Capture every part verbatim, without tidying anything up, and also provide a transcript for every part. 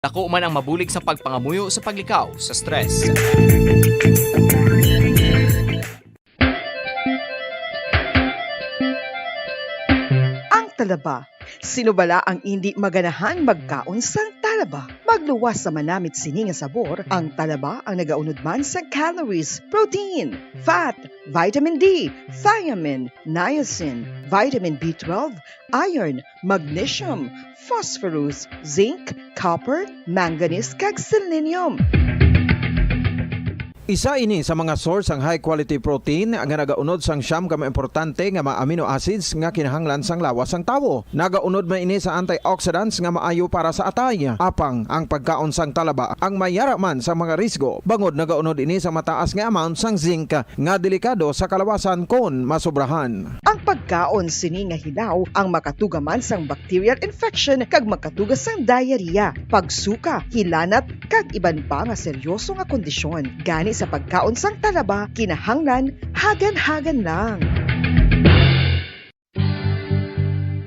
Dako man ang mabulig sa pagpangamuyo sa paglikaw sa stress. Ang talaba. Sino bala ang indi maganahan magkaon sang talaba? Magluwas sa manamit sini nga sabor, ang talaba ang nagaunod man sang calories, protein, fat, vitamin D, thiamine, niacin, vitamin B twelve, iron, magnesium, phosphorus, zinc, copper, manganese, kag selenium. Isa ini sa mga source sang high quality protein nga nagaunod sang siyam ka mga importante nga mga amino acids nga kinahanglan sang lawas sang tawo. Nagaunod man ini sa antioxidants nga maayo para sa atay. Apang ang pagkaon sang talaba ang mayara man sa mga risgo, bangod nagaunod ini sa mataas nga amount sang zinc nga delikado sa kalawasan kon masobrahan. Ang pagkaon sini nga hilaw ang makatuga man sang bacterial infection kag makatuga sang diarrhea, pagsuka, hilanat, kag iban pa nga seryoso nga kondisyon. Gani sa pagkaon sang talaba, kinahanglan hagan-hagan lang.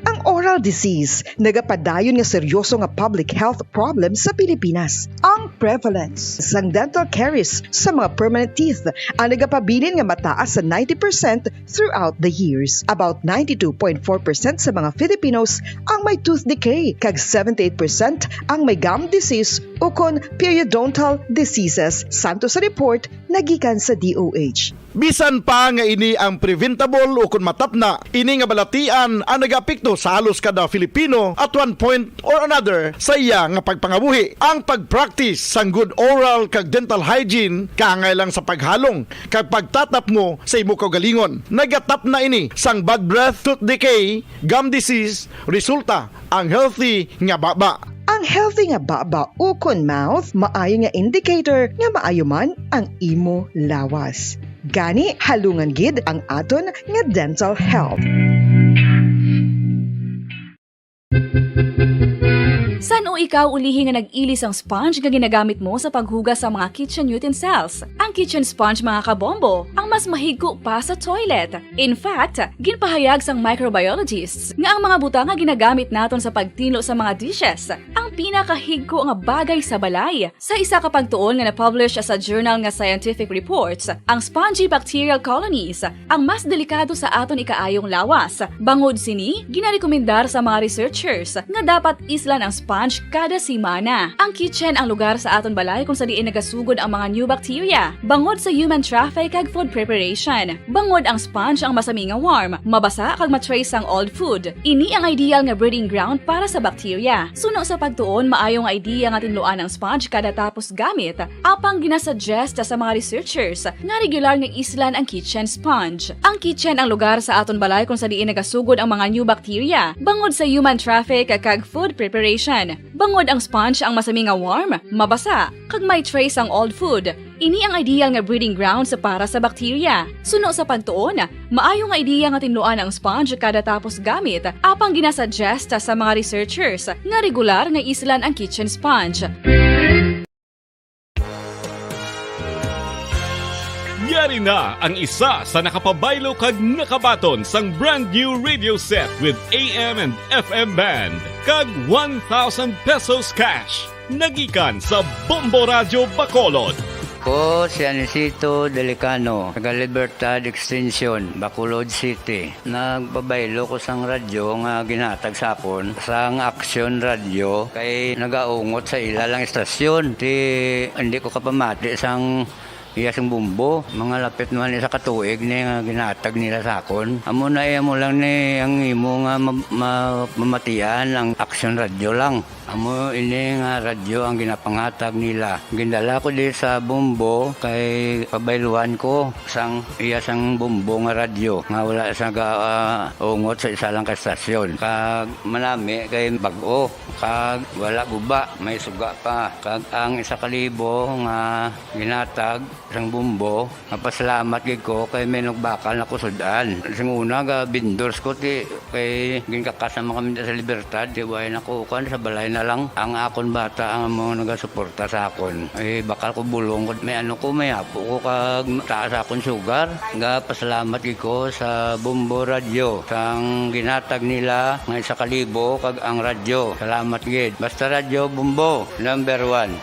Ang oral disease nagapadayon nga seryoso nga public health problem sa Pilipinas. Ang prevalence sang dental caries sa mga permanent teeth ang nagapabilin nga mataas sa ninety percent throughout the years. About ninety-two point four percent sa mga Filipinos ang may tooth decay, kag seventy-eight percent ang may gum disease ukon periodontal diseases, santo sa report nga gikan sa D O H. Bisan pa nga ini ang preventable ukon matapna, ini nga balatian ang nagaapekto sa halos kada Filipino at one point or another sa iya nga pagpangabuhi. Ang pag-practice sang good oral kag dental hygiene kaangay lang sa paghalong kag pagtatapmo sa imo kaugalingon. Nagatapna ini sang bad breath, tooth decay, gum disease, resulta ang healthy nga baba. Ang healthy nga baba ukon mouth maayo nga indicator nga maayo man ang imo lawas. Gani, halungan gid ang aton nga dental health. San-o ikaw ulihi nga nag-ili sang sponge nga ginagamit mo sa paghugas sa mga kitchen utensils? Ang kitchen sponge, mga kabombo, ang mas mahigko pa sa toilet. In fact, ginpahayag sang microbiologists nga ang mga butang nga ginagamit naton sa pagtinlo sa mga dishes ang pinakahigko nga bagay sa balay. Sa isa ka pagtuon nga na-publish sa journal nga Scientific Reports, ang spongy bacterial colonies ang mas delikado sa aton ikaayong lawas. Bangod sini, ginarekomendar sa mga researchers nga dapat islan ang sponge kada semana. Ang kitchen ang lugar sa aton balay kung sa diin nagasugod ang mga new bacteria. Bangod sa human traffic kag food preparation, bangod ang sponge ang masami nga warm, mabasa kag ma-trace ang old food. Ini ang ideal nga breeding ground para sa bacteria. Suno sa pagtuon, maayo nga idea nga tinluan ang sponge kada tapos gamit, apang ginasuggest sa mga researchers nga regular nga islan ang kitchen sponge. Ang kitchen ang lugar sa aton balay kung sa diin nagasugod ang mga new bacteria, bangod sa human traffic kag food preparation. Bangod ang sponge ang masami nga warm, mabasa, kag may trace ang old food. Ini ang ideal nga breeding grounds para sa bacteria. Suno sa pagtuon, maayo nga idea nga tinluan ang sponge kada tapos gamit, apang ginasuggest sa mga researchers nga regular nga islan ang kitchen sponge. Yari na ang isa sa nakapabaylo kag nakabaton sang brand new radio set with A M and F M band kag one thousand pesos cash. Nagikan sa Bombo Radyo Bacolod. Ko si Anisito Delicano, taga Libertad Extension, Bacolod City. Nagpabaylo ko sang radyo nga ginhatag sa akon sang Action Radio kay nagaungot sa ila lang istasyon. Ti, hindi ko kapamati sang iya sing bombo. Mga lapit naman isa ka tuig ni nga ginhatag nila sa akon. Amo na iya mo lang ni ang imo nga ma-, ma-, mamatian ang Action Radio lang. Amo ini nga radyo ang ginapanghatag nila. Gindala ko di sa Bombo kay pabayluan ko sang iya sang Bombo nga radyo nga wala sa ga, ah, ungot sa isa lang ka estasyon. Kag manami kay bag-o, kag wala guba, may suga pa. Kag ang isa ka libo nga ginhatag sang Bombo, mapasalamat gid ko kay may nagbakal na ko sud-an. Sing una, ga vendors ko, ti, kay ginkakas naman kami sa Libertad, ti, way na ko, kuan, sa balay na lang. Ang akon bata ang amo nagasuporta sa akon. Eh, bakal ko bulong ko, may ano ko, may apo ko, kag taas akon sugar. Ga pasalamat gid ko sa Bombo Radyo, sang ginhatag nila nga isa ka libo, kag ang radyo. Salamat. Matgid. Basta Radyo Bombo, number one.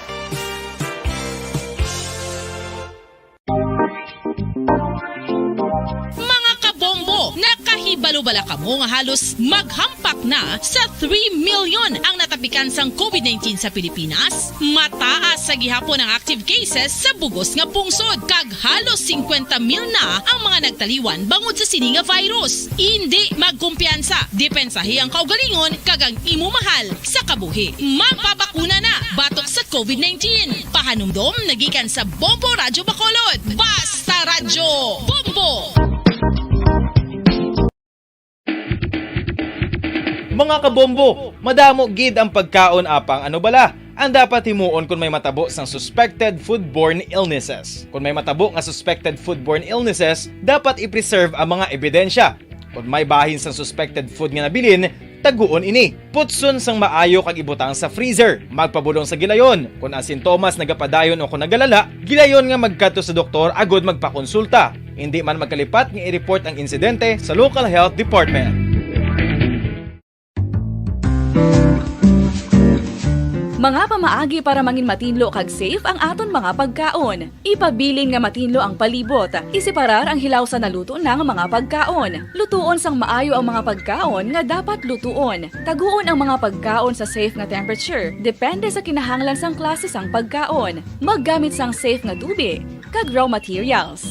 Mga kabombo, nakahibalo bala kamo nga halos maghampak na sa three million ang natapikan sang covid nineteen sa Pilipinas? Mataas sa gihapon ang active cases sa bugos nga pungsod, kag halos singkwenta mil na ang mga nagtaliwan bangod sa sini nga virus. Indi magkumpiyansa, depensahi ang kaugalingon kag ang imo mahal sa kabuhi. Magpabakuna na batok sa covid nineteen. Pahanumdom nagikan sa Bombo Radyo Bacolod. Basta Radyo Bombo! Mga kabombo, madamo gid ang pagkaon, apang ano bala ang dapat himuon kon may matabo sang suspected foodborne illnesses? Kon may matabo nga suspected foodborne illnesses, dapat i-preserve ang mga ebidensya. Kon may bahin sang suspected food nga nabilin, taguon ini. Putson sang maayo kag ibutang sa freezer. Magpabulong sa gilayon. Kon ang sintomas nagapadayon o kon nagalala, gilayon nga magkadto sa doktor agud magpakonsulta. Indi man magkalipat nga i-report ang insidente sa local health department. Mga pamaagi para mangin matinlo kag safe ang aton mga pagkaon. Ipabilin nga matinlo ang palibot. Iseparar ang hilaw sa naluto na nga mga pagkaon. Lutuon sang maayo ang mga pagkaon nga dapat lutuon. Taguon ang mga pagkaon sa safe nga temperature, depende sa kinahanglan sang klase sang pagkaon. Maggamit sang safe nga tubig kag raw materials.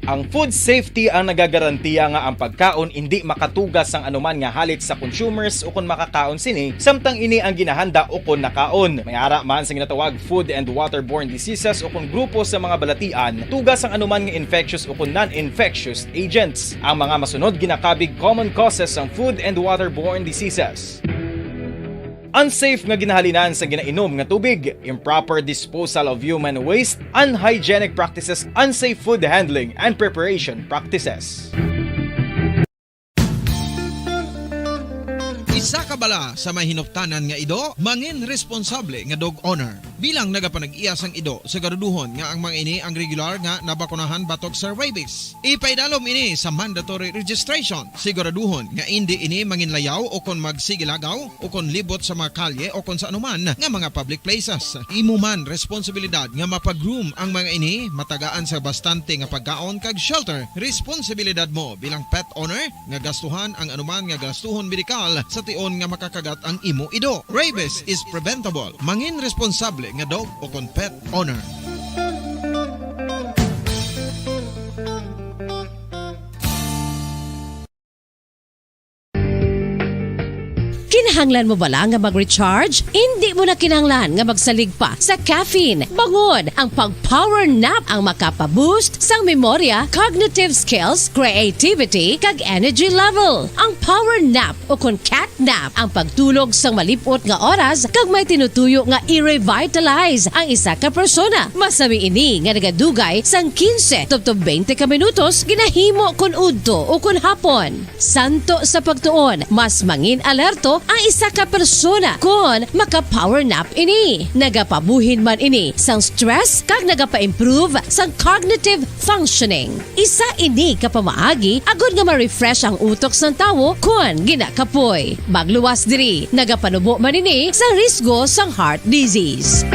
Ang food safety ang nagagarantiya nga ang pagkaon indi makatuga sang anuman nga halit sa consumers ukon makakaon sini, samtang ini ang ginahanda ukon nakaon. May ara man sa ginatawag food and waterborne diseases ukon grupo sa mga balatian, tuga sang anuman nga infectious ukon non-infectious agents. Ang mga masunod ginakabig common causes sang food and waterborne diseases. Unsafe nga ginahalinan sa ginainom nga tubig, improper disposal of human waste, unhygienic practices, unsafe food handling and preparation practices. Isa ka bala sa may hinuptanan nga ido, mangin responsable nga dog owner. Bilang nagapanag-iya sang ido, siguraduhon nga ang mga ini ang regular nga nabakunahan batok sa rabies. Ipaidalom ini sa mandatory registration. Siguraduhon nga indi ini manginlayaw o kon magsigilagaw o kon libot sa mga kalye o kon sa anuman nga mga public places. Imo man responsibilidad nga mapag-groom ang mga ini, matagaan sa bastante nga pagkaon kag shelter. Responsibilidad mo bilang pet owner nga gastuhan ang anuman nga gastuhon medikal sa tion nga makakagat ang imo ido. Rabies is preventable. Mangin responsable nga dog o kon pet owner. Kinahanglan mo bala nga mag-recharge? Indi mo na kinahanglan nga magsalig pa sa caffeine. Bangon ang pag-power nap ang makapa-boost sang memorya, cognitive skills, creativity, kag energy level. Ang power nap o kon cat nap ang pagtulog sang malip-ot nga oras kag may tinutuyo nga i-revitalize ang isa ka persona. Masami ini nga nagadugay sang quince tubtob twenty ka minutos ginahimo kon udto o kon hapon. Santo sa pagtuon, mas mangin alerto ang isa ka persona kon maka-power nap ini. Nagapabuhin man ini sang stress kag nagapa-improve sang cognitive functioning. Isa ini ka pamaagi agod nga ma-refresh ang utok sang tawo kon ginakapoy. Magluwas diri, nagapanubo man ini sa risgo sang heart disease.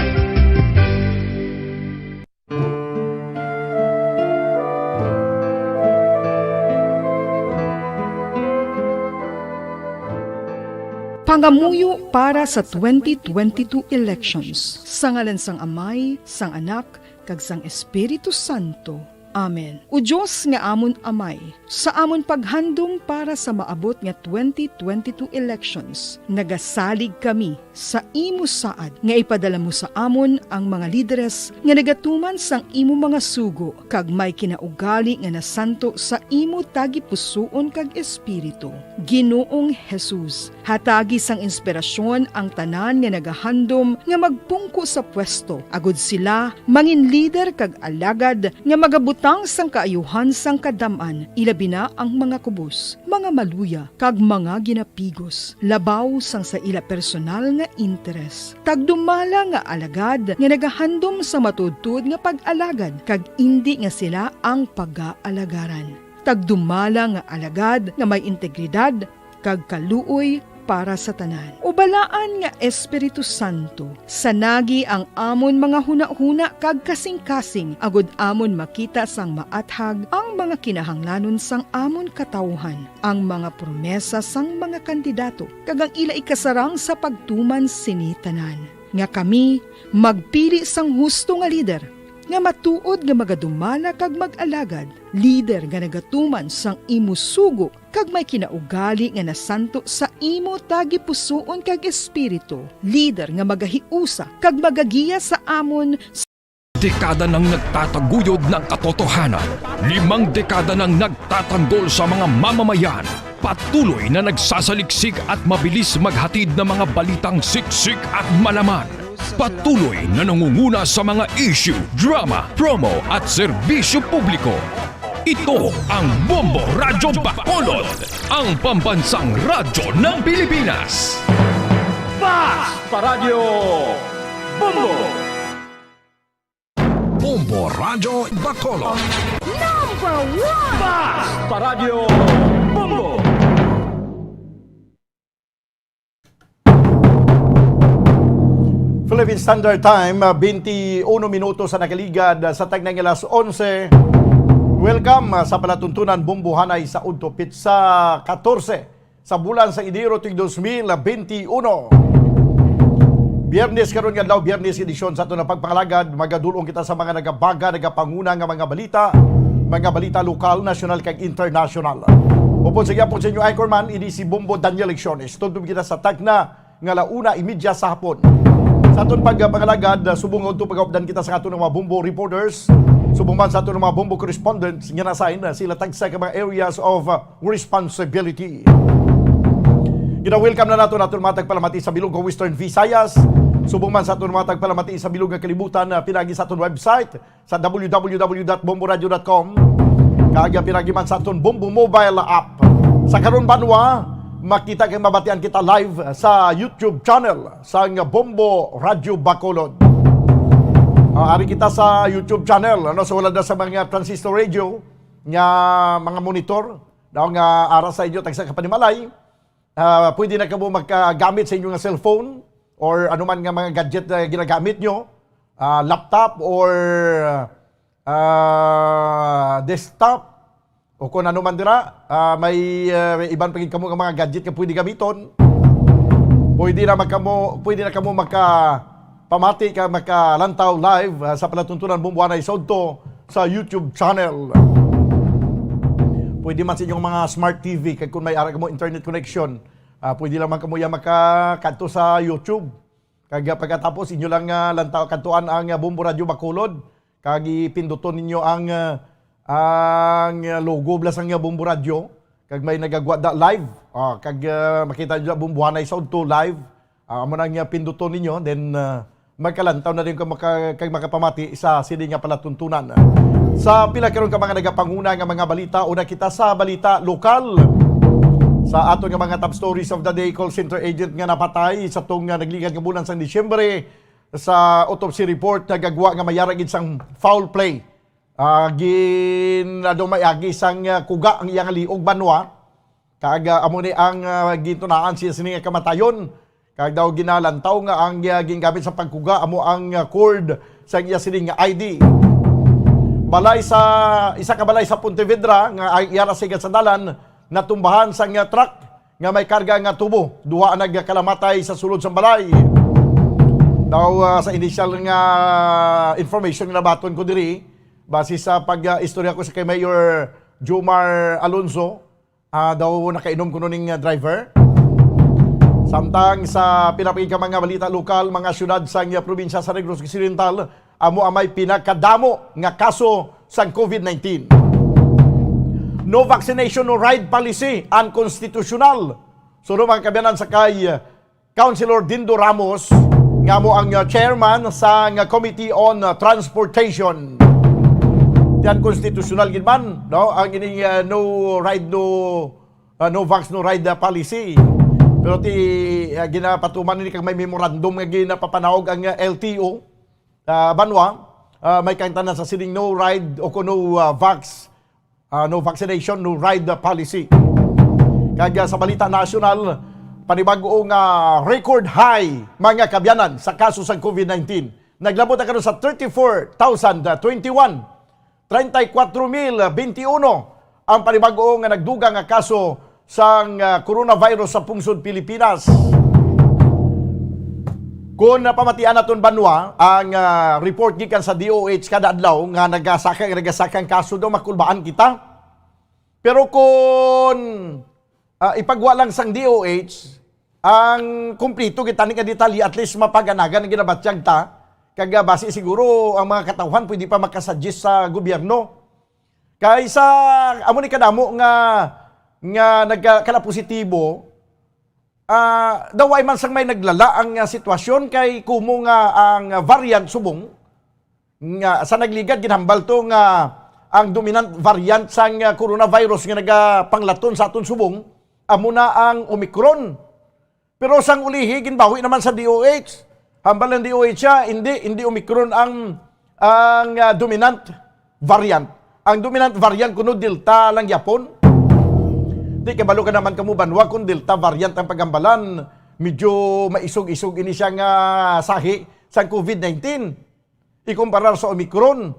Pangamuyo para sa twenty twenty-two elections. Sa ngalan sang Amay, sang Anak, kag sang Espiritu Santo. Amen. O Dios nga amon Amay, sa amon paghandom para sa maabot nga twenty twenty-two elections, nagasalig kami sa imo saad nga ipadala mo sa amon ang mga lideres nga nagatuman sang imo mga sugo kag may kinaugali nga nasanto sa imo tagipusoon kag espiritu. Ginoong Jesus, hatagi sang inspirasyon ang tanan nga nagahandom nga magpungko sa pwesto, agod sila mangin lider kag alagad nga magabutang sang kaayuhan sang kadam-an, ilabi na ang mga kubos, mga maluya, kag mga ginapigos, labaw sang sa ila personal nga interes. Tagdumala nga alagad nga nagahandom sa matuodtuod nga pag-alagad, kag indi nga sila ang pagaalagaran. kag dumala nga alagad nga may integridad kag kaluoy para sa tanan. O Balaan nga Espiritu Santo, sanagi ang amon mga hunahuna kag kasingkasing, agod amon makita sang maathag ang mga kinahanglanon sang amon katawuhan, ang mga promesa sang mga kandidato, kag ang ila ikasarang sa pagtuman sini tanan, nga kami magpili sang husto nga lider, nga matuod nga magadumala kag mag-alagad, lider nga nagatuman sang imo sugo kag may kinaugali nga nasanto sa imo tagipusoon kag espiritu, lider nga magahiusa kag magagiya sa amon. Dekada nang nagtataguyod ng katotohanan, limang dekada nang nagtatanggol sa mga mamamayan, patuloy na nagsasaliksik at mabilis maghatid ng mga balitang siksik at malaman. Patuloy na nangunguna sa mga issue, drama, promo at serbisyo publiko. Ito ang Bombo Radyo Bacolod, ang pambansang radyo ng Pilipinas. Fast Paradyo Bombo! Bombo Radyo Bacolod. Number one! Fast Paradyo Bombo! Philippine Standard Time, ah, twenty-one minutos sa nakaligad, ah, sa tagna nga alas onse. Welcome, ah, sa palatuntunan Bombohanay sa udto, pitsa katorse sa bulan sa Enero tuig dos mil benti uno. Biyernes karon nga adlaw, Biyernes edisyon sa aton nga pagpangalagad. Magadul-ong kita sa mga nagabaga, nagapanguna nga mga balita, mga balita lokal, nasyonal, kag internasyonal. Upod sa gihapon sa inyo anchorman, ini si Bombo Daniel Lecciones. Tubtob kita sa tagna nga ala una imedya sa hapon. Sa aton pagpangalagad, subong nga udto pagaupdan kita sa aton nga mga Bombo reporters, subong man sa aton nga mga Bombo correspondents nga na-assign, sila tagsa ka mga areas of, uh, responsibility. Gina-welcome na nato naton mga tagpalamati sa bilog nga Western Visayas, subong man sa aton mga tagpalamati sa bilog nga kalibutan, na pinagi sa aton website sa w w w dot bomboradio dot com, kag pinagi man sa aton Bombo mobile app. Sa karon, banwa, makita kag mabatian kita live sa YouTube channel sang Bombo Radyo Bacolod. Ah, ari kita sa YouTube channel, ano, sa wala na sa mga transistor radio nga mga monitor, daw nga ara sa inyo tagsa ka panimalay. Ah, pwede na kamo makagamit sa inyo nga cellphone or anuman nga mga gadget na ginagamit nyo, ah, laptop or, ah, desktop, o kung ano man dira, ah, may, ah, may iban pa gid kamo nga mga gadget nga pwede gamiton. Pwede na magkamo, pwede na kamo maka pamati ka makalantaw live, ah, sa palatuntunan Bombohanay sa udto sa YouTube channel. Pwede man sa inyong mga smart T V, kag kung may ara kamo internet connection, ah, pwede lang man kamo ya makakadto sa YouTube. Kag, ah, pagkatapos inyo lang, ah, lantaw, kadtuan ang, ah, Bombo Radyo Bacolod, kag ipinduton ninyo ang, ah, ang logo bala sang Bombo Radyo, kag may nagagwa da live. Ah, kag, ah, makita nyo da Bombohanay sa udto live. Ah, amo na nga pinduton ninyo, then, ah, magkalantaw na din ka maka-, kag makapamati sa sini nga palatuntunan. Sa pila karon ka mga nagapanguna nga mga balita, una kita sa balita lokal. Sa aton nga mga top stories of the day, call center agent nga napatay sa tong, ah, nagligad nga bulan sang Disyembre, sa autopsy report, nagagwa nga may ara gid sang foul play. Ah, gin-, ano, may agi sang, ah, kuga ang iyang liog, banwa. Kag, ah, amo ni ang, ah, gintunaan siya sini nga kamatayon. Kag daw ginalantaw nga ang, ah, gingamit sa pagkuga amo ang, ah, cord sa iya sining nga I D. Balay sa, isa ka balay sa Pontevedra nga ay iyara sa dalan, natumbahan sang, ah, truck nga may karga nga tubo. Duha nagkalamatay sa sulod sang balay. Daw, ah, sa initial nga information nga nabaton ko diri, base sa pag, ah, istorya ko sa kay Mayor Jomar Alonzo, ah, daw nakainom kuno ning, ah, driver. Samtang sa pila pa gid ka mga balita lokal, mga syudad sa, ah, probinsya sa Negros Occidental, amo ang may pinakadamo nga kaso sang COVID nineteen. No vaccination, no ride policy, unconstitutional. Suno, mga kaabyanan, sa kay, ah, Councilor Dindo Ramos, nga amo ang, ah, chairman sang, ah, Committee on, ah, Transportation. Ti unconstitutional gid man, no? Ang ining, ah, no ride, no, ah, no vax, no ride, ah, policy. Pero ti, ah, ginapatuman ni kag may memorandum nga ginapapanaog ang, ah, L T O, ah, banwa, ah, may kaangtanan sa sining no ride o kuno, ah, vax, ah, no vaccination, no ride policy. Kag, ah, sa balita nasyonal, panibag-o nga record high, mga kabyanan, sa kaso sang COVID nineteen. Naglabot na karon sa thirty-four thousand twenty-one, treinta y cuatro mil veintiuno ang panibag-o nga nagdugang nga kaso sang, ah, coronavirus sa pungsod Pilipinas. Kung napamatian naton banwa ang, ah, report gikan sa D O H kada adlaw nga nagasaka, nagasakang kaso daw, makulbaan kita. Pero kung, ah, ipagwa lang sang D O H ang kumplito gid tani nga detalye, at least mapaganagan ang ginabatyag ta, kag, ah, basi siguro ang mga katawhan pwede pa makasuggest sa gobyerno. Kay sa amo ni kadamo nga, nga nagka-, kala positibo, ah, daw ay man sang may naglala ang, ah, sitwasyon, kay kumo nga ang variant subong nga sa nagligad ginhambal to nga ang dominant variant sang, ah, coronavirus nga nagapanglaton sa aton subong amo na ang Omicron. Pero sang ulihi, ginbawi naman sa D O H. Hambal ng D O H siya, hindi, hindi Omicron ang, ang, ah, dominant variant. Ang dominant variant kuno Delta lang gyapon. Di, kabalo ka naman kamo banwa kung Delta variant ang paghambalan, medyo maisog-isog ini siya nga sahi sang COVID nineteen. Ikumparar sa Omicron.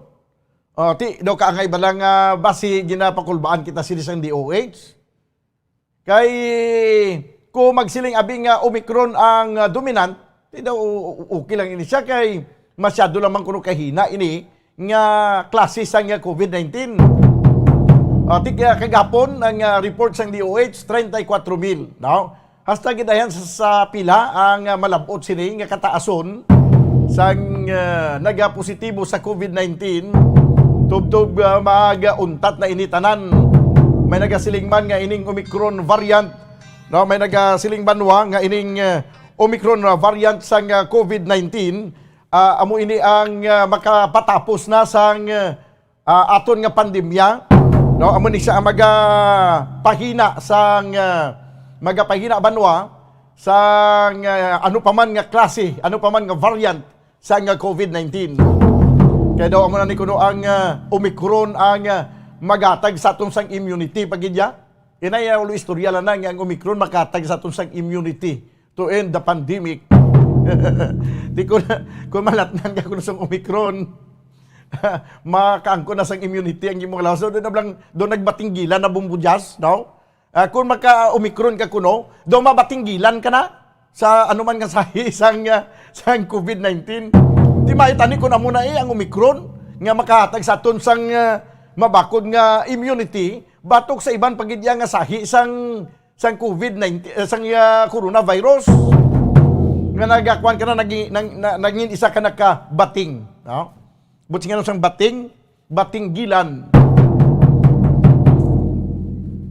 Ah, ti, daw kaangay ba lang, ah, basi ginapakulbaan kita sini sang D O H? Kay kung magsiling abi nga Omicron ang, ah, dominant, di daw, o-, o-, okay lang ini siya kay masyado lamang kuno kahina ini nga klase sang, ah, COVID nineteen. Ah, ti-, ah, kagapon ang, ah, report sang D O H, treinta y cuatro mil, no? Hasta gidayan sa, sa pila ang, ah, malab-ot sini nga kataason sang, ah, nagapositibo sa COVID nineteen. Tubtob, ah, mag-untat na ini tanan. May nagasiling man nga ining Omicron variant, no, may nagasiling banwa nga ining, ah, Omicron, ah, variant sang, ah, COVID nineteen, ah, amo ini ang, ah, makapatapos na sang, ah, ah, aton nga pandemya, no? Amo ni siya ang magapahina sang, ah, magapahina banwa sang, ah, ano pa man nga klase, ano pa man nga variant sang, ah, COVID nineteen. Kaya daw amo na ni kuno ang, ah, Omicron ang, ah, maghatag sa aton sang immunity, pagidya. Inay, ah, ulo istorya lang na nga ang Omicron makatag sa aton sang immunity to end the pandemic. Di ko na, kung malatnan ka kuno sang Omicron, makaangkon na sang immunity ang imong lawas. So, doon na lang, doon nagbatinggilan na bumbujas, no? Ah, kung maka-Omicron ka kuno, doon mabatinggilan ka na sa anuman nga sahi sang, ah, sang COVID nineteen. Di maitani kung amo na eh ang Omicron nga makahatag sa aton sang, ah, mabakod nga immunity batok sa iban pa gid iya nga sahi sang sang COVID nineteen, eh, sang, ah, coronavirus. Nga nagakuan ka na, nagi-, nang-, na-, nangin isa ka na ka bating, no? Buti nga sang bating, batinggilan.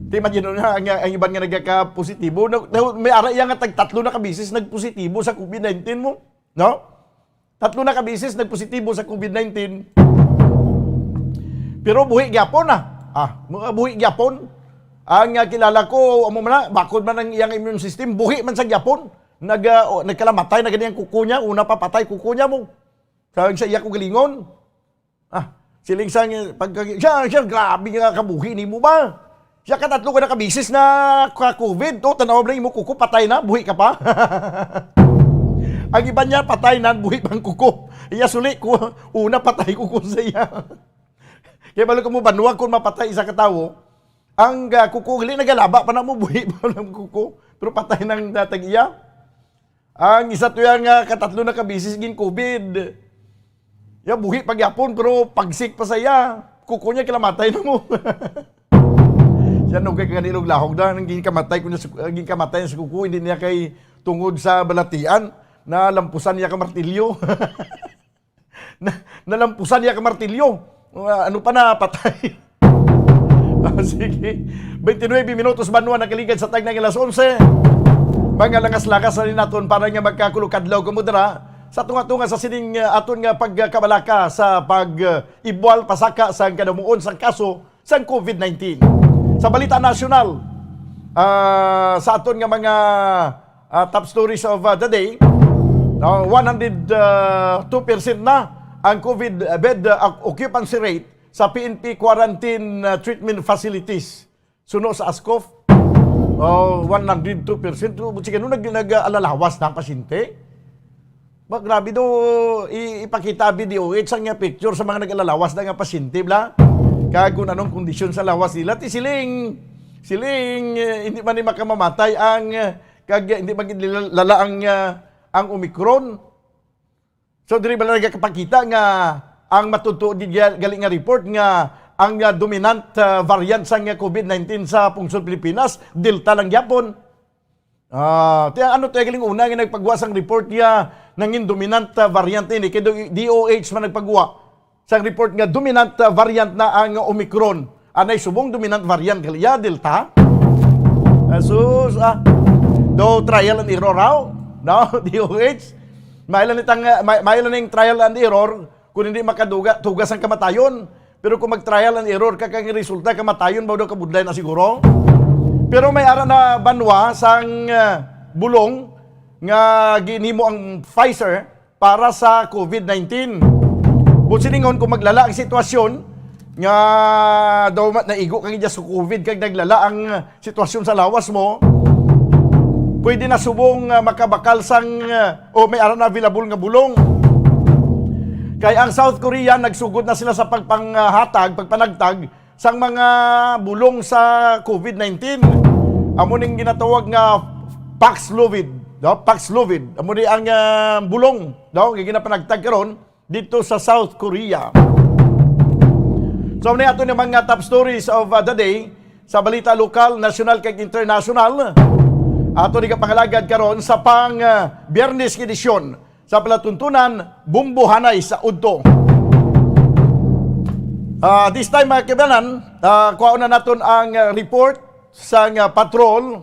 Ti, imagine na, ang, ang iban nga nagaka-positibo, na, na, may ara iya nga tagtatlo na ka beses nagpositibo sa COVID nineteen mo, no? Tatlo na ka beses nagpositibo sa COVID nineteen. Pero buhi gyapon na. Ah, mga buhi gyapon. Ang, ah, kilala ko, amo man na, bakod man ang iyang immune system, buhi man sa gyapon. Nag, ah, o, nagkalamatay na gani ang kuko niya, una pa patay kuko niya mo. Sa, sa iya ko galingon. Ah, siling sa, pag, siya, siya, grabe nga kabuhi nimo ba? Siya, katatlo ka na kabisis na ka-COVID, to, tanaw na imo kuko, patay na, buhi ka pa. Ang iban niya, patay na, buhi pang kuko. Iya, suli ko, una, patay kuko sa iya. Kaya balo ka mo, banwa kung mapatay isa ka tawo, ang, ah, kuko, gali, nagalaba pa na mo, buhi pa lang kuko. Pero patay nang datag iya. Ang isa to yang, ah, katatlo na ka beses gin-COVID. Ya, buhi pa gyapon, pero pagsik pa sa iya. Kuko niya, kinamatay na mo. Siya, nung kay kanilog lahog na, nang ginkamatay ko niya sa, ah, ginkamatay niya sa kuko, hindi niya kay tungod sa balatian, nalampusan niya ka martilyo. Na, nalampusan niya ka martilyo. Ah, ano pa na, patay. Ah, sige. Twenty-nine minutos, banwa, nakaligad sa tagna nga alas onse. Mga langas-langas na rin naton para nga magkakulog-adlaw kamo dira sa tunga-tunga sa sining, ah, aton nga pagkabalaka sa pag, ah, ibwal pasaka sang kadamuon sang kaso sang COVID nineteen. Sa balita nasyonal, ah, sa aton nga mga, ah, top stories of, ah, the day, ah, one hundred two percent na ang COVID bed, ah, occupancy rate sa P N P quarantine, ah, treatment facilities. Suno sa ASCOF, oh, one hundred two percent. Sige, no, nag-, nag-alalawas na ang pasyente. Ba, grabe do, i-, ipakita ang D O H ang nga picture sa mga nag-alalawas na nga pasyente, bla? Kag kung anong kondisyon sa lawas nila, ti siling, siling, eh, hindi man ni makamamatay ang, eh, kag, eh, hindi man gid lala ang, eh, ang Omicron. So, diri bala nagakapakita nga ang matutuo gid gali nga report nga ang, ah, dominant, ah, variant sang, ah, COVID nineteen sa pungsod Pilipinas, Delta lang gyapon. Ah, ti ano ti galing una nga nagpagwa sang report nga nangin dominant, ah, variant ini kay do-, D O H man nagpagwa sang report nga dominant, ah, variant na ang Omicron. Anay subong dominant variant gali ya, Delta? Ah, sus, ah. Do trial and error raw? No, D O H. May lang itang, ah, may, may lang ning trial and error kung hindi makaduga, tugas ang kamatayon. Pero kung mag-trial and error ka, kang resulta, kamatayon ba daw kabudlay na siguro? Pero may ara na banwa sang, ah, bulong nga ginimo ang Pfizer para sa COVID nineteen. Buot silingon, kung maglala ang sitwasyon, nga daw ma-, naigo ka gid sa COVID kag naglala ang sitwasyon sa lawas mo, pwede na subong, ah, makabakal sang, ah, o may ara na available nga bulong. Kay ang South Korea, nagsugod na sila sa pagpanghatag, pagpanagtag sang mga bulong sa COVID nineteen. Amo ning ginatawag nga Paxlovid, no? Paxlovid. Amo ni ang, ah, bulong, no, nga ginapanagtag karon dito sa South Korea. So, amo ni ato ni mga top stories of, ah, the day sa balita lokal, nasyonal, kag internasyonal. Ato ni kapangalagad karon sa pang, ah, Biyernes nga edisyon sa palatuntunan, Bombohanay sa Udto. Ah, this time, mga kaibanan, ah, kuhaon na naton ang, ah, report sang, ah, patrol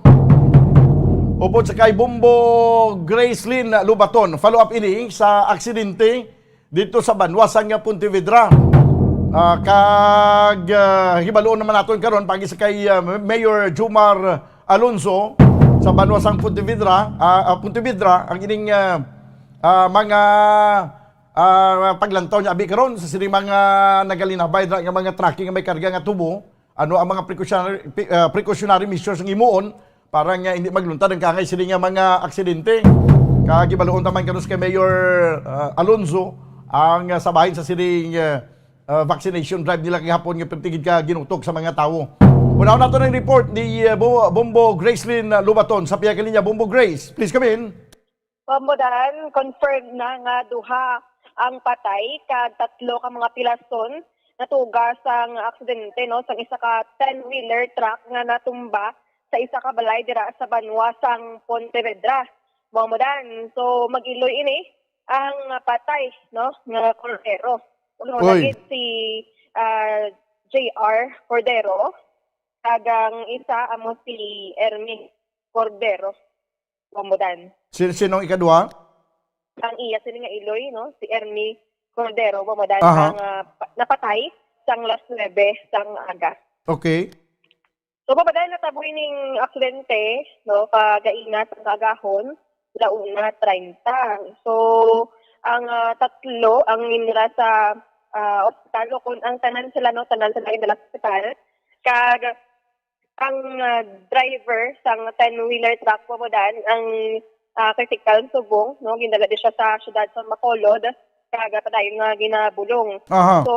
upod sa kay Bombo Gracelyn Lubaton. Follow up ini sa aksidente dito sa banwa sang, ah, Pontevedra. Ah, kag, ah, hibaluon naman naton karon pagi sa kay, ah, Mayor Jomar Alonso sa banwa sang Pontevedra, ah, ah, Pontevedra, ang ining, ah, ah, mga, ah, paglantaw niya abi karon sa sining mga nagalinabay dira nga mga trucking nga may karga nga tubo. Ano ang mga precautionary, pi-, ah, precautionary measures nga himuon para nga hindi magluntad ang kaangay sini nga mga aksidente? Kag hibaluon ta man karon kay Mayor, ah, Alonso ang, ah, sa bahin sa sining, ah, ah, vaccination drive nila kagahapon nga perti gid ka ginutok sa mga tawo. Unahon nato ang report ni, ah, Bo-, Bombo Gracelyn, ah, Lubaton sa pihak linya. Bombo Grace, please come in. Bombo Dan, confirmed na nga duha ang patay kag tatlo ka mga pilason natuga sang aksidente, no, sang isa ka ten-wheeler truck nga natumba sa isa ka balay dira sa banwa sang Pontevedra. Bombo Dan, so mag-iloy ini ang patay, no, nga kordero. Ulo Oy. Lagi si, ah, J R Cordero, kag ang isa amo si Ermi Cordero. Bombo Dan. Sin-, sinong ikadua? Ang iya sini nga iloy, no? Si Ermi Cordero, Bombo Dan, Aha. ang, ah, pa-, napatay sang las nuebe sang aga. Okay. So, Bombo Dan, natabo ining aksidente, no, kagaina sang kaagahon, la una treinta. So, ang, ah, tatlo ang ginila sa, ah, ospital, o kung ang tanan sila, no, tanan sila ginila sa ospital. Kag ang, ah, driver sang ten-wheeler truck, Bombo Dan, ang, ah, critical subong, no? Gindala di siya sa siyudad sa Bacolod, kag padayon nga ginabulong. Aha. So,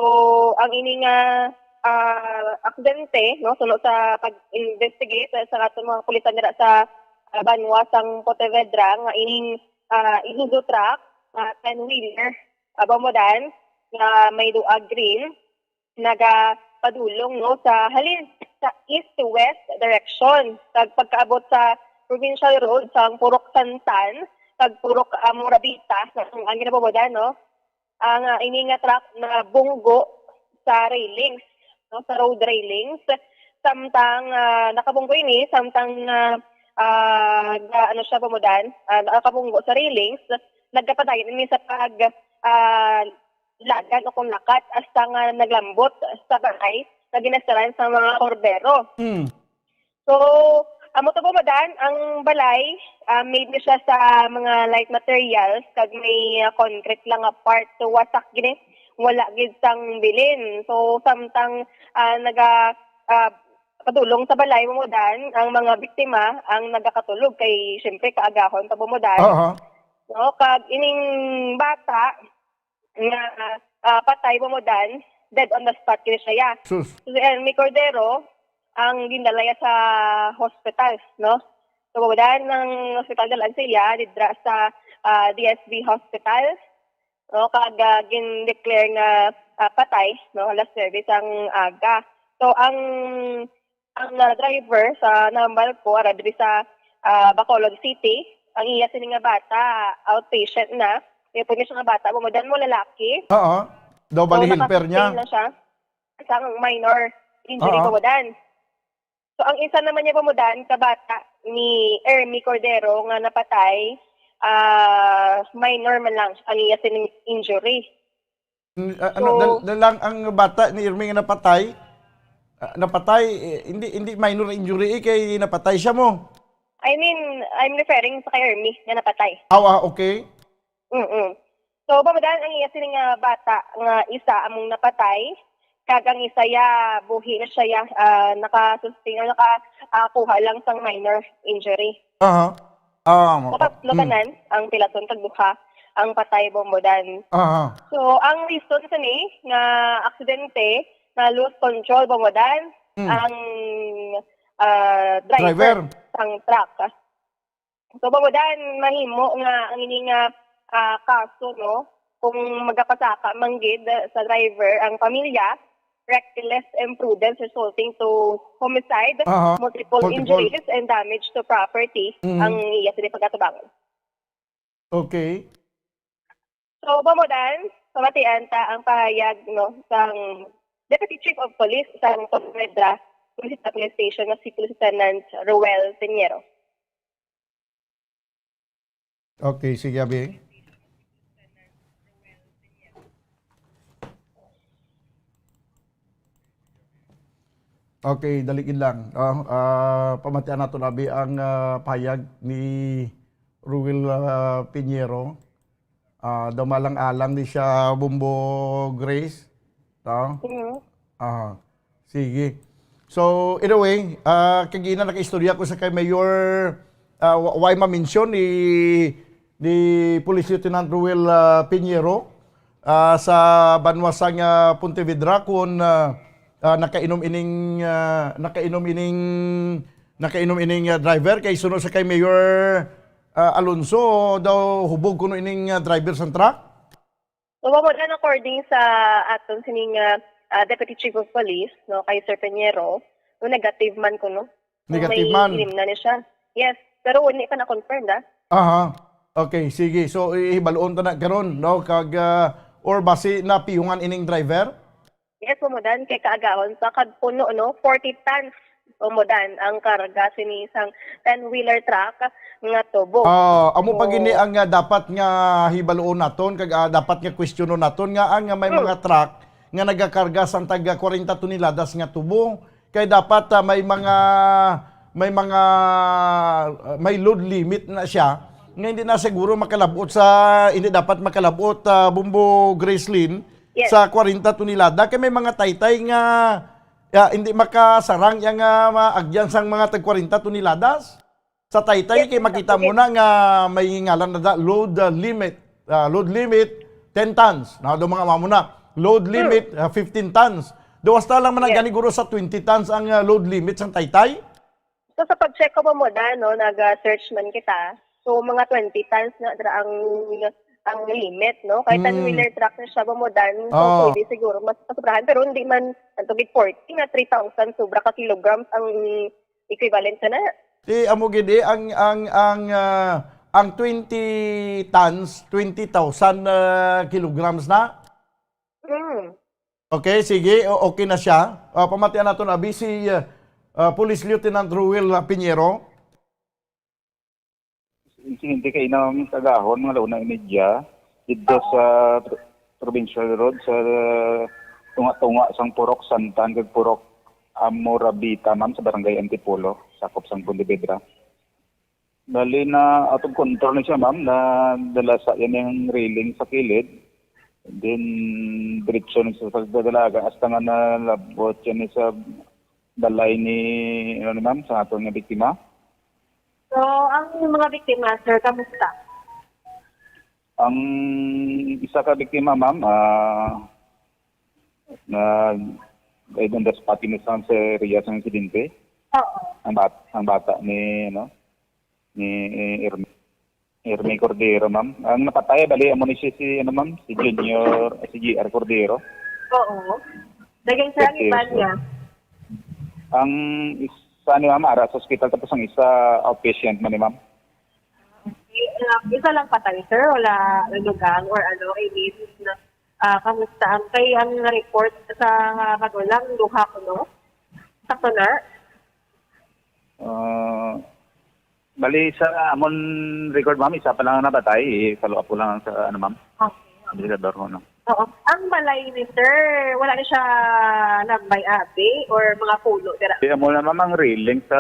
ang ini nga, ah, aksidente, no, suno sa pag-investigate sa aton mga pulisan dira sa, ah, banwa sang Pontevedra, nga ining, ah, Isuzu truck, ah, ten-wheeler, ah, Bombo Dan, nga may dua green, nagapadulong, no, sa halin sa east-west direction. Kag pagkaabot sa provincial road sang Purok Santan kag Purok, ah, Morabita, ang, ang ginabubuda, no, ang, ah, ini nga truck nabunggo sa railings, no, sa road railings. Samtang, ah, nakabunggo ini, samtang, ah, ah, ga-, ano siya, Bombo Dan, ah, nakabunggo sa railings, nagkapadayon ini sa pag, ah, lagan o kung lakat hasta nga naglambot sa balay nga ginasaran sa mga kordero. Hmm. So, amo to, Bombo Dan, ang balay, ah, made ni siya sa mga light materials, kag may, ah, concrete lang nga part. So, wasak gini, wala gid sang bilin. So, samtang, ah, naga, ah, padulong sa balay, Bomodan, ang mga biktima ang nagakatulog kay, siyempre, kaagahon pa, Bomodan. Aha. No? Kag ining bata nga, ah, patay, Bomodan, dead on the spot kini siya. Sus. Si Ermi Cordero, ang gindala niya sa hospital, no? So, Bomodan, ang hospital dalan siya, didra sa, ah, D S B hospital. No, kag, ah, gin-declare nga, ah, patay, no, alas nuwebe sang aga. So, ang, ang, ah, driver sa nahambal ko, ara diri sa, ah, Bacolod City, ang iya sini nga bata, outpatient na. May pwede siya nga bata, Bomodan, mo lalaki. Oo. Daw So, bali helper niya. nakasustaining na siya. Isang minor injury, Oo. Bomodan. So, ang isa naman niya, Bomodan, kabata ni Ermi Cordero nga napatay, ah, minor man lang ang iya sining injury. Mm, ah, ano, So dal-, dal-, lang ang bata ni Ermi nga napatay? Ah, napatay, eh, hindi, hindi minor injury, eh, kay napatay siya mo. I mean, I'm referring sa kay Ermi nga napatay. Aw, ah, okay. Mm-mm. So, Bomodan, ang iya sini nga bata nga isa among napatay, kag ang isa ya buhi na siya, ya, ah, naka-sustain or naka, ah, kuha lang sang minor injury. Aha. Ah, mo-, Sa tatlo mm. tanan, ang pilaton kag duha, ang patay, Bomodan. Aha. So, ang reason sini nga aksidente, na lose control, Bomodan, Mm. ang, ah, driver Driver. sang truck. So, Bomodan, mahimo nga ang ini nga, ah, kaso, no, kung magapasaka man gid sa driver ang pamilya, reckless imprudence resulting to homicide, Aha. multiple Multiple. injuries, and damage to property Mhm. ang iya sini pagkatubangan. Okay. So, Bomodan, pamatian ta ang pahayag, no, sang Deputy Chief of Police sang Pontevedra Municipal Police Station nga si Police Lieutenant Roel Piñero. Okay, sige, abi. Okay, dali gid lang. Ah, ah, pamatian naton, abi, ang, ah, pahayag ni Ruel, ah, Piñero. Ah, daw malang-alang ni siya, Bombo Grace. No? Mhm. Ah, sige. So, in a way, ah, kag ina nakaistorya ko sa kay Mayor, ah, wa-, way ma-mention ni, ni Police Lieutenant Ruel, ah, Piñero, ah, sa banwa sang, ah, Pontevedra kung, ah, ah, nakainom ining, ah, nakainom ining, nakainom ining, ah, driver kay suno sa kay Mayor, ah, Alonso daw hubog kuno ining, ah, driver sang truck? So, Bomodan, according sa aton sining, ah, ah, Deputy Chief of Police, no, kay Sir Piñero, no, negative man kuno. Kung Negative may man. ilim na ni siya. Yes, pero wala pa na-confirm, da. Aha. Okay, sige. So, i-, ihibaluon ta na karon, no? Kag, ah, or basi napiyungan ining driver? Yes, Bomodan, kay kaagahon sa kag puno, no? Forty tons, Bomodan, ang karga sini isang ten-wheeler truck nga tubo. Ah, amo pa So gini ang, ah, dapat nga hibaluon naton, kag, ah, dapat nga kwestiyonon naton nga ang, ah, may Hmm. mga truck nga nagakarga sang tag kwarenta toneladas nga tubo. Kay dapat, ah, may mga, may mga, ah, may load limit na siya, nga hindi na siguro makalabot sa, hindi dapat makalabot, ah, Bombo Gracelyn, Yes. sa kwarenta tonelada. Kay may mga taytay nga, ah, hindi makasarang yang, ah, mga agyan sang mga tag kwarenta toneladas. Sa taytay, Yes, kay makita mo exactly. na nga may ngalan na da, load, ah, limit. Ah, load limit, ten tons. Na do mga mamo na. Load Hmm. limit, ah, fifteen tons. Do hasta lang man ang Yes. gani guro sa twenty tons ang, ah, load limit sang taytay? So, sa pag-check ko, Bomodan, no, nag-search man kita. So, mga twenty tons na dira ang, ang limit, no? Kay Mm. ten-wheeler truck na siya, Bomodan. So, Oh. pwede siguro mas masubrahan. Pero hindi man, ang tugid forty na three thousand sobra ka kilograms ang equivalent sa na. Eh, amo gid eh, ang, ang, ang, ah, ang twenty tons, twenty thousand, ah, kilograms na? Hmm. Okay, sige. O-, okay na siya. Ah, pamatian naton, abi, si, ah, ah, Police Lieutenant Ruel, ah, Piñero. Insidente kay na kagahon, mga la una y media, dito sa pr-, provincial road, sa tunga-tunga sang Purok Santan kag Purok Amorabita, ma'am, sa Barangay Antipolo, sakop sang Pontevedra. Bali na out of control na siya, ma'am, na dala sa yan yung railing sa kilid. Then, diretso na sa pagdadalaga hasta nga nalabot siya ni sa balay ni, ano ni ma'am, sa aton nga biktima. So, ang mga biktima, sir, kamusta? Ang isa ka biktima, ma'am, ah, na died on the spot ini sa, sa area sa insidente. Oo. Ang bat ang bata ni, ano, ni Ermi, Ermi Cordero, ma'am. Ang napatay, bali, amo ni siya si, ano, ma'am, si Junior, eh, si G R Cordero. Oo. Dagan, sir, ang iba niya. Ang isa ni ma'am, ara sa ospital, tapos ang isa, outpatient man ni ma'am. Okay. Ah, isa lang patay, sir? Wala nalugang or ano, I mean, na, ah, kamusta ang kay ang report sa magulang, duha ko, no? Sakto na? Ah, bali, sa amon record, ma'am, isa pa lang ang nabatay. I-follow up ko lang sa, ano, ma'am. Okay. Investigador ko, no? Oo. Ang balay ni sir, wala na siya lambay abi or mga puno dira? Kaya mo na, ma'am, ang railing sa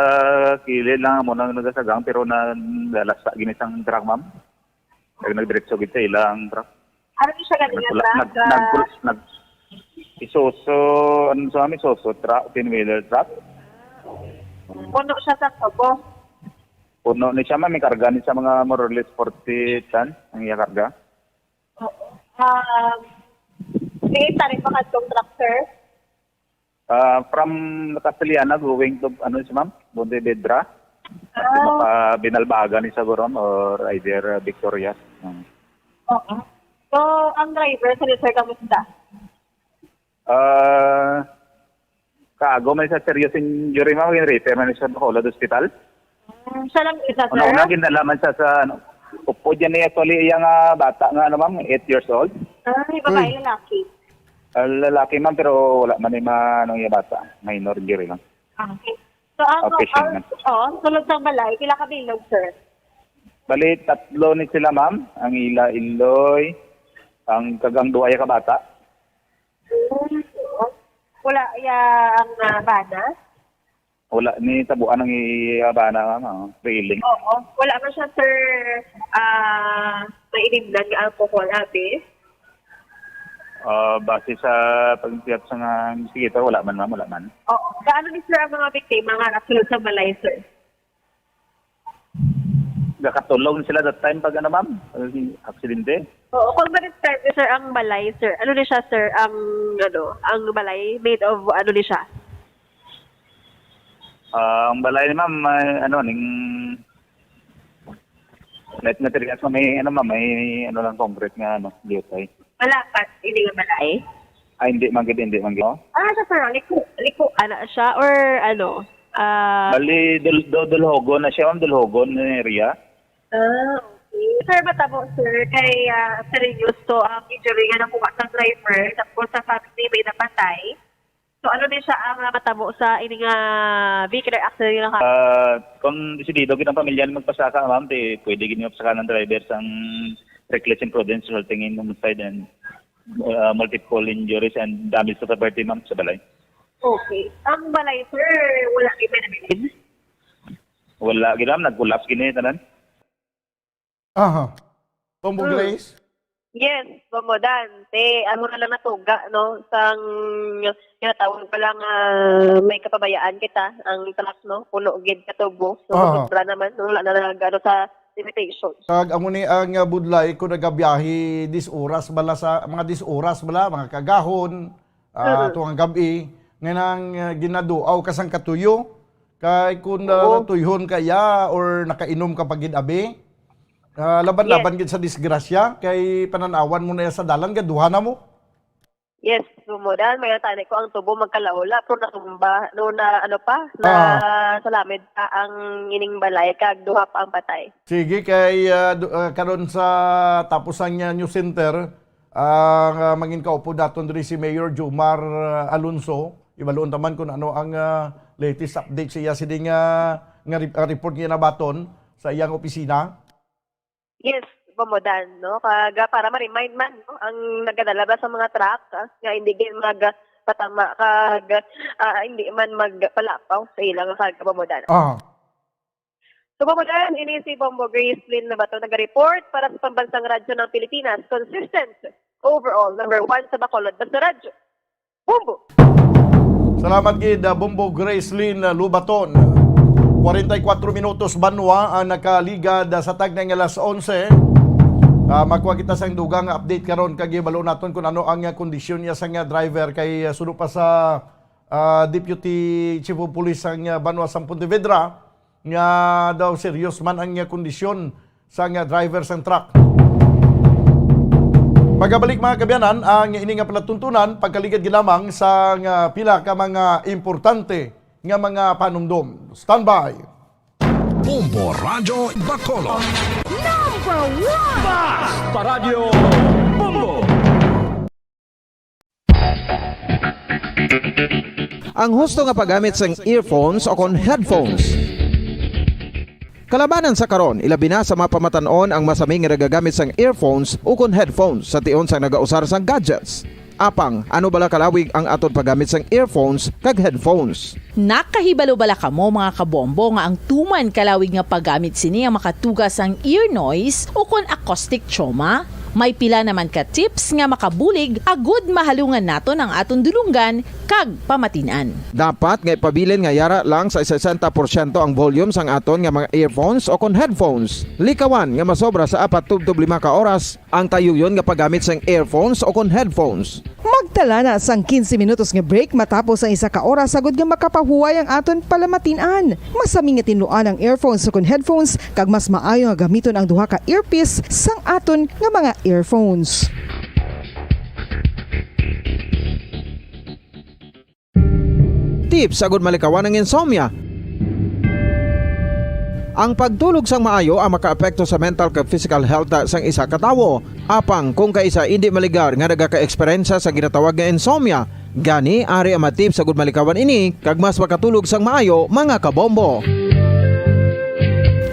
kilid lang, amo nang nagasagang, pero na, nalasa gini sang truck, ma'am. Kaya nagdiretso gid sa ilang truck. Ano ni siya ganina, Nagpula, truck? nag, nagpul, nag, Isuzu, ano sa amin, Isuzu truck, ten-wheeler truck. Puno siya sa tubo. Puno ni siya, ma'am, may karga ni sa mga more or less forty ton ang iya karga. Oo. Um, sige, tarik pa kadtong truck, sir. Ah, from Castellana going to, ano siya, ma'am? Pontevedra. Ah, Mapa Binalbagan ni siguro, ma'am, or either uh, Victoria. Hmm. Oo. So, ang driver sa sir, kamusta? Ah, kaago man sa serious injury, ma'am, gin-refer man siya sa Bacolod Hospital. Mm, siya lang isa, sir? Una-una, ginalaman siya sa, ano, upod yan niya, actually, iyang ah, bata nga, ano, ma'am, eight years old. Ay, babae, Uy. Lalaki. Ah, lalaki, ma'am, pero wala man yung mga, ano, yung bata. Minor injury lang. Okay. So, ang, Outpatient ang, na. Oh, sulod sang balay, pila ka bilog, sir? Bali, tatlo ni sila, ma'am. Ang ila, iloy, ang kagang duwaya ka bata. Mm, oo. Wala ya ang ah, bana? Wala ni tabuan ang iya bana, ma'am. Oh. Railing. Oo. Wala man siya, sir, ah, may inimnan nga alcohol, abi? Ah, base sa pagtiyap sa nga investigator, wala man, ma'am, wala man. Oo. Gaano ni, sir, ang mga biktima nga nasulod sa balay, sir? Nakatulog sila that time pag ano, ma'am? Pag aksidente? Oo. Kung ma-describe ni, sir, ang balay, sir, ano ni siya, sir, ang, ano, ang balay, made of, ano ni siya? Ah, ang balay ni ma'am, may, ano, ning net materials na may, ano, ma'am, may, ano lang, concrete nga, ano, diutay. Malakat, hindi nga balay? Ah, hindi man gid, hindi man gid. Oh? Ah, sa, sir, liko, liko. Ana siya, or, ano, ah, Bali, dul, dul, dulhogon na siya, ma'am, dulhogon na area. Ah, okay. Sir, matabo, sir, kay ah, serious to ang injury nga nakuha sa driver, tapos sa family may napatay. So, ano din siya ang ah, matabo sa ini nga vehicular accident nga ka? Ah, kung desidido gid ang pamilya na magpasaka, ma'am, di pwede gid magpasaka ng driver sang reckless imprudence resulting in homicide and uh, multiple injuries and damage to property, ma'am, sa balay. Okay. Ang balay, sir, wala kay may nabilin? Wala gid, ma'am, nag-collapse gini tanan. Aha. Bombo Hmm. Grace? Yes, Bombo Dan. Te, amo na lang natuga, no? Sang ginatawag pa lang ah, may kapabayaan kita, ang truck, no? Puno gid ka tubo. So, Ah. sobra naman, no? Wala na nag-ano sa limitation. Kag amo ni ang ah, budlay ko nagabiyahe dis oras bala sa mga dis oras bala, mga kagahon, ah, Mhm. tuwang gabi, nga nang ah, ginaduaw ka sang katuyo. Kay kung Oo. natuyhon ka ya or nakainom ka pa gid abi, ah, laban-laban gid sa disgrasya, kay pananawan mo na ya sa dalan, gaduha na mo. Yes, Bombo Dan, may natani ko ang tubo magkalaula, pero natumba, no, na ano pa, na Ah. salamid pa ang ining balay, kag duha pa ang patay. Sige, kay ah, du- ah, karon sa tapos ang ah, news center, ang ah, mangin kaupod naton diri si Mayor Jomar ah, Alonso. Ibaluon ta man kung ano ang ah, latest update sa iya sini nga nga re- ah, report nga nabaton sa iyang opisina. Yes, Bombo Dan, no? Kag ah, para ma-remind man, no, ang nagadala ba sa mga truck, ah, nga hindi gid magpatama kag ah, hindi man magpalapaw sa ilang karga, Bombo Dan. Ah. So, Bombo Dan, ini si Bombo Grace Lynn Nabato nag-report para sa Pambansang Radyo ng Pilipinas, consistent overall number one sa Bacolod. Basta Radyo, Bombo! Salamat gid, ah, Bombo Gracelyn, ah, Lubaton. Kwarenta y kuwatro minutos banwa ang nakaligad, ah, sa tagnay nga alas onse. Ah, makuha kita sang dugang nga update karon kag ibalo naton kung ano ang, ah, kondisyon niya sang, ah, driver kay, ah, suno pa sa, ah, Deputy Chief of Police sang, ah, banwa sang Pontevedra nga daw serious man ang, ah, kondisyon sang, ah, driver sang truck. Magabalik, mga kaabyanan, ang ini nga palatuntunan pagkaligad gid lamang sang, ah, pila ka mga importante nga mga panumdom. Standby. Bombo Radyo Bacolod. Number one! Basta Radyo Bombo! Ang husto nga paggamit sang earphones o kon headphones. Kalabanan sa karon, ilabi na sa mga pamatan-on ang masami nga nagagamit sang earphones o kon headphones sa tion sang nagausar sang gadgets. Apang, ano bala kalawig ang aton paggamit sang earphones kag headphones? Nakahibalo bala kamo, mga kabombo, nga ang tuman kalawig nga paggamit sini ang makatuga sang ear noise o kon acoustic trauma? May pila naman ka tips nga makabulig agud mahalungan naton ang aton dulonggan kag pamatin-an. Dapat nga ipabilin nga yara lang sa sesenta porsyento ang volume sang aton nga mga earphones o kon headphones. Likawan nga masobra sa apat tubtob lima ka oras ang tayuyon nga paggamit sang earphones o kon headphones. Magtala na sang quince minutos nga break matapos ang isa ka oras agud nga makapahuway ang aton palamatin-an. Masami nga tinluan ang earphones o kon headphones, kag mas maayo nga gamiton ang duha ka earpiece sang aton nga mga earphones. Tips agud malikawan ang insomnia. Ang pagtulog sang maayo ang makaapekto sa mental kag physical health sang isa ka tawo. Apang kung kaisa indi maligar nga nagaka-eksperyensya sa ginatawag nga insomnia, gani ari ang mga tips agud malikawan ini kag mas makatulog sang maayo, mga kabombo.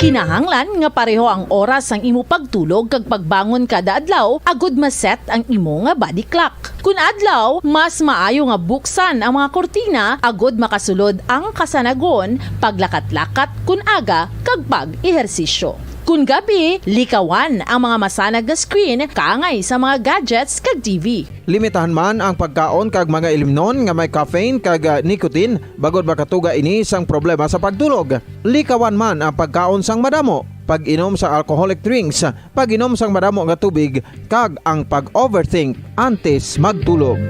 Kinahanglan nga pareho ang oras sang imo pagtulog kag pagbangon kada adlaw agud ma-set ang imo nga body clock. Kun adlaw, mas maayo nga buksan ang mga kurtina agud makasulod ang kasanagon, paglakat-lakat kun aga, kag pag-ehersisyo. Kun gabi, likawan ang mga masanag nga screen kaangay sa mga gadgets kag T V. Limitahan man ang pagkaon kag mga ilimnon nga may caffeine kag, ah, nicotine, bangod makatuga ini sang problema sa pagtulog. Likawan man ang pagkaon sang madamo, pag-inom sa alcoholic drinks, pag-inom sang madamo nga tubig, kag ang pag-overthink antes magtulog.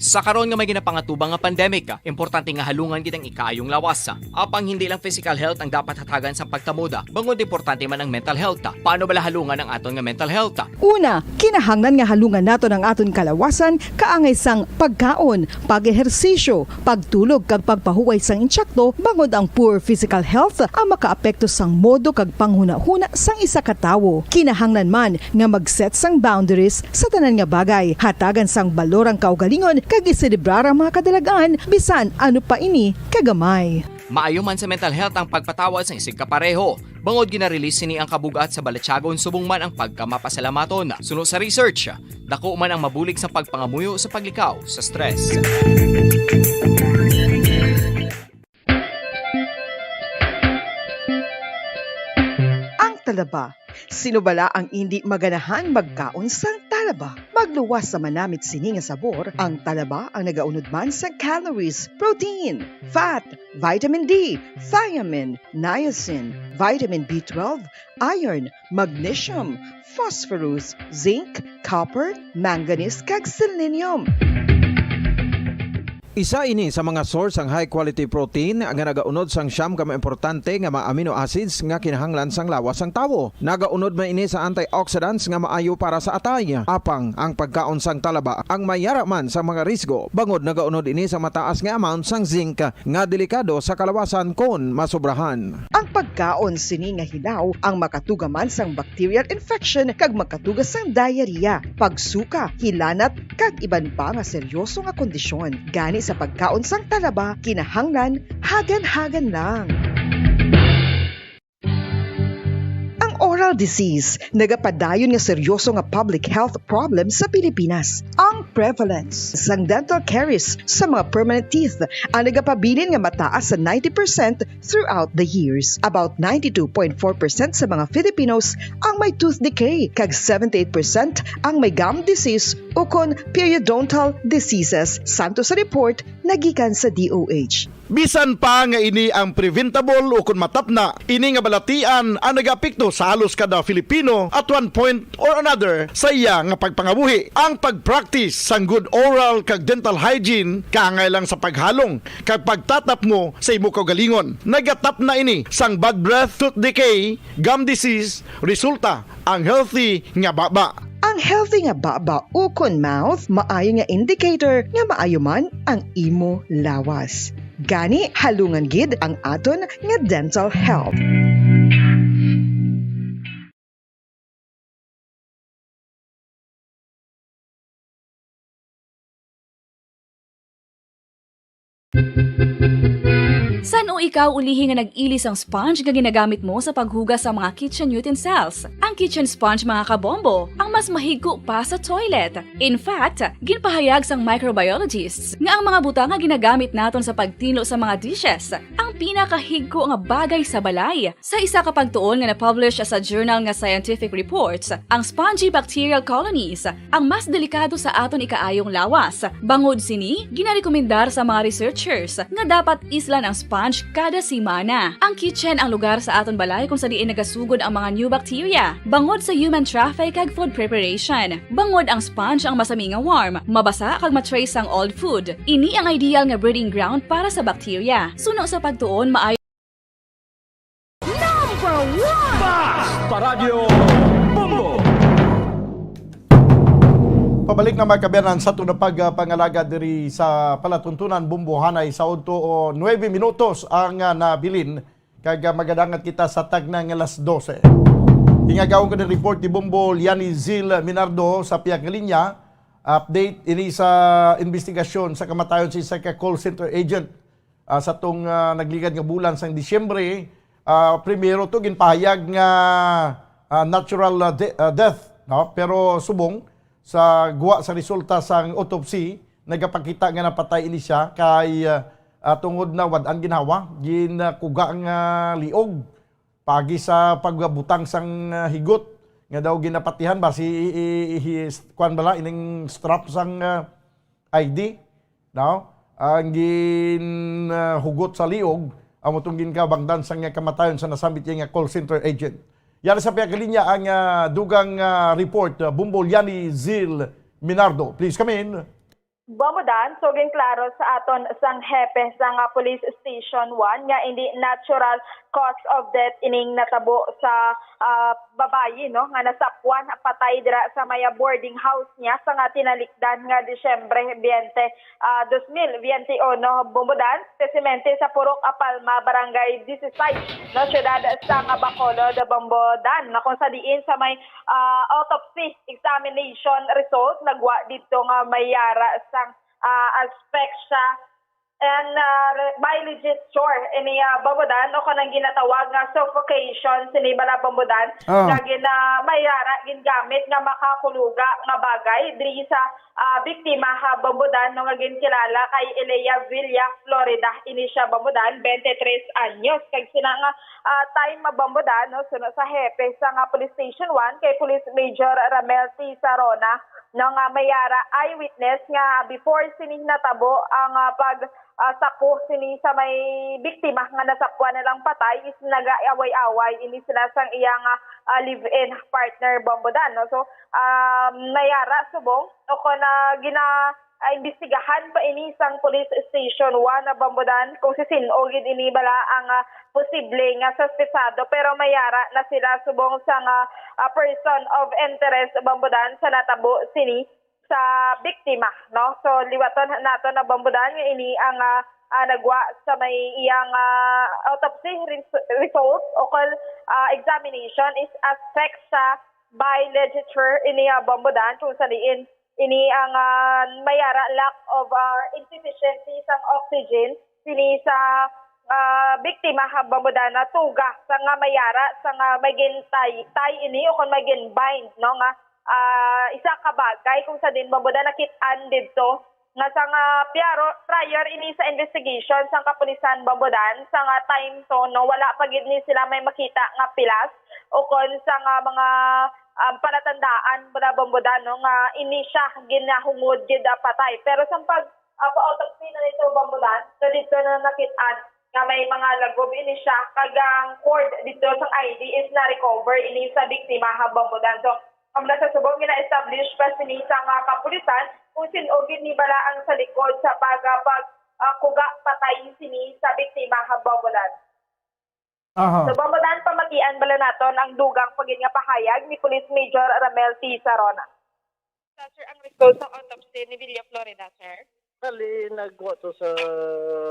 Sa karon nga may ginapangatubang nga pandemic, importante nga halungan gid ang ikaayong lawas. Apang hindi lang physical health ang dapat hatagan sang pagkamoda, bangod importante man ang mental health. Paano bala halungan ang aton nga mental health? Una, kinahanglan nga halungan naton ang aton kalawasan kaangay sang pagkaon, pag-ehersisyo, pagtulog, kag pagpahuway sang insakto, bangod ang poor physical health ang makaapekto sang modo kag panghunahuna sang isa ka tawo. Kinahanglan man nga mag-set sang boundaries sa tanan nga bagay, hatagan sang balor ang kaugalingon, kag iselebrar ang mga kadalag-an, bisan ano pa ini kagamay. Maayo man sa mental health ang pagpatawad sang isigkapareho, bangod gina-release sini ang kabug-at sa balatyagon subong man ang pagkamapasalamaton. Suno sa research, dako man ang mabulig sa pagpangamuyo sa paglikaw sa stress. Ang talaba. Sino bala ang indi maganahan magkaon sang talaba? Magluwas sa manamit sini nga sabor, ang talaba ang nagaunod man sa calories, protein, fat, vitamin D, thiamine, niacin, vitamin B twelve, iron, magnesium, phosphorus, zinc, copper, manganese, kag selenium. Isa ini sa mga source sang high quality protein nga nagaunod sang siyam ka mga importante nga mga amino acids nga kinahanglan sang lawas sang tawo. Nagaunod man ini sa antioxidants nga maayo para sa atay. Apang ang pagkaon sang talaba ang may yara man sa mga risgo, bangod nagaunod ini sa mataas nga amount sang zinc nga delikado sa kalawasan kon masobrahan. Ang pagkaon sini nga hilaw ang makatuga man sang bacterial infection kag makatuga sang diarrhea, pagsuka, hilanat, kag iban pa nga seryoso nga kondisyon. Gani sa pagkaon sang talaba, kinahanglan hagan-hagan lang. Ang Oral disease, nagapadayon nga seryoso nga public health problem sa Pilipinas. Ang prevalence sang dental caries sa mga permanent teeth ang nagapabilin nga mataas sa ninety percent throughout the years. About ninety-two point four percent sa mga Filipinos ang may tooth decay, kag seventy-eight percent ang may gum disease ukon periodontal diseases, santo sa report nga gikan sa D O H. Bisan pa nga ini ang preventable ukon matapna, ini nga balatian ang nagaapekto sa halos kada Filipino at one point or another sa iya nga pagpangabuhi. Ang pag-practice sang good oral kag dental hygiene kaangay lang sa paghalong kag pagtatapngo sa imo kaugalingon. Nagatapna ini sang bad breath, tooth decay, gum disease, resulta ang healthy nga baba. Ang healthy nga baba ukon mouth maayo nga indicator nga maayo man ang imo lawas. Gani, halungan gid ang aton nga dental health. San-o ikaw ulihi nga nag-ili sang sponge nga ginagamit mo sa paghugas sa mga kitchen utensils? Ang kitchen sponge, mga kabombo, ang mas mahigko pa sa toilet. In fact, ginpahayag sang microbiologists nga ang mga butang nga ginagamit naton sa pagtinlo sa mga dishes ang pinakahigko nga bagay sa balay. Sa isa ka pagtuon nga na-publish sa journal nga Scientific Reports, ang spongy bacterial colonies ang mas delikado sa aton ikaayong lawas. Bangod sini, ginarekomendar sa mga researchers nga dapat islan ang sponge kada semana. Ang kitchen ang lugar sa aton balay kung sa diin nagasugod ang mga new bacteria, bangod sa human traffic kag food preparation. Bangod ang sponge ang masami nga warm, mabasa kag ma-trace sang old food. Ini ang ideal nga breeding ground para sa bacteria. Suno sa pagtuon, maayo Number one! Basta Radyo Bombo! Pabalik na, mga kaabyanan, sa aton nga pagpangalaga diri sa palatuntunan, Bombo, hanay sa udto, o, nuebe minutos ang, ah, nabilin, kag, ah, magadangat kita sa tagna nga alas dose. Ingagawon ko ng report ni Bombo Liani Zil Minardo sa pihak nga linya. Update ini sa investigasyon sa kamatayon sa isa ka call center agent, ah, sa tong, ah, nagligad nga bulan sang Disyembre. Ah, primero to ginpahayag nga, ah, natural, ah, de-, ah, death, no? Pero subong sa gwa sa resulta sang autopsy, nagapakita nga napatay ini siya kay, ah, ah, tungod na wad-an ginhawa, ginkuga ang, ah, liog pagi sa pagbutang sang, ah, higot nga daw ginapatihan ba si i-, i-, i-, kuan bala ining strap sang, ah, I D, no? Ang gin, ah, hugot sa liog, amo tong ginkabangdan sang kamatayon sa nasambit niya nga call center agent. Yari sa pihak nga linya ang, ah, dugang, ah, report, ah, Bombo Liani Zil Minardo. Please come in. Bombo Dan, so ginklaro sa aton sang hepe sang, ah, Police Station one nga indi natural cause of death ining natabo sa, ah, babayi, no, nga nasapwan patay dira sa may, ah, boarding house niya sa nga tinalikdan nga Disyembre twenty, ah, dos mil twenty-uno, Bombo Dan, specimente sa Purok Apalma, Barangay disisais, no, siyudad sang Bacolod, Bombo Dan, na kung sa diin sa may, ah, autopsy examination result nagwa didto nga may yara sang, ah, asphyxia and, ah, re-, by ligature ini, ah, Bombo Dan, o kanang ginatawag nga suffocation sini bala, Bombo Dan, Ah. nga gina-, may yara gingamit nga makakuluga nga bagay diri sa, ah, biktima, ha, Bombo Dan, no, nga ginkilala kay Elea Villa Florida. Ini siya, Bombo Dan, twenty-three anyos. Kag sina nga, ah, time, Bombo Dan, no, suno sa hepe sa nga Police Station one kay Police Major Ramel T Sarona, no, nga may yara eyewitness nga before sini natabo ang, ah, pag, ah, sapo sini sa may biktima nga nasapwan na lang patay is nagaaway-away ini sila sang iyang, ah, ah, live-in partner, Bombo Dan, no? So, um, may yara subong o kon na gina-, ah, imbestigahan pa ini sang Police Station one na, Bombo Dan, kung si sin-o gid ini bala ang, ah, posible nga suspetsado, pero may yara na sila subong sang, ah, ah, person of interest, Bombo Dan, sa natabo sini sa biktima, no? So, liwaton nato na, Bombo Dan, nga ini ang, ah, ah, nagwa sa may iyang, ah, autopsy res-, result o kon, ah, examination is asphyxia by ligature ini, ah, Bombo Dan, kung sa diin ini ang, ah, may yara lack of, ah, insufficiency sang oxygen sini sa, ah, biktima, ha, Bambodan, na tuga sa nga may ara sa nga may gintay-tay ini o kon may ginbind, no, nga, ah, isa ka bagay kung sa din, Bambodan, nakit-an didto nga sa nga piaro-, prior ini sa investigation sang kapulisan, Bambodan, sa nga time to, no, wala pa gid ni sila may makita nga pilas o kon sa nga mga, um, palatandaan, Bambodan, no, nga ini siya ginahungod gid, ah, patay. Pero sang pag, ah, pa-autopsy na nito, Bambodan, so dito na nakit-an nga may mga lagob ini siya, kag ang cord dito sang I D is na-recover ini sa biktima, ha, Bambodan. So, ang nasa subong gina-establish pa sini sa mga kapulisan kung sin-o gid ni bala ang sa likod sa pag, ah, pag, ah, kuga patay sini sa biktima, ha, Bambodan. Aha. So, Bambodan, pamatian bala naton ang dugang pa gid nga pahayag ni Police Major Ramel T. Sarona. Sa, sir, ang result sa autopsy ni Villa Florida, sir? Bali, nagwa to sa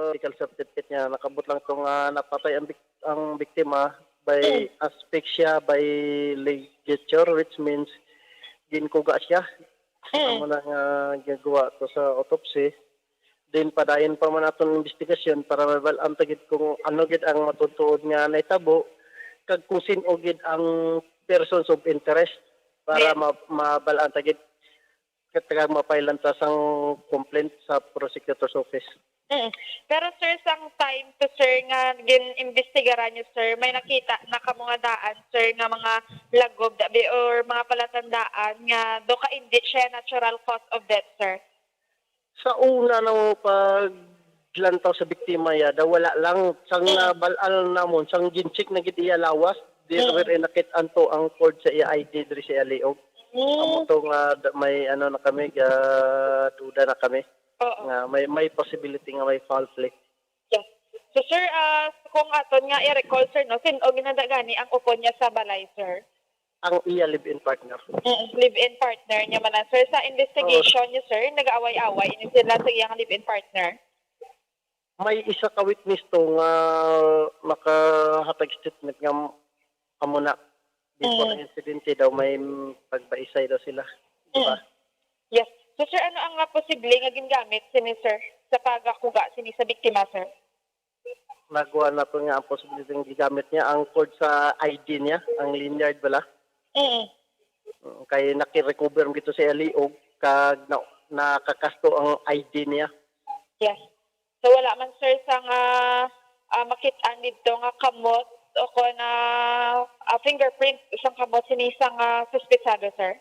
medical certificate niya. Nakabot lang to nga napatay ang bik-, ang biktima by Mm. asphyxia, by ligature, which means ginkuga siya. Mm. Amo na nga ginagawa to sa autopsy. Then, padayon pa man aton investigasyon para mabal-an ta gid kung ano gid ang matuod-tuod nga nahitabo, kag kung sin-o gid ang persons of interest para Yes. ma-, mabal-an ta gid. Kag ma-file-an ta sang complaint sa prosecutor's office. Mm. Pero, sir, sang time to, sir, nga gin-imbestigaran niyo, sir, may nakita na kamo nga daan, sir, nga mga lagob, dabi, or mga palatandaan nga do ka hindi siya natural cause of death, sir? Sa una na mo paglantaw sa biktima, yada, wala lang. Sang Mm. nabal-an namon, sang gin-check na gid iya lawas, di Mm. wala nakit-an to ang cord sa iya I D diri sa iya liog. Mm. Amo to nga da-, may ano na kami, ga-, duda na kami Oo. nga may, may possibility nga may foul play. Yes. So, sir, ah, kung aton nga i-recall, sir, no, sin-o ginadagani ang upod niya sa balay, sir? Ang iya live-in partner. Mm, live-in partner niya man, sir. Sa investigation Oo. niyo, sir, nag-aaway-away ini sila sa iyang live-in partner? May isa ka witness to nga makahatag statement nga amo na, before Mm. ang insidente daw, may pagbaisay daw sila. Di ba? Mm. Yes. So, sir, ano ang, ah, posible nga gingamit sini, sir, sa pagkuga sini sa biktima, sir? Nagwa na to nga ang posible nga gigamit niya, ang cord sa I D niya, ang lanyard bala. Mm. Mm, kay naki-recover man gito sa iya liog, kag na, nakakasto ang I D niya. Yes. So, wala man, sir, sa nga, ah, makit-an didto nga kamot o kon, ah, ah, fingerprint sang kamot sini sang, ah, suspetsado, sir?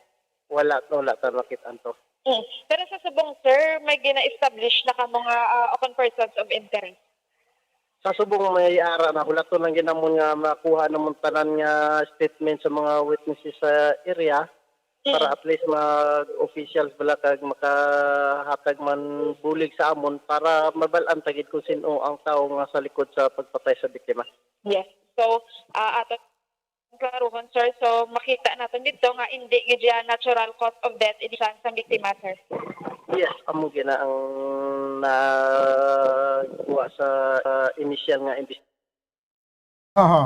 Wala, wala ta makit-an to. Mm. Pero sa subong, sir, may gina-establish na kamo nga, ah, o kon persons of interest? Sa subong may ara na, hulaton lang gid namon nga makuha namon tanan nga statement sa mga witnesses sa area para Mm. at least mag-officials bala kag makahatag man bulig sa amon para mabal-an ta gid kung sin-o ang tawo nga sa likod sa pagpatay sa biktima. Yes. So, ah, ato klaruhon, sir. So, makita naton didto nga indi gid siya natural cause of death ini sang biktima, sir. Yes, amo gid na ang nakuha sa, ah, initial nga imbestigasyon. Aha.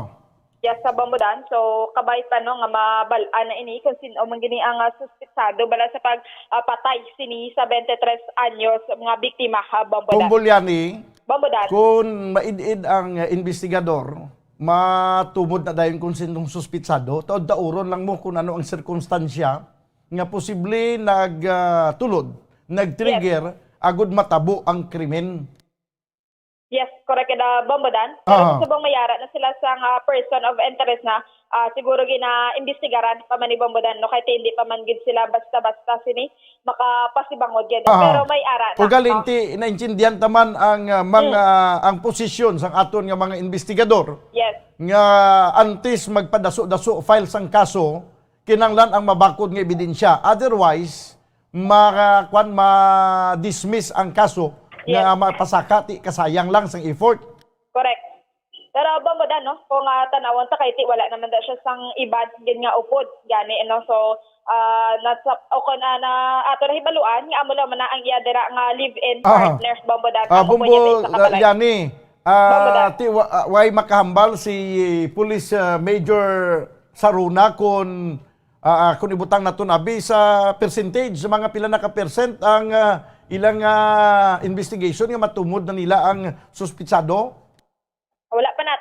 Yes, sa Bambodan. So, kabay pa, no, nga mabal-an na ini kung sin-o man gini ang, ah, suspetsado bala sa pag, ah, patay sini sa twenty-three anyos nga biktima, ha, Bambodan. Kung Bulyani, Bambodan. Kung maid-id ang, ah, investigador, matumod na dayon kung sinong suspitsado, taud-taudon lang mo kung ano ang sirkunstansya nga posible nag, ah, tulod, nag-trigger, Yes. agud matabo ang krimen. Yes, correct, ah, Bambodan. Pero Ah. sa subong may ara na sila sa nga person of interest na, ah, siguro gina-imbestigaran pa man ni Bambodan, no? Kay hindi pa man gid sila basta-basta sini makapasibangod gid. Ah. Pero may ara na. Ugaling Ah. ti naintindihan ta man ang, ah, mga, Hmm. ang posisyon sang aton nga mga investigador Yes. nga antes magpadaso-daso file sang kaso, kinahanglan ang mabakod nga ebidensya. Otherwise, ma-, kwan, ma-dismiss ang kaso nga Yes. mapasaka ti kasayang lang sang effort. Correct. Pero, Bambodan, no, kung, ah, tan-awon ta kay ti wala naman da siya sang iban gid nga upod gani, no? So, ah, nasa, o kung, ah, na, ato na hibaluan nga amo lang man na ang iya dira nga live-in Ah. partner, Bambodan, Ah, ang upod niya Bumbo, sa isa ka balay. ah, Yani, ah, Bambodan. ti wa-, ah, way makahambal si Police, ah, Major Saruna kung, ah, ah, kung ibutang naton abi sa percentage, sa mga pila na ka percent ang, ah, ilang, ah, investigation nga matumod na nila ang suspitsado?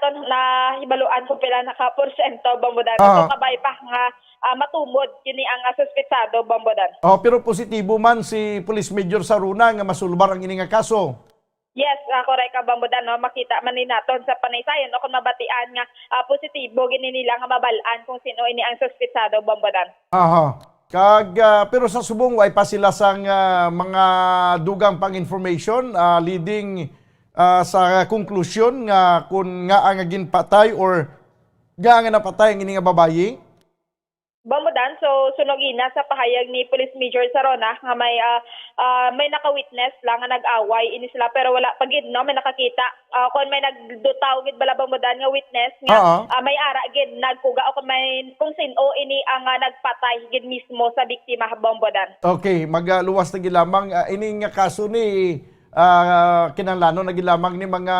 ton, nahibaluan kung pila na ka porsyento, Bombo Dan. Ah. So, kabay pa nga, ah, matumod kini ang, ah, suspetsado, Bombo Dan. Oh, pero positibo man si Police Major Saruna nga masulbar ang ini nga kaso. Yes, ah, correct ka, Bombo Dan, no? Makita man ni naton sa panaysayan o kung mabatian nga, ah, positibo gini nila nga mabal-an kung sino ini ang suspetsado, Bombo Dan. Aha. Kag, ah, pero sa subong, way pa sila sang, ah, mga dugang pang information, ah, leading, ah, sa konklusyon nga kun ngaa nga ginpatay or ngaa nga napatay ang ini nga babayi? Bombo Dan, so sunog ina sa pahayag ni Police Major Sarona nga may, ah, ah, may naka-witness lang nga nag-away ini sila, pero wala pa gid, no, may nakakita. Ah, kung may nagdutaw gid bala, Bombo Dan, nga witness nga, Oo. ah, may ara gid nagkuga o kung may, kung sin-o ini ang, ah, nagpatay gid mismo sa biktima, Bombo Dan. Okay, magaluwas na gid lamang, ah, ini nga kaso ni, ah, kinahanglanon na gid lamang ni mga,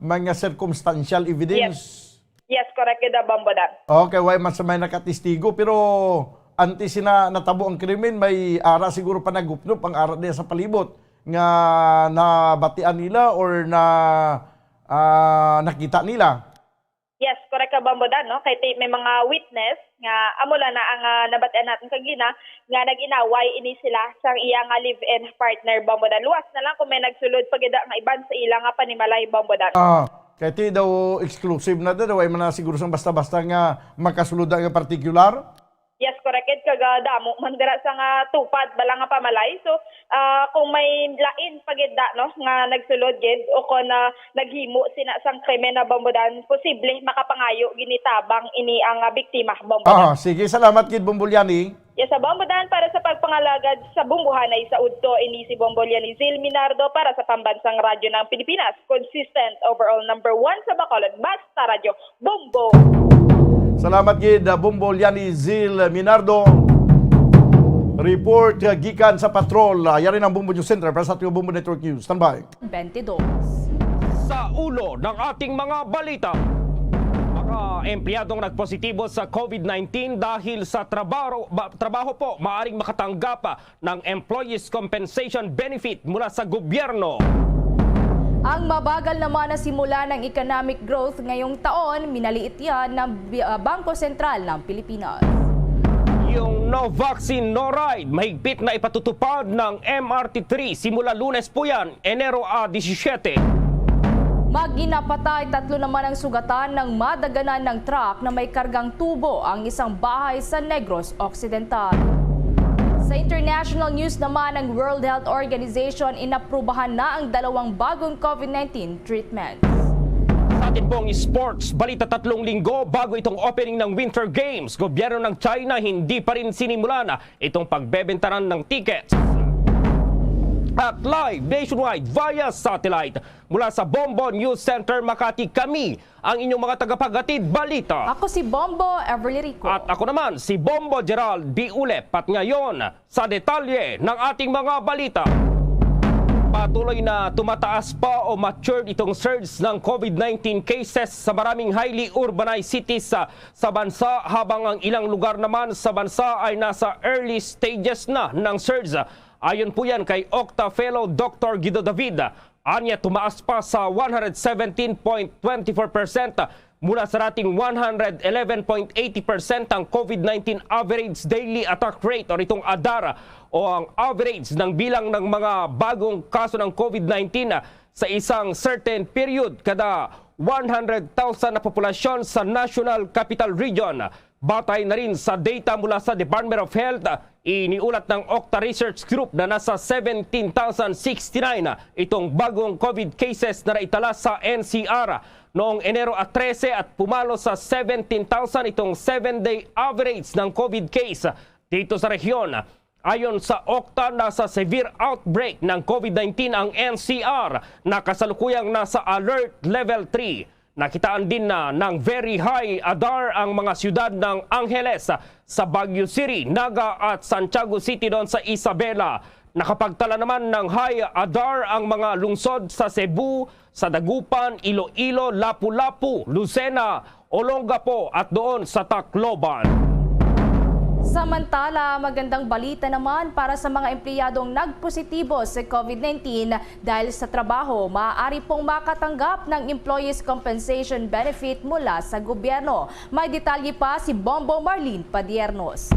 mga circumstantial evidence. Yes. Yes, correct gid, Bombo Dan. Okay, way man sa may nakatestigo, pero antes sina natabo ang krimen, may ara siguro pa nagupnop ang ara diya sa palibot nga nabatian nila or na, ah, nakita nila. Yes, correct ka, Bombo Dan, no? Kay ti-, may mga witness nga amo lang na ang, ah, nabatian natin kagina nga nag-inaway ini sila sang iya nga live-in partner, Bombo Dan. Luwas na lang kung may nagsulod pa gid nga iban sa ila nga panimalay, Bombo Dan. Ah, kay ti daw exclusive na daw, way man na siguro sang basta-basta nga makasulod nga partikular. Yes, correct. Kag, ah, damo man dira sa nga tupad bala nga pamalay. So, ah, kung may lain pa gid da, no, nga nagsulod gid o kon, ah, naghimo sina sang krimen na, Bombo Dan, posible makapangayo gini tabang ini ang, ah, biktima, Bombo Dan. Ah, sige, salamat gid, Bombo Liani. Yes, sa Bombo Dan, para sa pagpangalagad sa bumbuhanay sa udto, ini si Bombo Liani Zil Minardo para sa Pambansang Radyo ng Pilipinas, consistent overall number one sa Bacolod, basta radyo, Bombo. Salamat gid, uh, Bombo Liani Zil Minardo. Report, uh, gikan sa patrol. Uh, yari ng Bombo News Center para sa ating Bombo Network News. Standby. Twenty-two. Sa ulo ng ating mga balita, mga empleyadong nagpositibo sa COVID nineteen dahil sa trabaho, ba-, trabaho po, maaring makatanggap, ah, ng Employees Compensation Benefit mula sa gobyerno. Ang mabagal naman na simula ng economic growth ngayong taon, minaliit yan ng Bi-, ah, Bangko Sentral ng Pilipinas. Yung No Vaccine, No Ride, mahigpit na ipatutupad ng M R T three simula Lunes po yan, Enero, ah, disisyete. Maginapatay, tatlo naman ang sugatan ng madaganan ng truck na may kargang tubo ang isang bahay sa Negros Occidental. Sa international news naman, ang World Health Organization inaprubahan na ang dalawang bagong COVID nineteen treatments. Sa ating pong sports balita, tatlong linggo bago itong opening ng Winter Games, gobyerno ng China hindi pa rin sinimulan itong pagbebentaran ng tickets. At live nationwide via satellite mula sa Bombo News Center Makati, kami ang inyong mga tagapaghatid balita. Ako si Bombo Everly Rico. At ako naman si Bombo Gerald B. Ulep. At ngayon, sa detalye ng ating mga balita. Patuloy na tumataas pa o matured itong surge ng COVID nineteen cases sa maraming highly urbanized cities sa, sa bansa, habang ang ilang lugar naman sa bansa ay nasa early stages na ng surge. Ayon po yan kay Okta Fellow Doctor Guido David. Anya, tumaas pa sa one hundred seventeen point twenty four percent mula sa dating one hundred eleven point eighty percent ang COVID nineteen average daily attack rate, o itong adar, o ang average ng bilang ng mga bagong kaso ng COVID nineteen sa isang certain period kada one hundred thousand na populasyon sa National Capital Region. Batay na rin sa data mula sa Department of Health, iniulat ng Okta Research Group na nasa seventeen thousand sixty-nine itong bagong COVID cases na naitala sa N C R noong Enero at trese at pumalo sa seventeen thousand itong seven-day average ng COVID case dito sa rehiyon. Ayon sa Okta, nasa severe outbreak ng COVID nineteen ang N C R na kasalukuyang nasa alert level three. Nakitaan din na ng very high adar ang mga siyudad ng Angeles, sa Baguio City, Naga at Santiago City doon sa Isabela. Nakapagtala naman ng high adar ang mga lungsod sa Cebu, sa Dagupan, Iloilo, Lapu-Lapu, Lucena, Olongapo at doon sa Tacloban. Samantala, magandang balita naman para sa mga empleyadong nagpositibo sa COVID nineteen dahil sa trabaho. Maaari pong makatanggap ng Employees Compensation Benefit mula sa gobyerno. May detalye pa si Bombo Marlene Padiernos.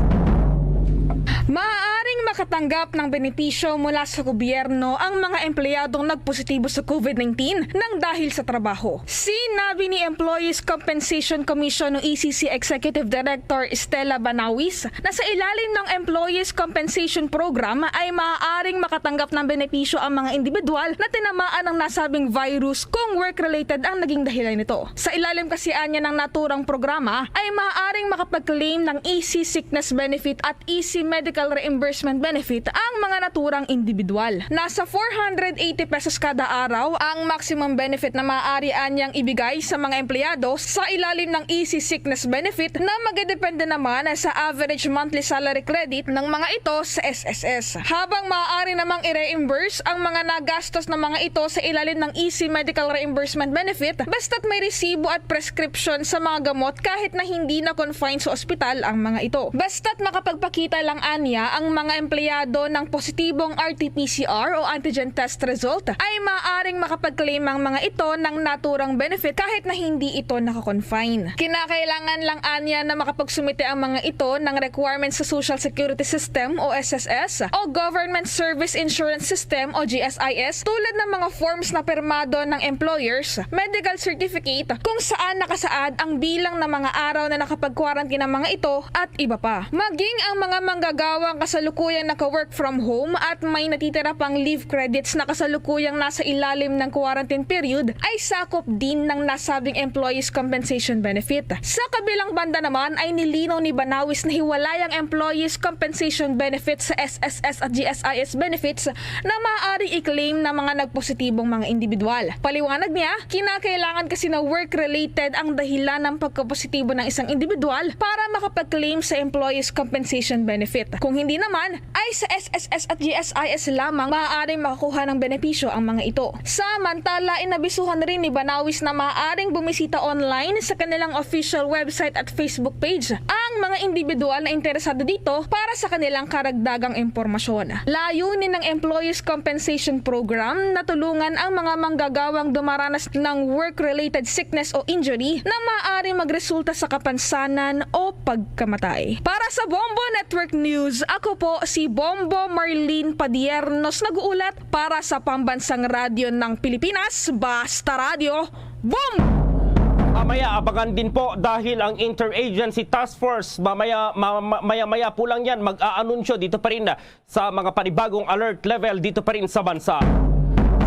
Maaaring makatanggap ng benepisyo mula sa gobyerno ang mga empleyadong nagpositibo sa COVID nineteen nang dahil sa trabaho. Sinabi ni Employees Compensation Commission o E C C Executive Director Stella Banawis na sa ilalim ng Employees Compensation Program ay maaaring makatanggap ng benepisyo ang mga individual na tinamaan ng nasabing virus kung work-related ang naging dahilan nito. Sa ilalim kasi anya ng naturang programa ay maaaring makapag-claim ng E C Sickness Benefit at E C Medical Reimbursement Benefit ang mga naturang individual. Nasa four hundred eighty pesos kada araw ang maximum benefit na maaari anyang ibigay sa mga empleyado sa ilalim ng E C Sickness Benefit na magdedepende naman sa average monthly salary credit ng mga ito sa S S S. Habang maaari namang i-reimburse ang mga nagastos ng mga ito sa ilalim ng E C Medical Reimbursement Benefit, basta't may resibo at prescription sa mga gamot kahit na hindi na-confine sa ospital ang mga ito. Basta't makapagpakita lang anya ang mga empleyado ng positibong R T P C R o antigen test result, ay maaring makapag-claim ang mga ito ng naturang benefit kahit na hindi ito naka-confine. Kinakailangan lang anya na makapagsumite ang mga ito ng requirements sa Social Security System o S S S o Government Service Insurance System o G S I S, tulad ng mga forms na pirmado ng employers, medical certificate kung saan nakasaad ang bilang ng mga araw na nakapag-quarantine ang mga ito, at iba pa. Maging ang mga manggagawang kasalukuyang naka-work from home at may natitira pang leave credits na kasalukuyang nasa ilalim ng quarantine period ay sakop din ng nasabing Employees Compensation Benefit. Sa kabilang banda naman ay nilinaw ni Banawis na hiwalay ang Employees Compensation Benefit sa S S S at G S I S benefits na maaari i-claim ng mga nagpositibong mga individual. Paliwanag niya, kinakailangan kasi na work-related ang dahilan ng pagkapositibo ng isang individual para makapag-claim sa Employees Compensation Benefit. Kung hindi naman, ay sa S S S at G S I S lamang maaaring makakuha ng benepisyo ang mga ito. Samantala, inabisuhan rin ni Banawis na maaaring bumisita online sa kanilang official website at Facebook page ang mga individual na interesado dito para sa kanilang karagdagang impormasyon. Layunin ng Employees Compensation Program na tulungan ang mga manggagawang dumaranas ng work-related sickness o injury na maaaring magresulta sa kapansanan o pagkamatay. Para sa Bombo Network News, ako po si Bombo Marlene Padiernos, nag-uulat para sa Pambansang Radyo ng Pilipinas, Basta Radyo, Bombo! Mamaya, abangan din po dahil ang Interagency Task Force mamaya, ma-, ma-, maya-maya po lang yan mag-aanunsyo dito pa rin sa mga panibagong alert level dito pa rin sa bansa.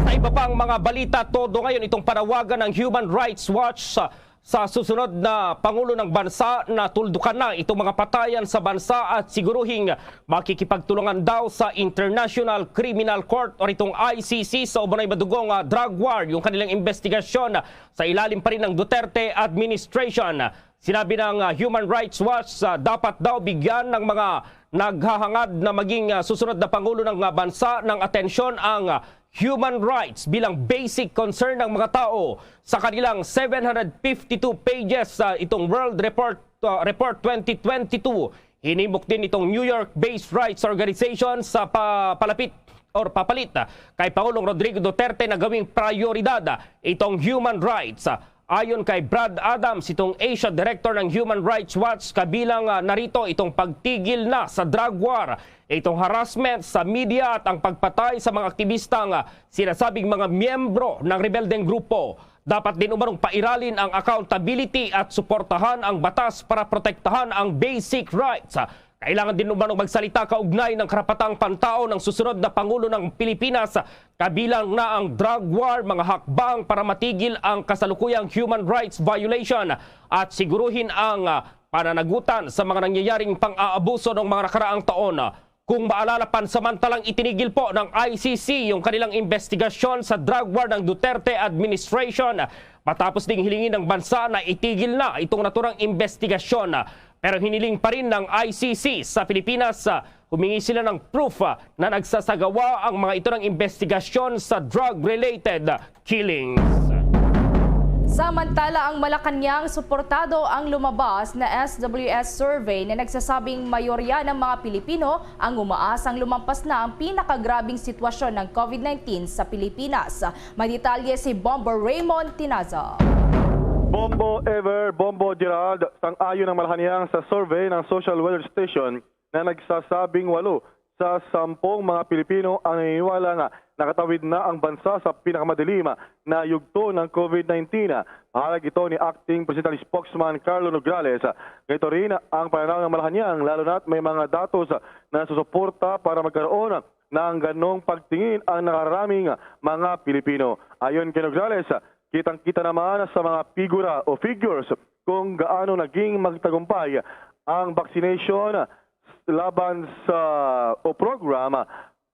Sa iba pang mga balita, todo ngayon itong panawagan ng Human Rights Watch sa, sa susunod na Pangulo ng Bansa na tuldukan na itong mga patayan sa bansa at siguruhing makikipagtulungan daw sa International Criminal Court o itong I C C sa umano'y madugong, ah, drug war, yung kanilang investigasyon sa ilalim pa rin ng Duterte administration. Sinabi ng, ah, Human Rights Watch, ah, dapat daw bigyan ng mga naghahangad na maging, ah, susunod na pangulo ng, ah, bansa ng atensyon ang, ah, human rights bilang basic concern ng mga tao. Sa kanilang seven hundred fifty-two pages, ah, itong World Report, ah, Report twenty twenty-two, hinimok din itong New York-based rights organization sa pa-, palapit or papalit, ah, kay Pangulong Rodrigo Duterte na gawing prayoridad, ah, itong human rights. Ah, ayon kay Brad Adams, itong Asia Director ng Human Rights Watch, kabilang, ah, narito itong pagtigil na sa drug war, itong harassment sa media at ang pagpatay sa mga aktibistang, ah, sinasabing mga miyembro ng rebeldeng grupo. Dapat din umanong pairalin ang accountability at suportahan ang batas para protektahan ang basic rights. Kailangan din umanong magsalita kaugnay ng karapatang pantao ng susunod na Pangulo ng Pilipinas, kabilang na ang drug war, mga hakbang para matigil ang kasalukuyang human rights violation at siguruhin ang, ah, pananagutan sa mga nangyayaring pang-aabuso noong mga nakaraang taon. Kung maalala, pansamantalang itinigil po ng I C C yung kanilang investigasyon sa drug war ng Duterte administration matapos ding hilingin ng bansa na itigil na itong naturang investigasyon. Pero hiniling pa rin ng I C C sa Pilipinas, ah, humingi sila ng proof, ah, na nagsasagawa ang mga ito ng investigasyon sa drug-related killings. Samantala, ang Malacañang suportado ang lumabas na S W S survey na nagsasabing mayorya ng mga Pilipino ang umaasang lumampas na ang pinakagrabing sitwasyon ng COVID nineteen sa Pilipinas. May detalye si Bombo Raymond Tinaza. Bombo Ever, Bombo Gerald, sang-ayon ang Malacañang sa survey ng Social Weather Station na nagsasabing walo sa sampung mga Pilipino ang naniniwala nga nakatawid na ang bansa sa pinakamadilim na yugto ng COVID nineteen. Pahalag ito ni Acting Presidential Spokesman Carlo Nograles. Ganito rin ang pananaw ng Malacañang, lalo na't may mga datos na susuporta para magkaroon ng ganong pagtingin ang nakaraming mga Pilipino. Ayon kay Nograles, kitang-kita naman sa mga figura o figures kung gaano naging magtagumpay ang vaccination laban sa o program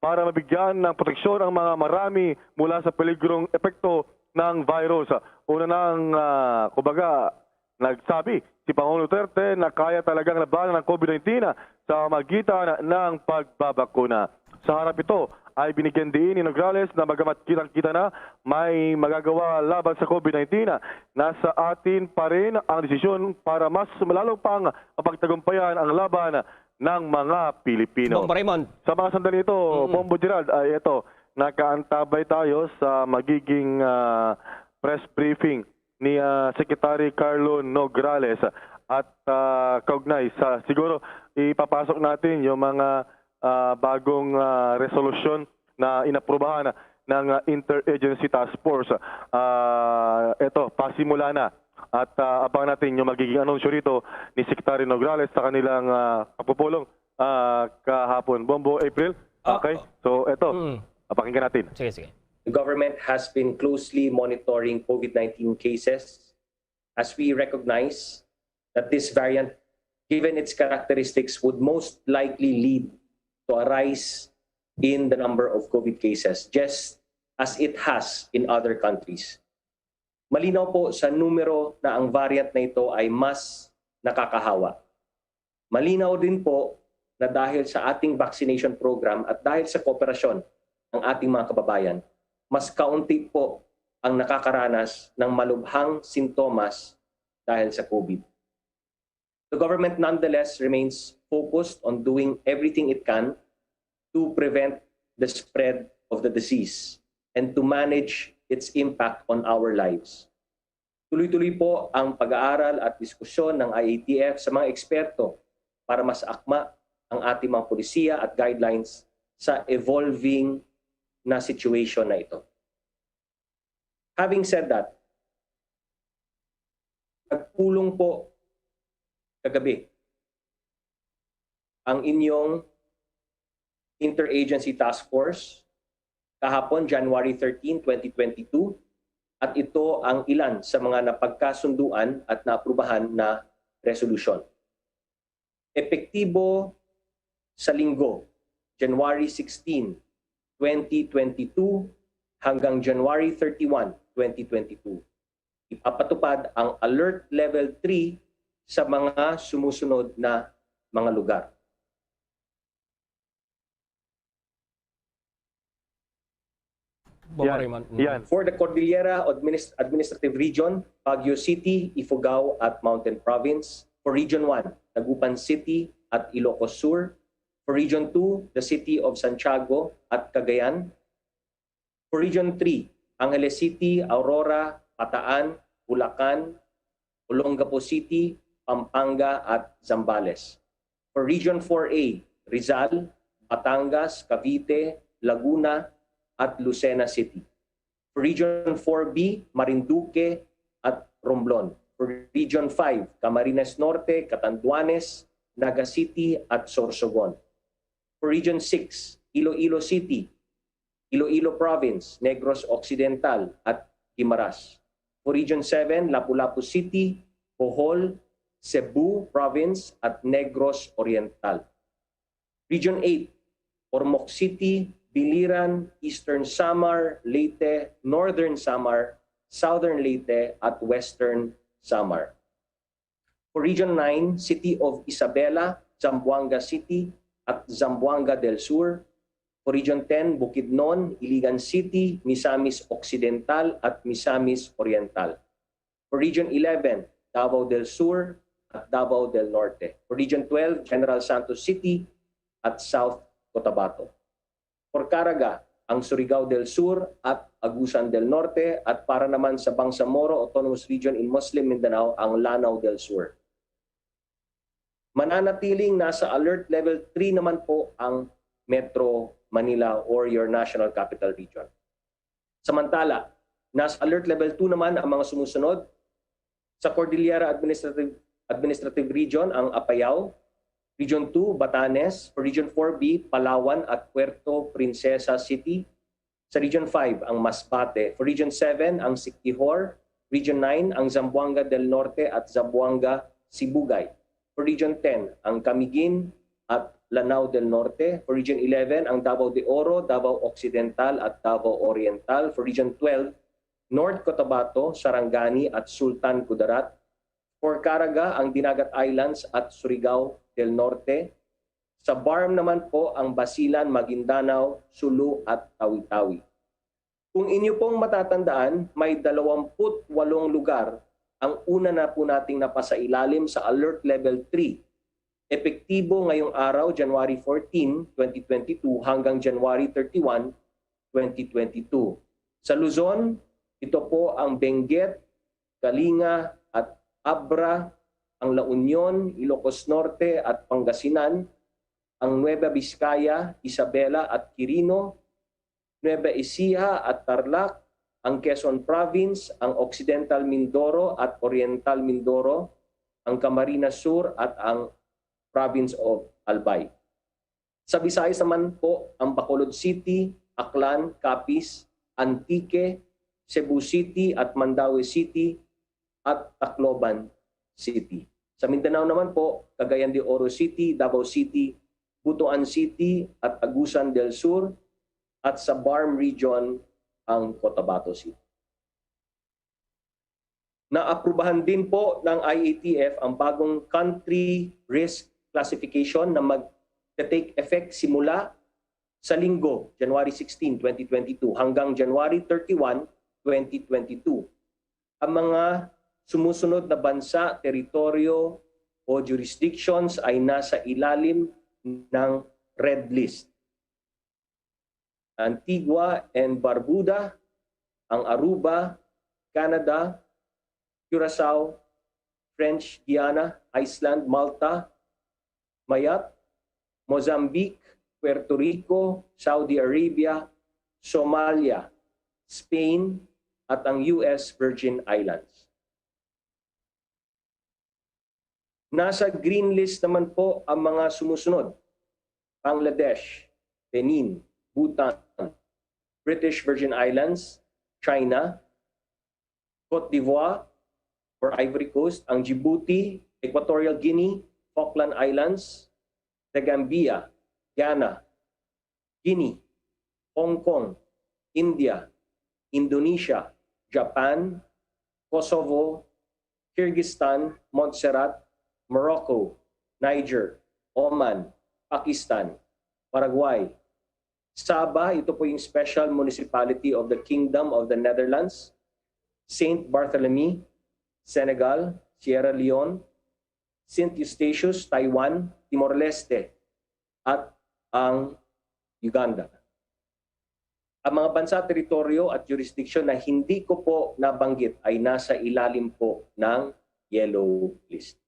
para mabigyan ng proteksyon ang mga marami mula sa peligrong epekto ng virus. Una nang, ah, kumbaga, nagsabi si Pangulong Duterte na kaya talagang labanan ang COVID nineteen sa magitan ng pagbabakuna. Sa harap ito ay binigyan diin ni Nograles na bagamat kitang-kita na may magagawa laban sa COVID nineteen, nasa atin pa rin ang desisyon para mas malalo pang mapagtagumpayan ang laban ng mga Pilipino. Bombo Raymond. Sa mga sandali ito, Mm. Bombo Gerald, ay ito, nakaantabay tayo sa magiging ah, press briefing ni ah, Secretary Carlo Nograles at ah, kaugnay sa, siguro ipapasok natin yung mga ah, bagong ah, resolusyon na inaprubahan ng ah, Interagency Task Force. Ah, eto, pasimula na. At ah, abang natin yung magiging anunsyo rito ni Secretary Nograles sa kanilang ah, pagpupulong ah, kahapon. Bombo, April? Okay? Ah, So, eto, Mm. pakinggan natin. Sige, sige. The government has been closely monitoring COVID nineteen cases as we recognize that this variant, given its characteristics, would most likely lead to a rise in the number of COVID cases, just as it has in other countries. Malinaw po sa numero na ang variant na ito ay mas nakakahawa. Malinaw din po na dahil sa ating vaccination program at dahil sa kooperasyon ng ating mga kababayan, mas kaunti po ang nakakaranas ng malubhang sintomas dahil sa COVID. The government nonetheless remains focused on doing everything it can to prevent the spread of the disease and to manage its impact on our lives. Tuloy-tuloy po ang pag-aaral at diskusyon ng I A T F sa mga eksperto para mas akma ang ating mga polisiya at guidelines sa evolving na situation na ito. Having said that, nagpulong po kagabi ang inyong Interagency Task Force kahapon, January thirteen, twenty twenty-two, at ito ang ilan sa mga napagkasunduan at naaprubahan na resolusyon. Epektibo sa Linggo, January sixteen, twenty twenty-two, hanggang January thirty-one, twenty twenty-two, ipapatupad ang Alert Level three sa mga sumusunod na mga lugar. Bombo Yan. Raymond. Mm. Yan. For the Cordillera Administ- Administrative Region, Baguio City, Ifugao, at Mountain Province. For Region one, Dagupan City at Ilocos Sur. For Region two, the City of Santiago at Cagayan. For Region three, Angeles City, Aurora, Bataan, Bulacan, Olongapo City, Pampanga, at Zambales. For Region four A, Rizal, Batangas, Cavite, Laguna, at Lucena City. For Region four B, Marinduque at Romblon. For Region five, Camarines Norte, Catanduanes, Naga City, at Sorsogon. For Region six, Iloilo City, Iloilo Province, Negros Occidental, at Guimaras. For Region seven, Lapu-Lapu City, Bohol, Cebu Province, at Negros Oriental. Region eight, Ormoc City, Biliran, Eastern Samar, Leyte, Northern Samar, Southern Leyte, at Western Samar. For Region nine, City of Isabela, Zamboanga City, at Zamboanga del Sur. For Region ten, Bukidnon, Iligan City, Misamis Occidental, at Misamis Oriental. For Region eleven, Davao del Sur at Davao del Norte. For Region twelve, General Santos City at South Cotabato. For Caraga, ang Surigao del Sur at Agusan del Norte, at para naman sa Bangsamoro Autonomous Region in Muslim Mindanao, ang Lanao del Sur. Mananatiling nasa Alert Level three naman po ang Metro Manila or your National Capital Region. Samantala, nasa Alert Level two naman ang mga sumusunod. Sa Cordillera Administrative, Administrative Region, ang Apayao, Region two, Batanes, Region four B, Palawan at Puerto Princesa City, sa Region five, ang Masbate. For Region seven, ang Siquijor. Region nine, ang Zamboanga del Norte at Zamboanga Sibugay. For Region ten, ang Camiguin at Lanao del Norte. For Region eleven, ang Davao de Oro, Davao Occidental at Davao Oriental. For Region twelve, North Cotabato, Sarangani at Sultan Kudarat. For Caraga, ang Dinagat Islands at Surigao del Norte. Sa BARMM naman po ang Basilan, Maguindanao, Sulu at Tawi-Tawi. Kung inyo pong matatandaan, may dalawampu't walong lugar ang una na po nating napasailalim sa Alert Level three, epektibo ngayong araw, January fourteen, twenty twenty-two, hanggang January thirty-one, twenty twenty-two. Sa Luzon, ito po ang Benguet, Kalinga at Abra, ang La Union, Ilocos Norte at Pangasinan, ang Nueva Vizcaya, Isabela at Quirino, Nueva Ecija at Tarlac, ang Quezon Province, ang Occidental Mindoro at Oriental Mindoro, ang Camarines Sur at ang Province of Albay. Sa Visayas naman po, ang Bacolod City, Aklan, Capiz, Antique, Cebu City at Mandaue City at Tacloban City. Sa Mindanao naman po, Cagayan de Oro City, Davao City, Butuan City at Agusan del Sur, at sa BARMM Region ang Cotabato City. Naaprubahan din po ng I A T F ang bagong country risk classification na mag-take effect simula sa Linggo, January sixteen, twenty twenty-two, hanggang January thirty-one, twenty twenty-two. Ang mga sumusunod na bansa, teritoryo o jurisdictions ay nasa ilalim ng red list: Antigua and Barbuda, ang Aruba, Canada, Curaçao, French Guiana, Iceland, Malta, Mayotte, Mozambique, Puerto Rico, Saudi Arabia, Somalia, Spain, at ang U S Virgin Islands. Nasa green list naman po ang mga sumusunod: Bangladesh, Benin, Bhutan, British Virgin Islands, China, Cote d'Ivoire or Ivory Coast, ang Djibouti, Equatorial Guinea, Falkland Islands, the Gambia, Ghana, Guinea, Hong Kong, India, Indonesia, Japan, Kosovo, Kyrgyzstan, Montserrat, Morocco, Niger, Oman, Pakistan, Paraguay, Sabah, ito po yung Special Municipality of the Kingdom of the Netherlands, Saint Barthélemy, Senegal, Sierra Leone, Saint Eustatius, Taiwan, Timor-Leste, at ang Uganda. Ang mga bansa, teritoryo at jurisdiksyon na hindi ko po nabanggit ay nasa ilalim po ng yellow list.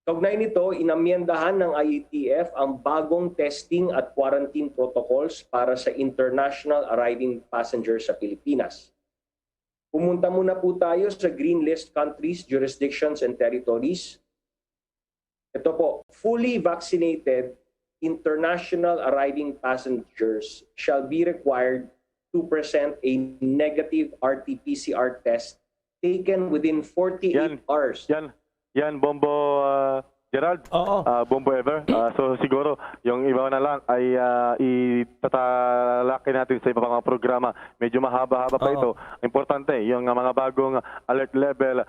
Kaugnay nito, inamyendahan ng I A T F ang bagong testing at quarantine protocols para sa international arriving passengers sa Pilipinas. Pumunta muna po tayo sa green list countries, jurisdictions, and territories. Ito po, fully vaccinated international arriving passengers shall be required to present a negative R T P C R test taken within forty-eight Yan. hours. Yan, yan, Bombo ah, Gerald, Oo. ah, Bombo Ever. Ah, so siguro, yung iba na lang ay ah, itatalakay natin sa iba pang mga programa. Medyo mahaba-haba pa Oo. ito. Importante, yung ah, mga bagong alert level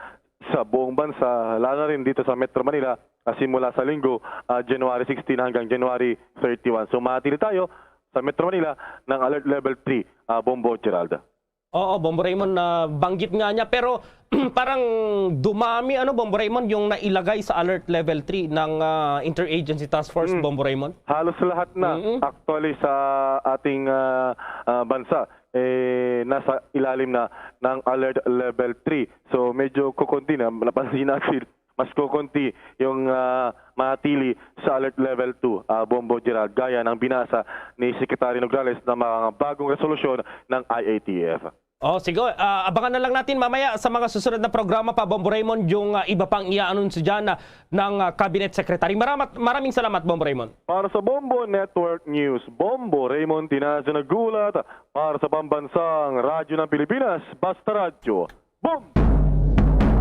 sa buong bansa, lalo na rin dito sa Metro Manila, ah, simula sa linggo, ah, January sixteen hanggang January thirty-one. So manatili tayo sa Metro Manila ng alert level three, ah, Bombo Gerald. Oo, Bombo Raymond, na banggit nga niya, pero parang dumami, ano, Bombo Raymond, yung nailagay sa Alert Level three ng, ah, Interagency Task Force, Mm. Bombo Raymond. Halos lahat na Mm. actually sa ating, ah, ah, bansa, eh, nasa ilalim na ng Alert Level three. So, medyo kukunti na, napansin natin, mas kukunti yung, ah, manatili sa Alert Level two, ah, Bombo Gerald, gaya ng binasa ni Secretary Nograles na mga bagong resolusyon ng I A T F. Oh, sige. Ah, abangan na lang natin mamaya sa mga susunod na programa pa, Bombo Raymond, yung, ah, iba pang i-anunsyo dyan, ah, ng, ah, Cabinet Secretary. Maramat-, maraming salamat, Bombo Raymond. Para sa Bombo Network News, Bombo Raymond Tinazo nag-uulat para sa Pambansang Radyo ng Pilipinas, Basta Radyo. Bombo!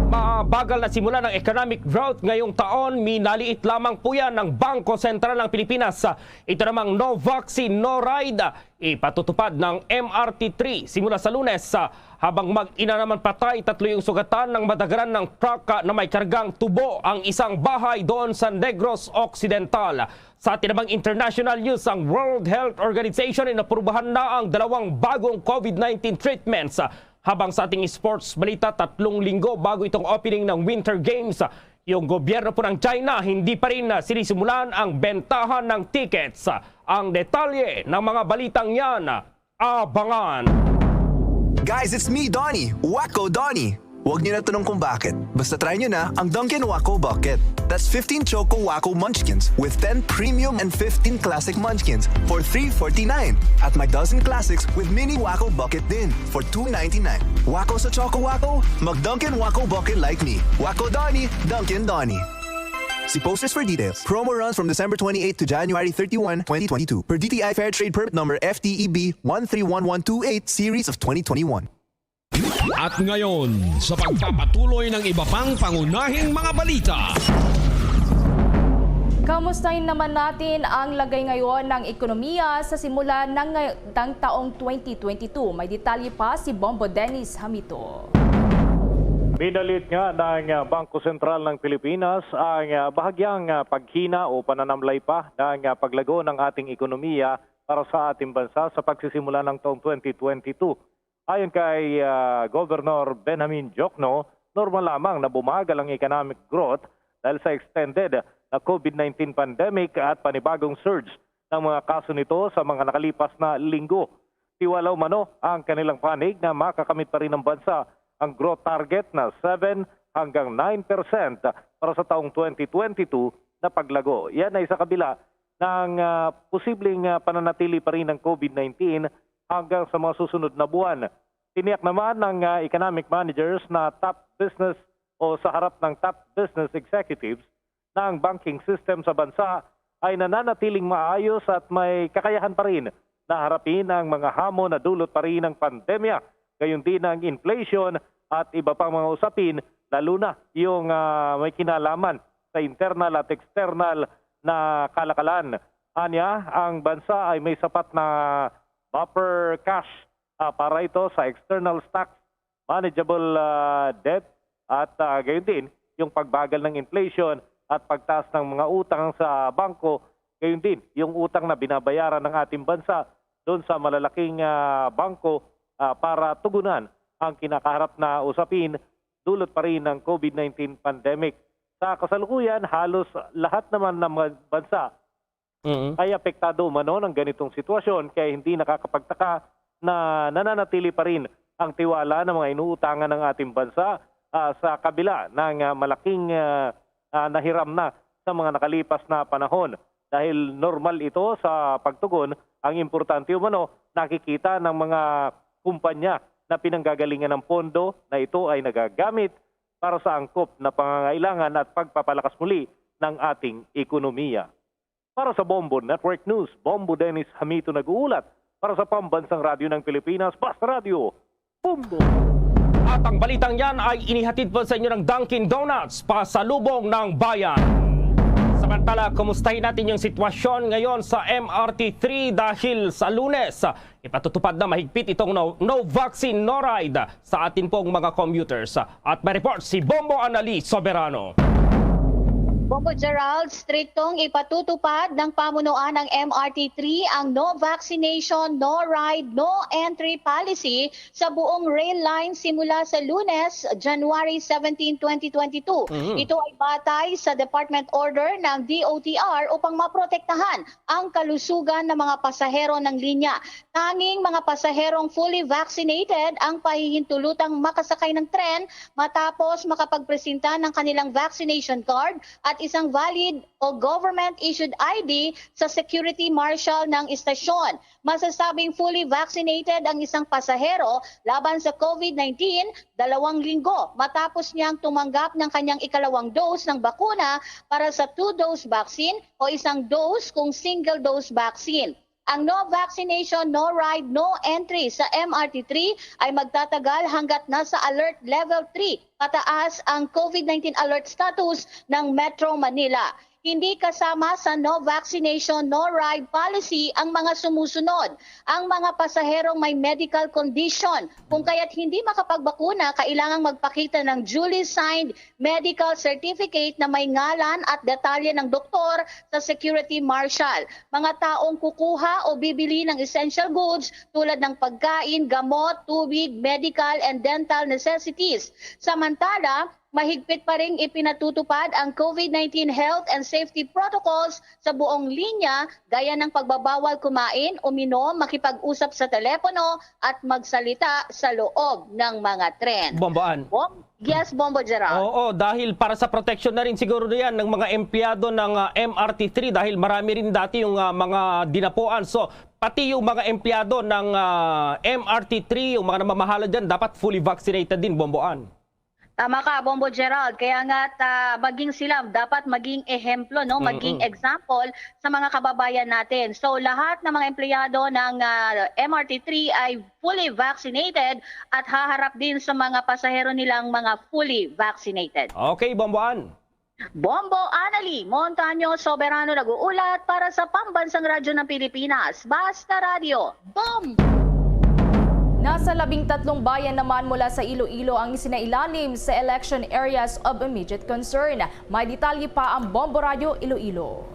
Mabagal na simula ng economic growth ngayong taon, minaliit lamang po yan ng Bangko Sentral ng Pilipinas. Ito namang no vaccine, no ride, ipatutupad ng M R T three simula sa Lunes. Habang mag-ina naman patay, tatlo yung sugatan ng madagaran ng truck na may kargang tubo ang isang bahay doon sa Negros Occidental. Sa atin namang international news, ang World Health Organization inaprubahan na ang dalawang bagong COVID nineteen treatments. Habang sa ating sports balita, tatlong linggo bago itong opening ng Winter Games, yung gobyerno po ng China hindi pa rin, ah, sinisimulan ang bentahan ng tickets. Ang detalye ng mga balitang yan, abangan. Guys, it's me, Donnie. Wacko Donnie. Huwag niyo na tanong kung bakit. Basta try niyo na ang Dunkin' Wacko Bucket. That's fifteen Choco Wacko Munchkins with ten premium and fifteen classic munchkins for three forty-nine. At may dozen classics with mini Wacko Bucket din for two ninety-nine. Wacko sa Choco Wacko? Mag Dunkin' Wacko Bucket like me. Wacko Donnie, Dunkin' Donnie. See posters for details. Promo runs from December twenty-eighth to January thirty-one, twenty twenty-two. Per D T I Fair Trade Permit Number F T E B one three one one two eight, Series of twenty twenty-one. At ngayon, sa pagpapatuloy ng iba pang pangunahing mga balita. Kamustahin naman natin ang lagay ngayon ng ekonomiya sa simula ng, ng taong twenty twenty-two. May detalye pa si Bombo Dennis Hamito. Minalit nga ng, ah, Bangko Sentral ng Pilipinas ang, ah, bahagyang, ah, paghina o pananamlay pa ng, ah, paglago ng ating ekonomiya para sa ating bansa sa pagsisimula ng taong twenty twenty-two. Ayon kay, ah, Governor Benjamin Diokno, normal lamang na bumagal ang economic growth dahil sa extended na COVID nineteen pandemic at panibagong surge ng mga kaso nito sa mga nakalipas na linggo. Tiwala umano ang kanilang panig na makakamit pa rin ng bansa ang growth target na seven hanggang nine percent para sa taong twenty twenty-two na paglago. Yan ay sa kabila ng, ah, posibleng, ah, pananatili pa rin ng COVID nineteen hanggang sa mga susunod na buwan. Tiniyak naman ng, ah, economic managers na top business o sa harap ng top business executives na ang banking system sa bansa ay nananatiling maayos at may kakayahan pa rin na harapin ang mga hamon na dulot pa rin ng pandemya, gayon din ang inflation at iba pang mga usapin, lalo na yung, ah, may kinalaman sa internal at external na kalakalan. Anya, ang bansa ay may sapat na buffer cash, ah, para ito sa external stocks, manageable, ah, debt, at, ah, gayon din yung pagbagal ng inflation at pagtaas ng mga utang sa bangko, gayon din yung utang na binabayaran ng ating bansa doon sa malalaking, ah, bangko, ah, para tugunan ang kinakaharap na usapin dulot pa rin ng COVID nineteen pandemic. Sa kasalukuyan, halos lahat naman ng mga bansa Mm. ay apektado umano ng ganitong sitwasyon, kaya hindi nakakapagtaka na nananatili pa rin ang tiwala ng mga inuutangan ng ating bansa, ah, sa kabila ng, ah, malaking, ah, ah, nahiram na sa mga nakalipas na panahon. Dahil normal ito sa pagtugon, ang importante umano, nakikita ng mga kumpanya na pinanggagalingan ng pondo na ito ay nagagamit para sa angkop na pangangailangan at pagpapalakas muli ng ating ekonomiya. Para sa Bombo Network News, Bombo Dennis Hamito nag-uulat para sa Pambansang Radyo ng Pilipinas, Basta Radyo, Bombo! At ang balitang yan ay inihatid po sa inyo ng Dunkin' Donuts, pasalubong ng bayan. Samantala, kumustahin natin yung sitwasyon ngayon sa M R T three dahil sa Lunes, ipatutupad na mahigpit itong no, no vaccine, no ride sa atin pong mga commuters. At may report si Bombo Anali Soberano. Bombo Gerald, striktong ipatutupad ng pamunuan ng M R T three ang no vaccination, no ride, no entry policy sa buong rail line simula sa Lunes, January seventeen, twenty twenty-two. Mhm. Ito ay batay sa department order ng D O T R upang maprotektahan ang kalusugan ng mga pasahero ng linya. Tanging mga pasaherong fully vaccinated ang pahihintulutang makasakay ng tren matapos makapagpresenta ng kanilang vaccination card at isang valid o government-issued I D sa security marshal ng istasyon. Masasabing fully vaccinated ang isang pasahero laban sa COVID nineteen dalawang linggo matapos niyang tumanggap ng kanyang ikalawang dose ng bakuna para sa two-dose vaccine o isang dose kung single-dose vaccine. Ang no vaccination, no ride, no entry sa M R T three ay magtatagal hanggat nasa alert level three pataas ang COVID nineteen alert status ng Metro Manila. Hindi kasama sa no vaccination, no ride policy ang mga sumusunod: ang mga pasaherong may medical condition, kung kaya't hindi makapagbakuna, kailangang magpakita ng duly signed medical certificate na may ngalan at detalye ng doktor sa security marshal. Mga taong kukuha o bibili ng essential goods tulad ng pagkain, gamot, tubig, medical, and dental necessities. Samantala, mahigpit pa ring ipinatutupad ang COVID nineteen health and safety protocols sa buong linya, gaya ng pagbabawal kumain, uminom, makipag-usap sa telepono, at magsalita sa loob ng mga tren. Bomboan. Bom-, yes, Bombo Gerald. Oo, dahil para sa protection na rin siguro yan ng mga empleyado ng, ah, M R T three, dahil marami rin dati yung, ah, mga dinapuan. So, pati yung mga empleyado ng, ah, M R T three, yung mga namamahala dyan, dapat fully vaccinated din, Bomboan. Tama ka, Bombo Gerald. Kaya nga, ta-, maging sila, dapat maging ehemplo, no? Maging Mm-mm. example sa mga kababayan natin. So, lahat ng mga empleyado ng, ah, M R T three ay fully vaccinated at haharap din sa mga pasahero nilang mga fully vaccinated. Okay, Bomboan. Bombo Anali Montaño Soberano nag-uulat para sa Pambansang Radyo ng Pilipinas, Basta Radyo. Bombo! Nasa labing tatlong bayan naman mula sa Iloilo ang isinailalim sa election areas of immediate concern. May detalye pa ang Bombo Radyo Iloilo.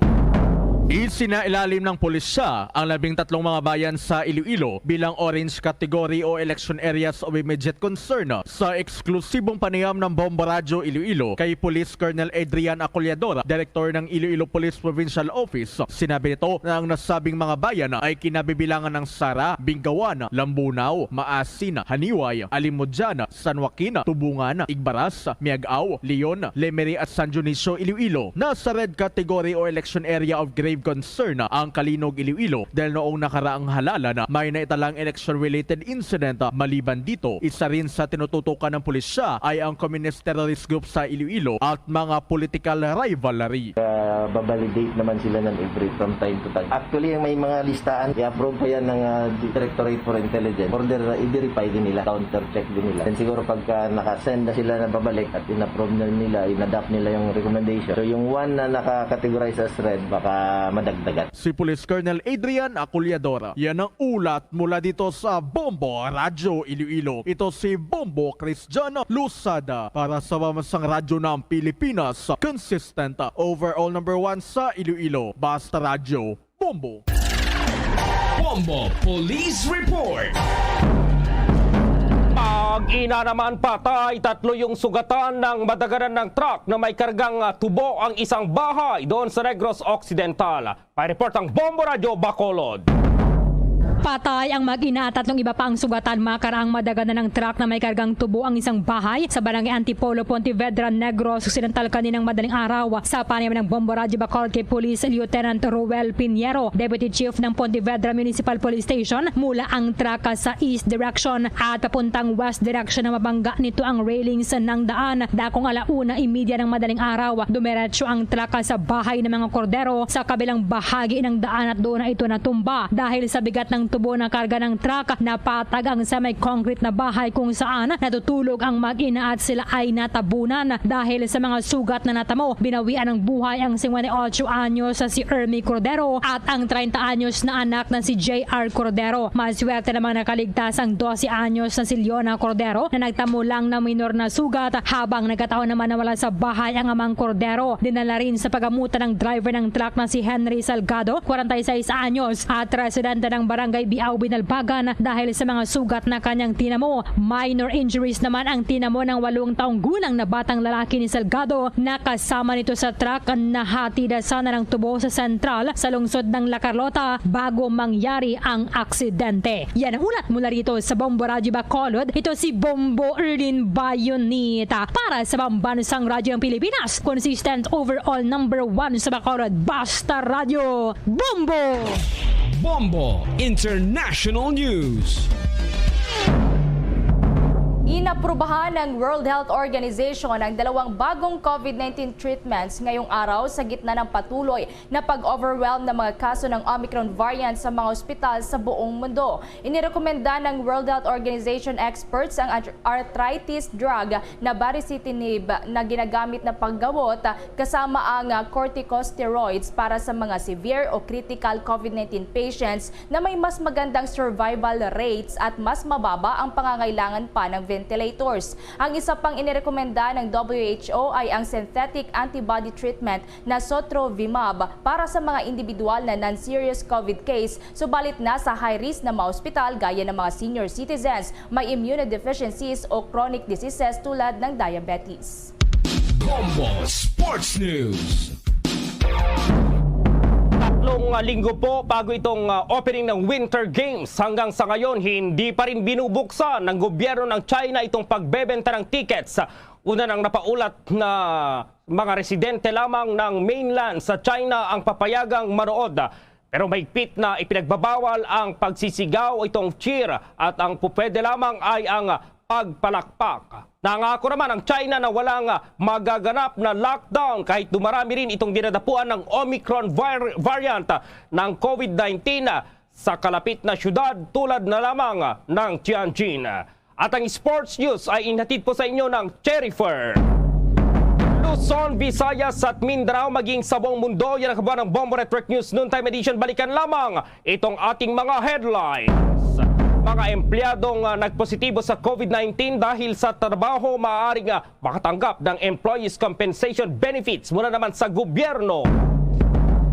Isinailalim ng pulisya ang labing tatlong mga bayan sa Iloilo bilang orange category o election areas of immediate concern sa eksklusibong panayam ng Bombo Radyo Iloilo kay Police Colonel Adrian Acollador, direktor ng Iloilo Police Provincial Office. Sinabi nito na ang nasabing mga bayan ay kinabibilangan ng Sara, Bingawan, Lambunao, Maasin, Haniway, Alimodian, San Joaquin, Tubungan, Igbaras, Miag-ao, Leon, Lemery at San Dionisio, Iloilo. Nasa red category o election area of grave concern ang Calinog, Iloilo, dahil noong nakaraang halalan may naitalang election-related incident. Maliban dito, isa rin sa tinututukan ng pulisya ay ang Communist Terrorist Group sa Iloilo at mga political rivalry. Ah, babalidate naman sila ng every from time to time. Actually, may mga listahan, i-approve pa yan ng, ah, Directorate for Intelligence. Order, i-verify din nila, counter check din nila. And siguro pagka naka-send na sila na babalik at in-approve na nila, in-adopt nila yung recommendation. So yung one na naka-categorize as red, baka madagdagan. Si Police Colonel Adrian Acollador. Yan ang ulat mula dito sa Bombo Radyo Iloilo. Ito si Bombo Christian Lusada para sa Pambansang Radyo ng Pilipinas. Consistent, overall number one sa Iloilo. Basta Radyo, Bombo. Bombo Police Report. Mag-ina naman, patay, tatlo yung sugatan ng madaganan ng truck na may kargang, ah, tubo ang isang bahay doon sa Negros Occidental. May report ang Bombo Radyo Bacolod. Patay ang mag-ina at tatlong iba pa ang sugatan makaraang madaganan ng truck na may kargang tubo ang isang bahay sa Barangay Antipolo, Pontevedra, Negros Occidental kaninang madaling araw. Sa panayam ng Bombo Radyo Bacolod kay Police Lieutenant Roel Piniero, Deputy Chief ng Pontevedra Municipal Police Station, mula ang truck sa east direction at papuntang west direction na mabangga nito ang railings ng daan. Dakong ala una imedya ng madaling araw, dumiretso ang truck sa bahay ng mga kordero sa kabilang bahagi ng daan at doon na ito natumba. Dahil sa bigat ng tubo na karga ng truck, napatag ang semi-concrete na bahay kung saan natutulog ang mag-ina at sila ay natabunan. Dahil sa mga sugat na natamo, binawian ng buhay ang singkwenta y ocho anyos na si Ermi Cordero at ang treinta anyos na anak na si J R Cordero. Maswerte namang nakaligtas ang dose anyos na si Leona Cordero na nagtamo lang ng minor na sugat, habang nagkataon naman na wala sa bahay ang amang Cordero. Dinala rin sa pagamutan ng driver ng truck na si Henry Salgado, kwarenta y seis anyos, at residente ng Barangay Biao, Binalbagan, dahil sa mga sugat na kanyang tinamo. Minor injuries naman ang tinamo ng walong taong gulang na batang lalaki ni Salgado na kasama nito sa truck na hatid sana ng tubo sa sentral sa lungsod ng La Carlota bago mangyari ang aksidente. Yan ang ulat mula rito sa Bombo Radyo Bacolod. Ito si Bombo Erlin Bayonita para sa Pambansang Radyo ng Pilipinas. Consistent overall number one sa Bacolod. Basta Radyo, Bombo! Bombo International News. Inaprubahan ng World Health Organization ang dalawang bagong COVID nineteen treatments ngayong araw sa gitna ng patuloy na pag-overwhelm ng mga kaso ng Omicron variant sa mga ospital sa buong mundo. Inirekomenda ng World Health Organization experts ang arth-, arthritis drug na baricitinib na ginagamit na paggamot kasama ang, ah, corticosteroids para sa mga severe o critical COVID nineteen patients na may mas magandang survival rates at mas mababa ang pangangailangan pa ng ventilators. Ang isa pang inirekomenda ng W H O ay ang synthetic antibody treatment na sotrovimab para sa mga individual na non-serious COVID case, subalit nasa high risk na mga ospital gaya ng mga senior citizens, may immunodeficiencies o chronic diseases tulad ng diabetes. Bombo Sports News. Tatlong, ah, linggo po bago itong, ah, opening ng Winter Games. Hanggang sa ngayon, hindi pa rin binubuksan ng gobyerno ng China itong pagbebenta ng tickets. Una nang napaulat na mga residente lamang ng mainland sa China ang papayagang manood. Pero mahigpit na ipinagbabawal ang pagsisigaw, itong cheer, at ang pupwede lamang ay ang pagpalakpak. Nangako naman ang China na walang magaganap na lockdown kahit dumarami rin itong dinadapuan ng Omicron var-, variant ng COVID nineteen sa kalapit na syudad tulad na lamang ng Tianjin. At ang sports news ay inhatid po sa inyo ng Cherry Fair. Luzon, Visayas at Mindanao, maging sa buong mundo. Yan ang kabuuan ng Bombo Network News Noontime Edition. Balikan lamang itong ating mga headlines. Mga empleyadong, ah, nagpositibo sa COVID nineteen dahil sa trabaho, maaaring, ah, makatanggap ng employees compensation benefits mula naman sa gobyerno.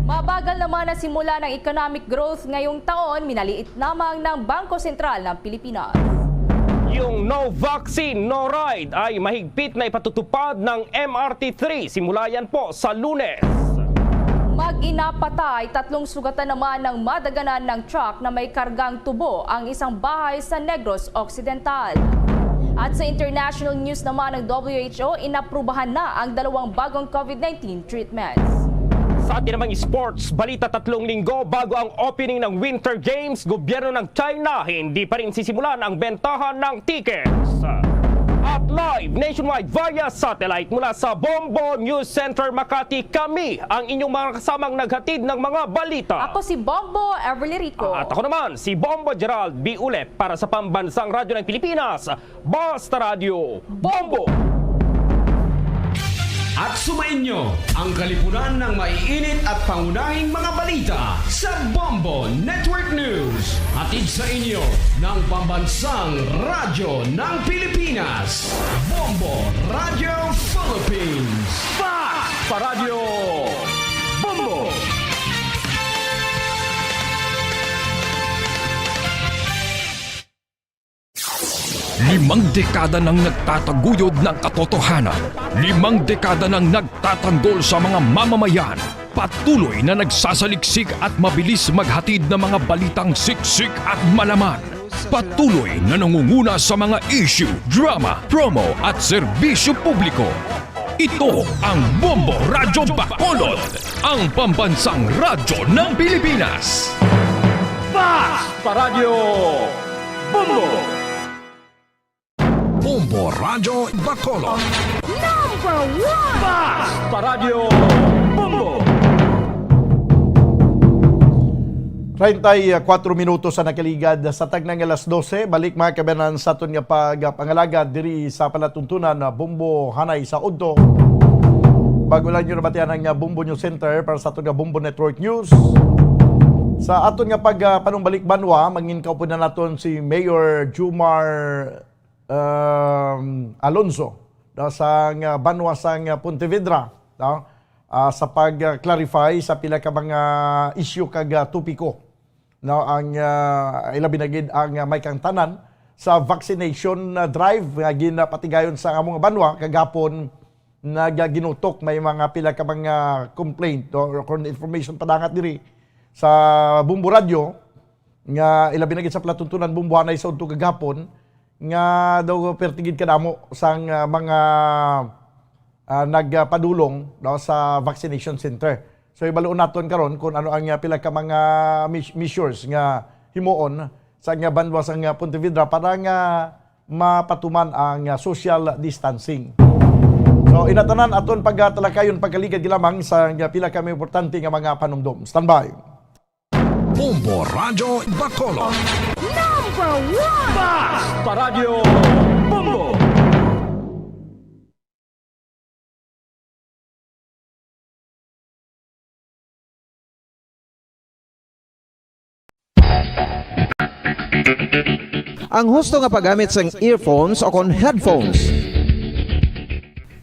Mabagal naman ang simula ng economic growth ngayong taon, minaliit lamang ng Bangko Sentral ng Pilipinas. Yung no vaccine, no ride ay mahigpit na ipatutupad ng M R T three. Simula yan po sa Lunes. Mag-ina patay, tatlong sugatan naman ng madaganan ng truck na may kargang tubo ang isang bahay sa Negros Occidental. At sa international news naman ng W H O, inaprubahan na ang dalawang bagong COVID nineteen treatments. Sa atin namang sports balita, tatlong linggo bago ang opening ng Winter Games, gobyerno ng China hindi pa rin sisimulan ang bentahan ng tickets. At live nationwide via satellite mula sa Bombo News Center Makati, kami ang inyong mga kasamang naghatid ng mga balita. Ako si Bombo Everly Rico. At ako naman, si Bombo Gerald B. Ulep para sa Pambansang Radyo ng Pilipinas, Basta Radyo, Bombo! At sumainyo ang kalipunan ng maiinit at pangunahing mga balita sa Bombo Network News. Hatid sa inyo ng Pambansang Radyo ng Pilipinas, Bombo Radyo Philippines. Fast pa Radyo Bombo! Limang dekada nang nagtataguyod ng katotohanan. Limang dekada nang nagtatanggol sa mga mamamayan. Patuloy na nagsasaliksik at mabilis maghatid ng mga balitang siksik at malaman. Patuloy na nangunguna sa mga issue, drama, promo at serbisyo publiko. Ito ang Bombo Radyo Bacolod, ang pambansang radyo ng Pilipinas. Fast pa Radyo Bombo! Bombo Radyo Bacolod. Number one! Fast pa Radyo Bombo! Treinta y cuatro minutos ang nakaligad sa tagnang alas dose. Balik, mga kabayanan, sa aton nga pagpangalagad diri sa palatuntunan na Bombo Hanay sa Udto. Bago lang nyo nabatian ang, uh, Bombo News Center para sa aton nga Bombo Network News. Sa aton nga pag, uh, panumbalik banwa, mangin kaupod na naton si Mayor Jumar, um, Alonzo, no, sang, uh, banwa sang, uh, Pontevedra, no, ah, sa pag-clarify sa pila ka mga issue kag, ah, topiko, no, ang, ah, ilabi na gid ang, ah, may kaangtanan sa vaccination, ah, drive nga ginapatigayon sa among banwa kagapon. Nagaginutok may mga pila ka mga complaint, no, or kung information padangat diri sa Bombo Radio, nga ilabi na gid sa palatuntunan Bombo Hanay sa Udto kagapon, nga daw perti gid kadamo sang, ah, mga, ah, nagpadulong, no, sa vaccination center. So, ibaluon naton karon kung ano ang, ah, pila ka mga mis-, measures nga himuon sa nga banwa sang, ah, Pontevedra para nga mapatuman ang, ah, social distancing. So, inatanan aton pagtalakayon pagkaligad lamang sa, ah, pila ka mga importante nga mga panumdom. Standby. Bombo Radyo Bacolod. Number one! Basta Radyo Bombo! Ang husto nga paggamit sang earphones o kon headphones.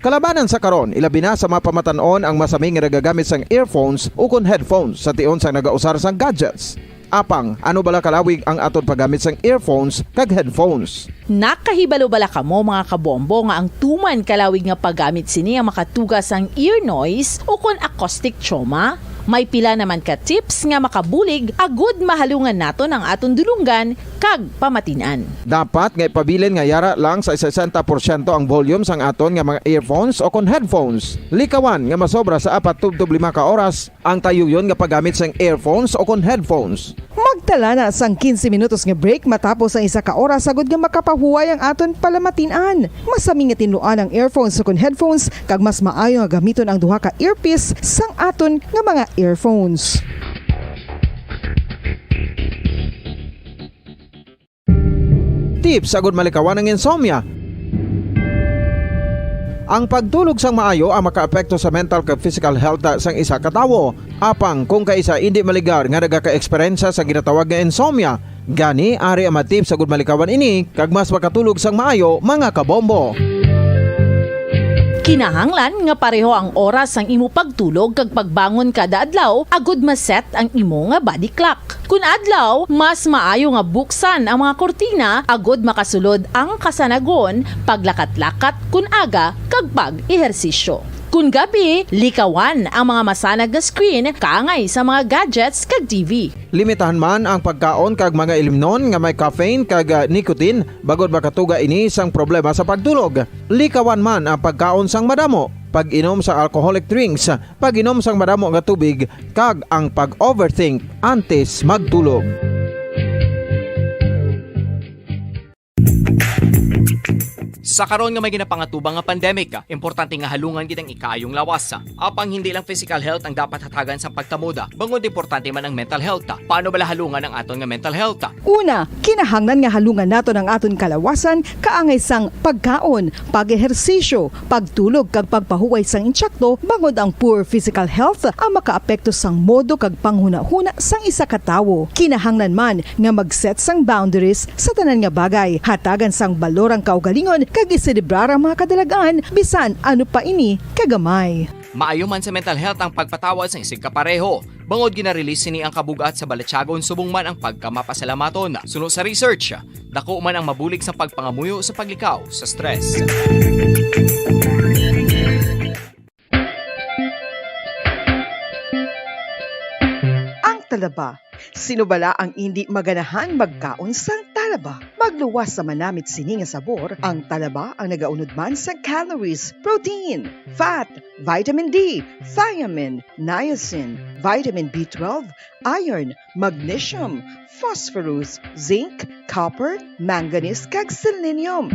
Kalabanan sa karon, ilabi na sa mga pamatan-on ang masami nga nagagamit sang earphones ukon headphones sa tion sang nagausar sang gadgets. Apang, ano bala kalawig ang aton paggamit sang earphones kag headphones? Nakahibalo bala kamo, mga kabombo, nga ang tuman kalawig nga paggamit sini ang makatuga sang ear noise ukon acoustic trauma? May pila naman ka tips nga makabulig agud mahalungan naton ang aton dulonggan kag pamatin-an. Dapat nga ipabilin nga yara lang sa sesenta porsyento ang volume sang aton nga mga earphones o kon headphones. Likawan nga masobra sa apat tubtob lima ka oras ang tayuyon nga paggamit sang earphones o kon headphones. Magtala na sang quince minutos nga break matapos ang isa ka oras agud nga makapahuway ang aton palamatin-an. Masami nga tinluan ang earphones o kon headphones, kag mas maayo nga gamiton ang duha ka earpiece sang aton nga mga earphones. Tips agud malikawan ang insomnia. Ang pagtulog sang maayo ang makaapekto sa mental kag physical health sang isa ka tawo. Apang kung kaisa indi maligar nga nagaka-eksperyensya sa ginatawag nga insomnia, gani ari ang mga tips agud malikawan ini kag mas makatulog sang maayo, mga kabombo. Kinahanglan nga pareho ang oras sang imo pagtulog kag pagbangon kada adlaw agud ma-set ang imo nga body clock. Kun adlaw, mas maayo nga buksan ang mga kurtina agud makasulod ang kasanagon, paglakat-lakat kun aga, kag pag-ehersisyo. Kun gabi, likawan ang mga masanag nga screen kaangay sa mga gadgets kag T V. Limitahan man ang pagkaon kag mga ilimnon nga may caffeine kag, ah, nicotine, bangod makatuga ini sang problema sa pagtulog. Likawan man ang pagkaon sang madamo, pag-inom sa alcoholic drinks, pag-inom sang madamo nga tubig, kag ang pag-overthink antes magtulog. Sa karon nga may ginapangatubang nga pandemic, importante nga halungan gid ang ikaayong lawas. Apang hindi lang physical health ang dapat hatagan sa pagtamod, bangod importante man ang mental health. Paano bala halungan ang aton nga mental health? Una, kinahanglan nga halungan naton ang aton kalawasan kaangay sang pagkaon, pag-ehersisyo, pagtulog kag pagpahuway sang insakto, bangod ang poor physical health ang makaapekto sang modo kag panghunahuna sang isa ka tawo. Kinahanglan man nga mag-set sang boundaries sa tanan nga bagay, hatagan sang balor ang kaugalingon kag iselebrar ang mga kadalag-an, bisan ano pa ini kagamay. Maayo man sa mental health ang pagpatawad sang isigkapareho, bangod gina-release sini ang kabug-at sa balatyagon subong man ang pagkamapasalamaton. Suno sa research, dako man ang mabulig sa pagpangamuyo sa paglikaw sa stress. Ang talaba. Sino bala ang indi maganahan magkaon sang talaba? Magluwas sa manamit sini nga sabor, ang talaba ang nagaunod man sa calories, protein, fat, vitamin D, thiamine, niacin, vitamin B twelve, iron, magnesium, phosphorus, zinc, copper, manganese, kag selenium.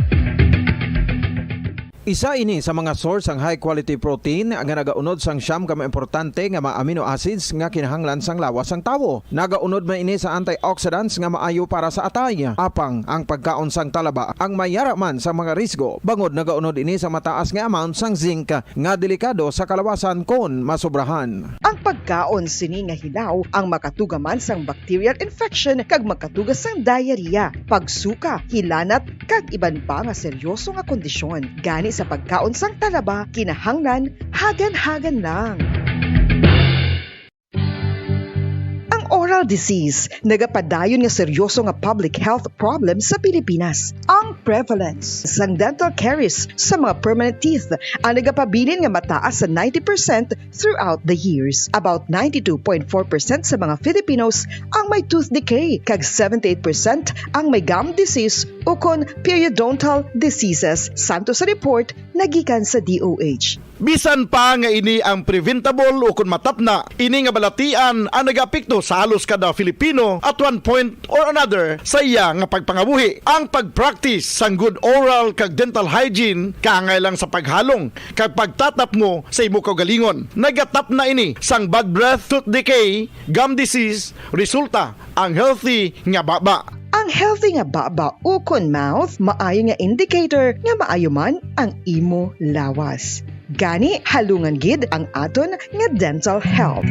Isa ini sa mga source sang high-quality protein nga nagaunod sang siyam ka mga importante nga mga amino acids nga kinahanglan sang lawas sang tawo. Nagaunod man ini sa antioxidants nga maayo para sa atay. Apang ang pagkaon sang talaba ang may yara man sa mga risgo, bangod nagaunod ini sa mataas nga amount sang zinc nga delikado sa kalawasan kon masobrahan. Ang pagkaon sini nga hilaw ang makatuga man sang bacterial infection kag makatuga sang diarrhea, pagsuka, hilanat, kag iban pa nga seryoso nga kondisyon. Gani sa pagkaon sang talaba, kinahanglan hagan-hagan lang. Ang oral disease nagapadayon nga seryoso nga public health problem sa Pilipinas. Ang prevalence sang dental caries sa mga permanent teeth ang nagapabilin nga mataas sa ninety percent throughout the years. About ninety-two point four percent sa mga Filipinos ang may tooth decay, kag seventy-eight percent ang may gum disease ukon periodontal diseases, santo sa report nagikan sa D O H. Bisan pa nga ini ang preventable ukon matapna, ini nga balatian ang nagaapekto sa halos kada Filipino at one point or another sa iya nga pagpangabuhi. Ang pag-practice sang good oral kag dental hygiene kaangay lang sa paghalong kag pagtatapmo sa imo kaugalingon. Nagatapna ini sang bad breath, tooth decay, gum disease, resulta ang healthy nga baba. Ang healthy nga baba ukon mouth maayo nga indicator nga maayo man ang imo lawas. Gani, halungan gid ang aton nga dental health.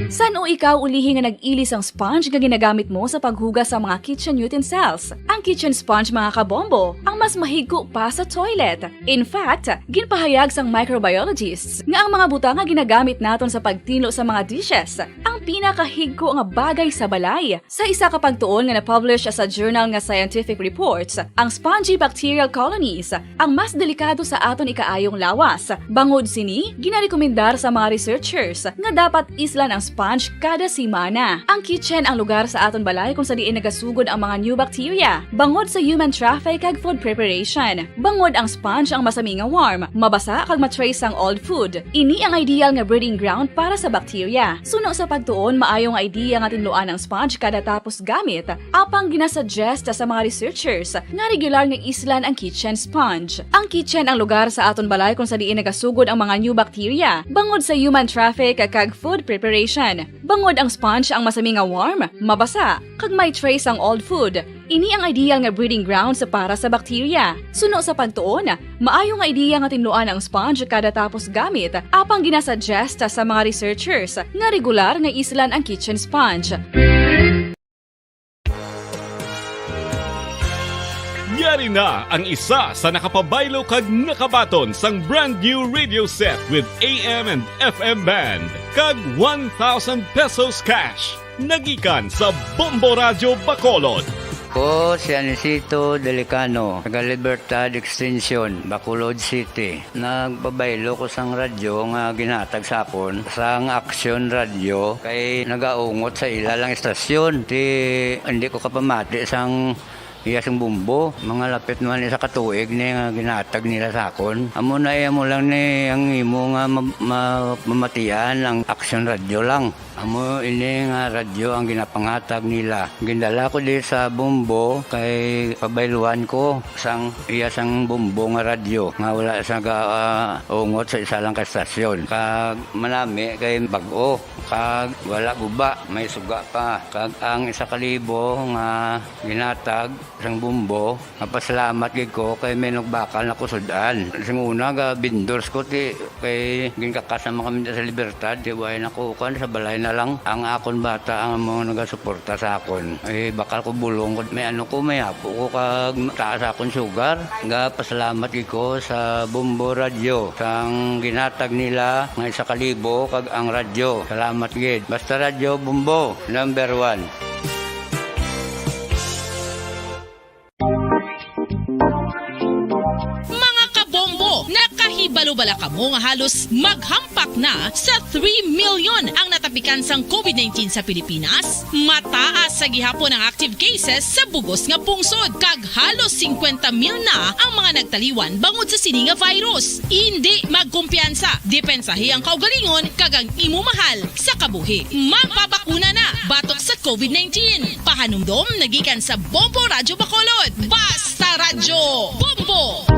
San-o ikaw ulihi nga nag-ili sang sponge nga ginagamit mo sa paghugas sa mga kitchen utensils? Ang kitchen sponge, mga kabombo, ang mas mahigko pa sa toilet. In fact, ginpahayag sang microbiologists nga ang mga butang nga ginagamit naton sa pagtinlo sa mga dishes ang pinakahigko nga bagay sa balay. Sa isa ka pagtuon nga na-publish sa journal nga Scientific Reports, ang spongy bacterial colonies ang mas delikado sa aton ikaayong lawas. Bangod sini, ginarekomendar sa mga researchers nga dapat islan ang sponge kada semana. Ang kitchen ang lugar sa aton balay kung sa diin nagasugod ang mga new bacteria, bangod sa human traffic kag food preparation. Bangod ang sponge ang masami nga warm, mabasa kag ma-trace ang old food. Ini ang ideal nga breeding ground para sa bacteria. Suno sa pagtuon, maayo nga idea nga tinluan ang sponge kada tapos gamit, apang ginasuggest sa mga researchers nga regular nga islan ang kitchen sponge. Ang kitchen ang lugar sa aton balay kung sa diin nagasugod ang mga new bacteria, bangod sa human traffic kag food preparation. Bangod ang sponge ang masami nga warm, mabasa, kag may trace ang old food, ini ang ideal nga breeding grounds para sa bacteria. Suno sa pagtuon, maayo nga idea nga tinluan ang sponge kada tapos gamit, apang ginasuggest sa mga researchers nga regular nga islan ang kitchen sponge. Yari na ang isa sa nakapabaylo kag nakabaton sang brand new radio set with A M and F M band kag one thousand pesos cash. Nagikan sa Bombo Radyo Bacolod. Ko si Anisito Delicano, taga Libertad Extension, Bacolod City. Nagpabaylo ko sang radyo nga ginhatag sa akon sang Action Radio kay nagaungot sa ila lang istasyon. Ti, hindi ko kapamati sang iya sing bumbo. Mga lapit naman isa ka tuig ni nga ginhatag nila sa akon. Amo na iya mo lang ni ang imo nga ma-, ma-, mamatian ang Action Radio lang. Amo ini nga radyo ang ginapangatag nila. Gindala ko di sa Bombo kay pabayluan ko sang iya sang Bombo nga radyo nga wala sa ga, ah, ungot sa isa lang ka estasyon. Kag manami kay bag-o, kag wala guba, may suga pa. Kag ang isa ka libo nga ginatag sang Bombo, mapasalamat gid ko kay may nagbakal na ko sud-an. Sing una, ga vendors ko, ti, kay ginkakas naman kami sa Libertad, ti, way na ko, kuwan, sa balay na lang. Ang akon bata ang mga nagasuporta sa akon. Eh, bakal ko bulong ko, may ano ko, may apo ko, kag taas akon sugar. Ga pasalamat gid ko sa Bombo Radyo, sang ginatag nila nga isa ka libo, kag ang radyo. Salamat gid. Basta Radyo Bombo, number one. Mga kabombo, nakahi- Ibalo bala kamo nga halos maghampak na sa three million ang natapikan sang COVID nineteen sa Pilipinas? Mataas sa gihapon ang active cases sa bugos nga pungsod, kag halos singkwenta mil na ang mga nagtaliwan bangod sa sini nga virus. Indi magkumpiyansa, depensahi ang kaugalingon kag ang imo mahal sa kabuhi. Magpabakuna na batok sa COVID nineteen. Pahanumdom nagikan sa Bombo Radyo Bacolod. Basta Radyo Bombo!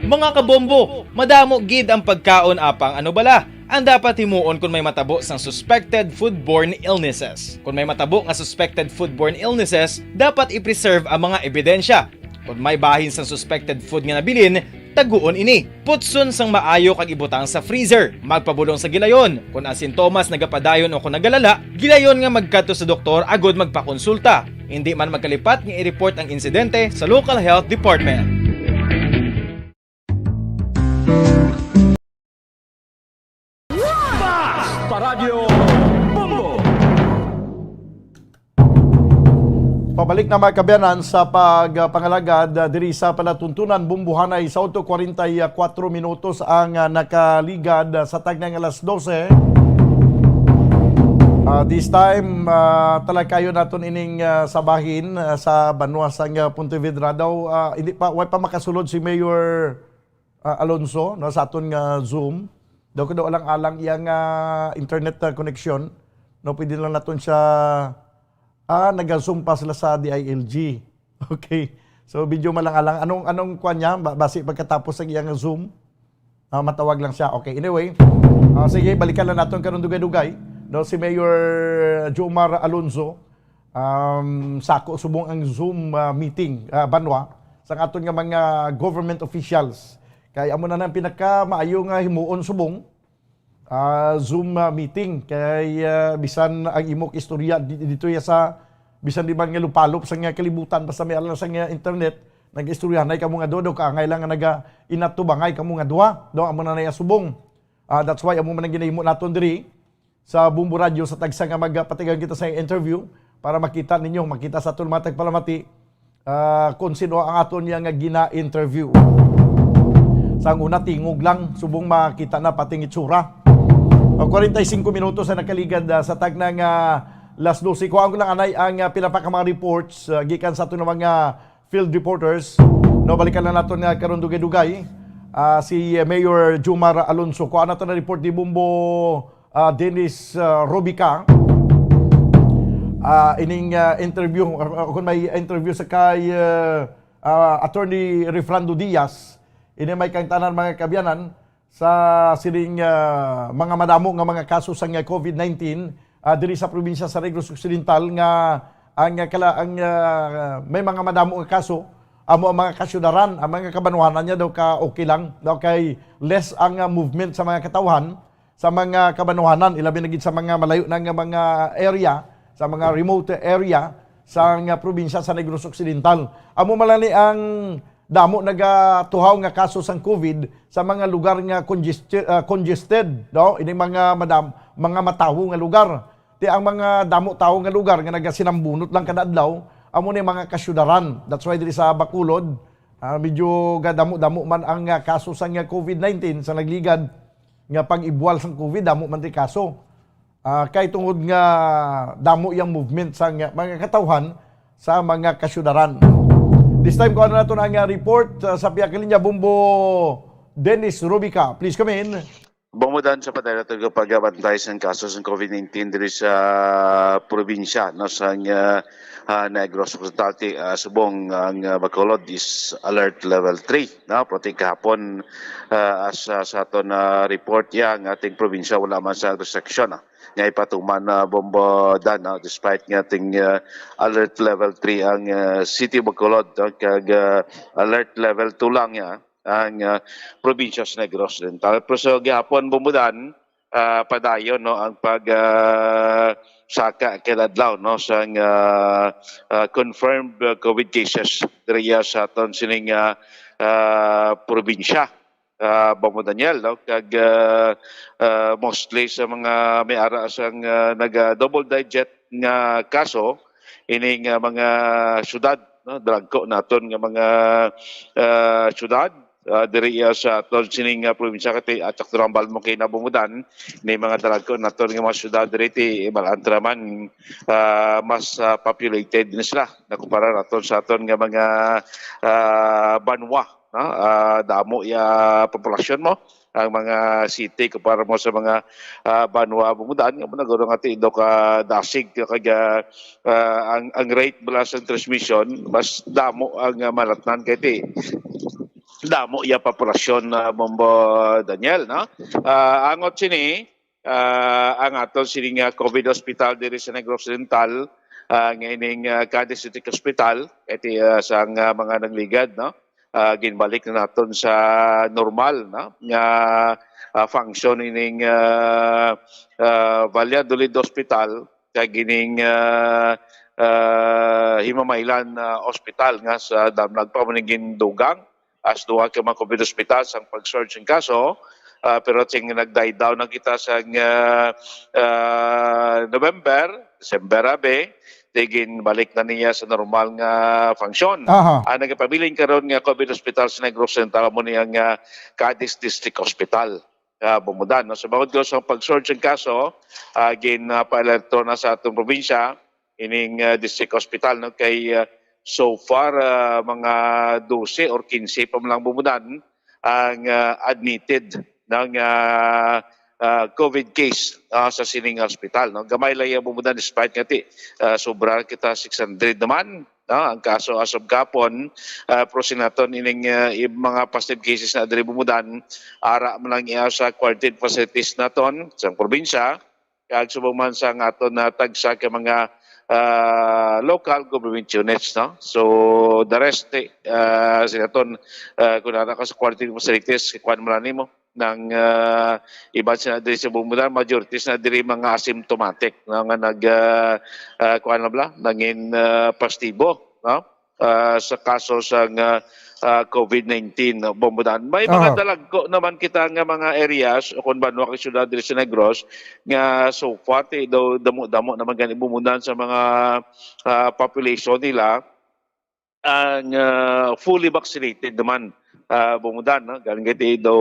Mga kabombo, madamo gid ang pagkaon apang ano bala ang dapat himuon kung may matabo sang suspected foodborne illnesses. Kung may matabo nga suspected foodborne illnesses, dapat i-preserve ang mga ebidensya. Kung may bahin sang suspected food nga nabilin, taguon ini. Putson sang maayo kag ibutang sa freezer. Magpabulong sa gilayon. Kung ang sintomas nagapadayon o kung nagalala, gilayon nga magkadto sa doktor agud magpakonsulta. Indi man magkalipat nga i-report ang insidente sa local health department. Basta Radyo Bombo! Pabalik na, mga kaabyanan, sa pagpangalagad, ah, diri sa palatuntunan, bumbuhanay sa otso kwarenta y kuwatro minutos ang, ah, nakaligad, ah, sa tagna nga alas dose. Ah, this time, ah, talakayon naton ining, ah, sa bahin, ah, sa banwa sang, ah, Pontevedra daw. Ah, hindi pa, way pa makasulod si Mayor, ah, Alonso, no, sa aton nga Zoom. Daw ko daw alang-alang iyang, ah, internet, ah, connection. No, pwede lang naton siya, ah, naga-Zoom pa sila sa D I L G. Okay. So, video malang-alang. Anong, anong kuwan niya? Ba- Basi pagkatapos ang iyang Zoom, ah, matawag lang siya. Okay, anyway. Ah, sige, balikan lang naton karon dugay-dugay. No, si Mayor Jomar Alonzo, um, sako subong ang Zoom, ah, meeting, ah, banwa, sa aton nga mga government officials. Kay amo na ang pinakamaayo nga himuon subong, ah, Zoom, ah, meeting. Kay, ah, bisan ang imo istorya di- dito ya sa, bisan di man nga lupalop sa nga kalibutan, basta may alam sa nga internet, nag-istoryahanay kamo nga duha, daw kaangay lang nga naga-inatubangay kamo nga duha. Daw amo na na iya subong. Ah, that's why amo man ang ginahimo naton diri sa Bombo Radyo sa tagsa nga magpatigayon kita sa interview para makita ninyo, makita sa aton mga tagpalamati, ah, kung sino ang aton niya nga gina-interview. Sa una, tingog lang, subong makita na pati ang itsura. Ah, kwarenta y singko minutos ang nakaligad, ah, sa tagna nga alas dose. Kuhaan ko lang anay ang, ah, pila pa ka mga reports, ah, gikan sa aton nga mga field reporters. No, balikan na naton nga karon dugay-dugay, ah, si Mayor Jomar Alonso. Kuhaan naton ang report ni Bombo, ah, Dennis, ah, Robica. Ah, ining, ah, interview, ah, kung may interview sa kay, ah, ah, Attorney Refrando Diaz, ini may kangtanan, mga kaabyanan, sa sining, ah, mga madamo nga mga kaso sang, ah, COVID nineteen, ah, diri sa probinsya sa Negros Occidental nga ang, ah, kala, ang, ah, may mga madamo nga kaso amo ang mga kasyudaran, ang mga kabanwahanan niya daw ka okay lang, daw kay less ang, ah, movement sa mga katawhan sa mga kabanwahanan, ilabi na gid sa mga malayo na nga mga area, sa mga remote area sa nga probinsya sa Negros Occidental. Amo man lang ni ang damo nagatuhaw nga kaso sang COVID sa mga lugar nga congested, ah, congested, no? Ini mga madam, mga matawo nga lugar. Ti ang mga damo tawo nga lugar nga nagasinambunot lang kada adlaw, amo ni mga kasyudaran. That's why diri sa Bacolod, ah, medyo gadamo-damo man ang, ah, kaso sang, ah, COVID nineteen sa nagligad nga pag-ibwal sang COVID, damo man ti kaso. Ah, kay tungod nga damo yang movement sang mga katawhan sa mga kasyudaran. This time, kuha na naton ang, ah, report, ah, sa pihak linya, Bombo Dennis Rubica. Please come in. Bumudan sa patay nato nga pagabantay sang kaso sang COVID nineteen diri sa probinsya, no, sang, ah, ah, Negros Occidental, ti, ah, subong ang, ah, Bacolod is alert level three, no, pero ti kahapon, ah, as, ah, sa aton, ah, report, ya, ang ating probinsya wala man sa restriction, ah, nga ipatuman na bombodan, no, despite nga ating, ah, alert level three ang, ah, City of Bacolod, no, kag, ah, alert level two lang ya ang, ah, probinsya sa Negros Occidental. Pero sa gihapon, bumudan, ah, padayon, no, ang pag, ah, saka kada adlaw, no, sang, ah, ah, confirmed, ah, COVID cases diriya sa aton sining, ah, ah, probinsya, ah, Bombo Daniel, no, kag, ah, ah, mostly sa mga may ara sang, ah, naga double digit nga kaso ining, ah, mga syudad no, dalagko naton nga mga, ah, syudad, ah, diri, ah, sa aton sining, ah, probinsya, kay at sakto lang bal mo kay nabungudan ni mga dalagko naton nga mga syudad diri ti Ibalantra man, ah, mas, ah, populated din sila na kumpara naton sa aton nga mga, ah, banwa, no? Ah, damo ya populasyon mo ang mga city kumpara mo sa mga, ah, banwa bumudan nga managuro nga ti daw ka dasig kag, ah, ah, ang, ang rate bala sa transmission mas damo ang, ah, malatnan kay ti damo ya populasyon na Bombo Daniel, no? Ah, angot sini, ah, ang aton sini nga COVID hospital diri sa Negros Oriental, ah, nga ining, ah, Cadiz District Hospital, kay ti, ah, sang, ah, mga nagligad, no? Ah, ginbalik na naton sa normal, no? Nga, ah, function ining, ah, ah, Valladolid Hospital kag ining, ah, ah, Himamaylan, ah, Hospital nga sa damlag pa man gindugang as duha ka mga COVID hospital sang pag-surge ang kaso. Ah, pero ting nag-die down na kita sa, ah, ah, November, December, abi, tigin balik na niya sa normal nga function. Aha. Ang nagapabilin karon nga COVID hospital sa Negros Oriental mo ni ang, ah, Cadiz District Hospital, ah, bumudan, no? So, bangod ko sa pag-surge ang kaso, ah, gin, ah, pa-alerto na sa atong probinsya, ining, ah, district hospital, no? Kay, ah, so far, ah, mga dose or quince pa man lang bumudan ang, ah, admitted ng, ah, ah, COVID case, ah, sa sining hospital, no? Gamay lang yung bumudan despite nga ti, ah, sobra kita six hundred naman, no? Ang kaso as of gapon, ah, pero sinaton ining, ah, i-, mga positive cases na diri bumudan, ara man lang iya sa quarantine facilities naton sa probinsya, kag subong man sa nga aton na tagsa ka mga, ah, local government units, no? So, the rest, eh, ah, sila ton, ah, kung nara ka sa quarantine facilities, kuwan mo lang nimo, nang, ah, iban sila diri sa bumudan, majority sila diri mga asymptomatic, no? Nga nag, ah, ah, kuwan na bala, nangin, ah, pastibo, no? Ah, sa kaso sa nga, ah, COVID nineteen, no, bumudan. May mga Aha. dalagko naman kita nga mga areas o kung banwa kay syudad diri sa Negros nga so far ti daw damo-damo naman gani bumudan sa mga, ah, population nila ang, ah, fully vaccinated naman, ah, bumudan, no? Galing kay ti daw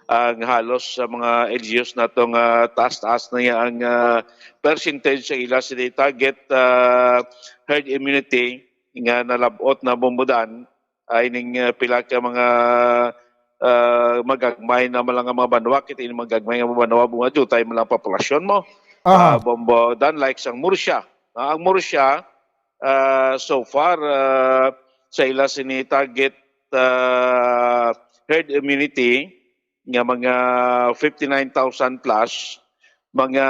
ang halos sa mga L G Us nato nga taas-taas na niya ang, ah, percentage sa ila sini target, ah, herd immunity nga nalab-ot na bumudan ay ning, ah, pila ka mga, ah, magagmay na man lang nga mga banwa, kay ti ini magagmay nga mga banwa, bunga jutay man lang populasyon mo. Aha. Ah, bumudan, like sang Murcia. Ah, ang Murcia, ah, so far, ah, sa ila sini target, ah, herd immunity nga mga fifty-nine thousand plus, mga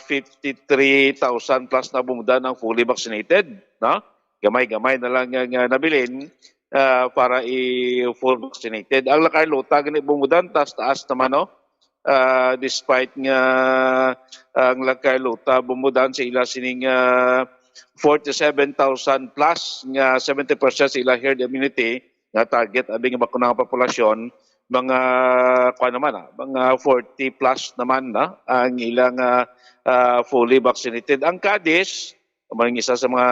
fifty-three thousand plus na bumudan ang fully vaccinated, no? Gamay-gamay na lang nga, nga nabilin, ah, para i-full vaccinated. Ang La Carlota gani bumudan, taas-taas naman, no? Ah, despite nga ang La Carlota bumudan sa ila sining, ah, forty-seven thousand plus nga seventy percent sa ila herd immunity nga target abi nga bakuna nga populasyon, mga, kuwan naman, ah, mga forty plus naman na ang ilang, ah, ah, fully vaccinated. Ang Cadiz, amo ang isa sa mga,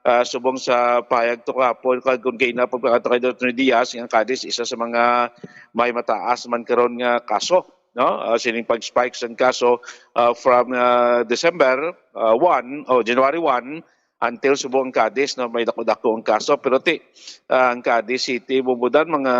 ah, subong sa payag to kahapon, kag kung kay na pagpakita kay Doctor Diaz, ang Cadiz, isa sa mga may mataas man karon nga kaso, no? Ah, sining pag-spike sang kaso, ah, from, ah, December, ah, one o January one until subong ang Cadiz, no, may dako-dako ang kaso, pero ti, ah, ang Cadiz City, bumudan mga,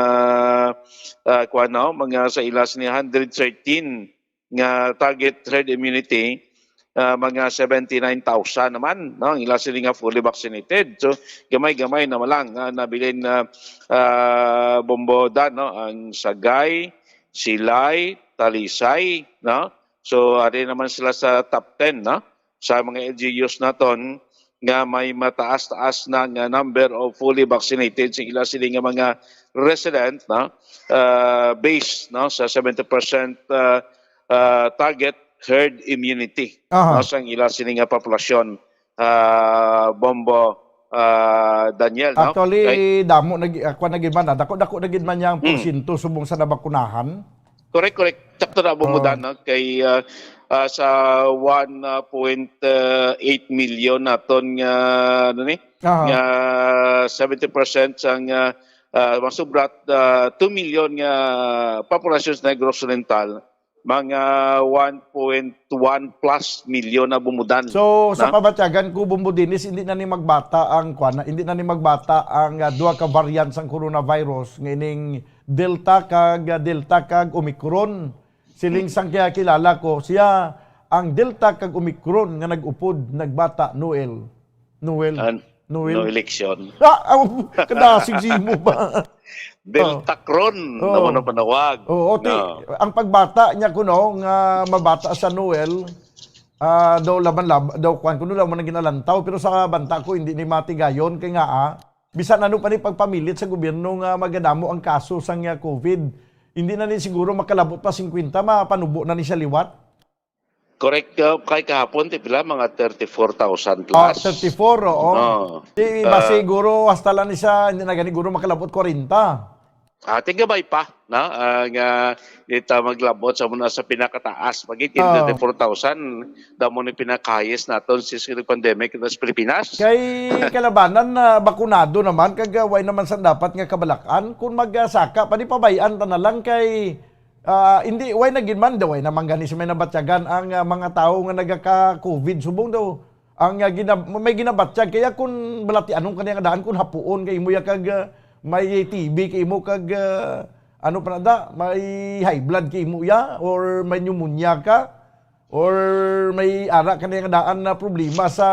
ah, kuwan, no, mga sa ila sini hundred thirteen nga target herd immunity, ah, mga seventy-nine thousand naman, no, ang ila sini nga fully vaccinated. So, gamay-gamay na lang nga nabilin na, ah, bumudan, no, ang Sagay, Silay, Talisay, no. So, ari naman sila sa top ten, no, sa mga L G Us naton nga may mataas-taas na nga number of fully vaccinated sa ila sini nga mga resident, no, ah, based, no, sa seventy percent, ah, ah, target herd immunity, Aha. no, sa ila sini nga populasyon, ah, Bombo, ah, Daniel, no? Actually, Kay damo na gi-, ah, kuwan na gid man, ah, dako-dako na gid man yang Hmm. porsyento subong sa nabakunahan. Correct, correct. Sakto na, Bombo Oh. Dan, no? Kay, ah, ah, sa one point eight million naton nga, ano ni, Aha. nga seventy percent sang, ah, ah, masubrat, ah, two million nga populasyon sa Negros Oriental, mga one point one plus million na bumudan. So, sa Na? pabatyagan ko, Bombo Dennis, hindi na ni magbata ang, kwan, hindi na ni magbata ang, ah, duha ka variant sang coronavirus, nga ining Delta kag, ah, Delta kag Omicron. Siling sang kaya kilala ko, siya ang Delta kag Omicron nga nag-upod, nagbata, Noel. Noel. Ah, Noel. No election. Ah, aw, kadasig si imo ba? Delta Cron, Oo. naman ang panawag. Oo, ti, No. ang pagbata niya kuno nga mabata sa Noel, ah, daw laban-lab-, daw kwan kuno laman ang ginalantaw, pero sa banta ko, hindi ni matigayon kay nga, ah, bisan ano pa ni pagpamilit sa gobyerno nga magadamo ang kaso sang, ah, COVID, hindi na ni siguro makalabot pa singkwenta, mapanubo na ni siya liwat. Correct, uh, kay kahapon, ti pila, mga thirty-four thousand Ah, plus. thirty-four, oo. Oo. Di ba Ah. siguro, hasta lang ni siya, hindi na gani guro makalabot kwarenta. Ah, tigabay pa, no? Ah, nga, di ta maglabot sa muna sa pinakataas. Pag Oo. thirty-four thousand, damo ni pinaka-highest naton since the pandemic na sa Pilipinas. Kay kalabanan na bakunado naman, kag, ah, way naman sa dapat nga kabalakan. Kung magsaka, pa di pabayaan ta na lang kay, ah, hindi, way na gid man, way naman gani sa may nabatyagan ang, ah, mga tawo nga nagaka-COVID subong daw. Ang, ah, ginab-, may ginabatyag kaya kung balatianon ka niya nga daan, kung hapuon kay imo ya kag, ah, may T B kay imo kag, ah, ano pa na da, may high blood kay imo ya or may pneumonia ka or may ara ka niya nga daan na problema sa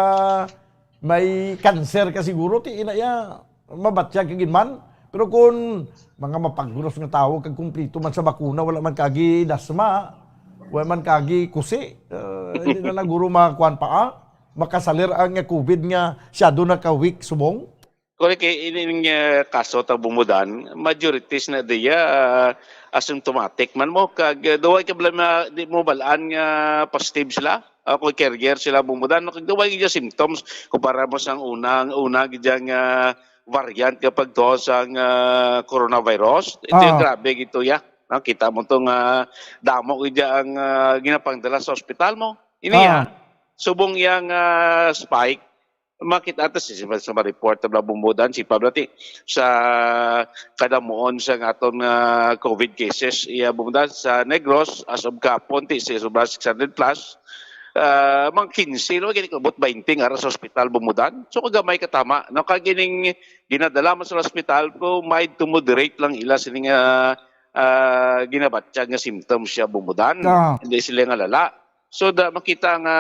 may cancer ka siguro, ti ina ya mabatyag ka gid man. Pero kung mga mapagros nga tawo kag kumplito man sa bakuna, wala man kagi dasma, wala man kagi kusi, ah, hindi na lang guro makakuan pa, ah, makasalir ang COVID nga siyado na ka weak subong. Correct, kay ining, eh, kaso ta bumudan, majorities na diya, ah, asymptomatic man mo, kag, eh, duway ka bala ma-, di mo balaan nga positive sila, ah, kung carrier sila bumudan, no? Kag duway gyud symptoms kumpara mo sang unang, una gyud ang, ah, variant nga pagtuo sang, ah, coronavirus. Ito yung Ah. grabe gito ya. No? Kita mo to nga damo gyud ang, ah, ginapangdala sa ospital mo. Ini Ah. ya, subong yang, ah, spike, makita ta si, sa, sa report na bumudan, si Pablo, ti, sa kadamuon sa aton nga COVID cases, iya bumudan sa Negros, as of kahapon, ti, si sobra six hundred plus, ah, mga quince, no, gani ko, about twenty nga ara sa ospital bumudan. So, kagamay katama, no, kag ining ginadala man sa ospital, ko mild to moderate lang ila sining, ah, ah, ginabatyag nga symptoms siya bumudan. Ah. Hindi sila nga lala. So, da, makita nga,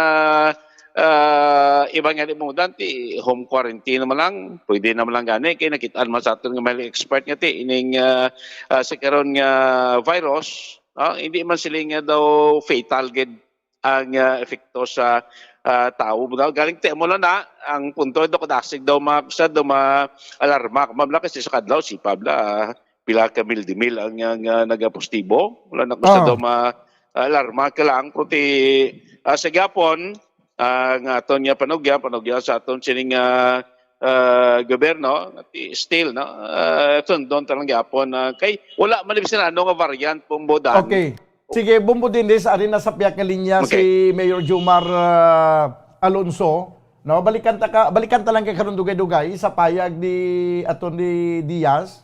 ah, iba nga di mo, Dante, home quarantine naman lang, pwede naman lang gani, kay nakitaan man sa aton nga may expert nga ti, ining, ah, ah, sa karon nga virus, ah, hindi man sila nga daw fatal gid ang, ah, epekto sa, ah, tawo. Daw galing ti mo lang na, ang punto daw kadasig daw mga kusad, daw ma-alarma. Ma'am, lang kasi sa kadlaw, si Pabla, ah, pila ka mil di mil ang, ang, ah, nagapositibo. Wala na ko sa Ah. daw ma-alarma ka lang, pero ti, ah, sa gyapon, ah, nga aton nga panugyan, panugyan sa aton sining, ah, ah, gobyerno, ti-, still, no? Ah, sundon ta lang gyapon, ah, kay wala man bisan ano nga variant, Bombo Dan. Okay. Sige, Bombo Dennis, ari na sa piyak nga linya Okay. si Mayor Jomar, ah, Alonso. No, balikan ta ka, balikan ta lang kay karon dugay-dugay sa payag ni Attorney Diaz.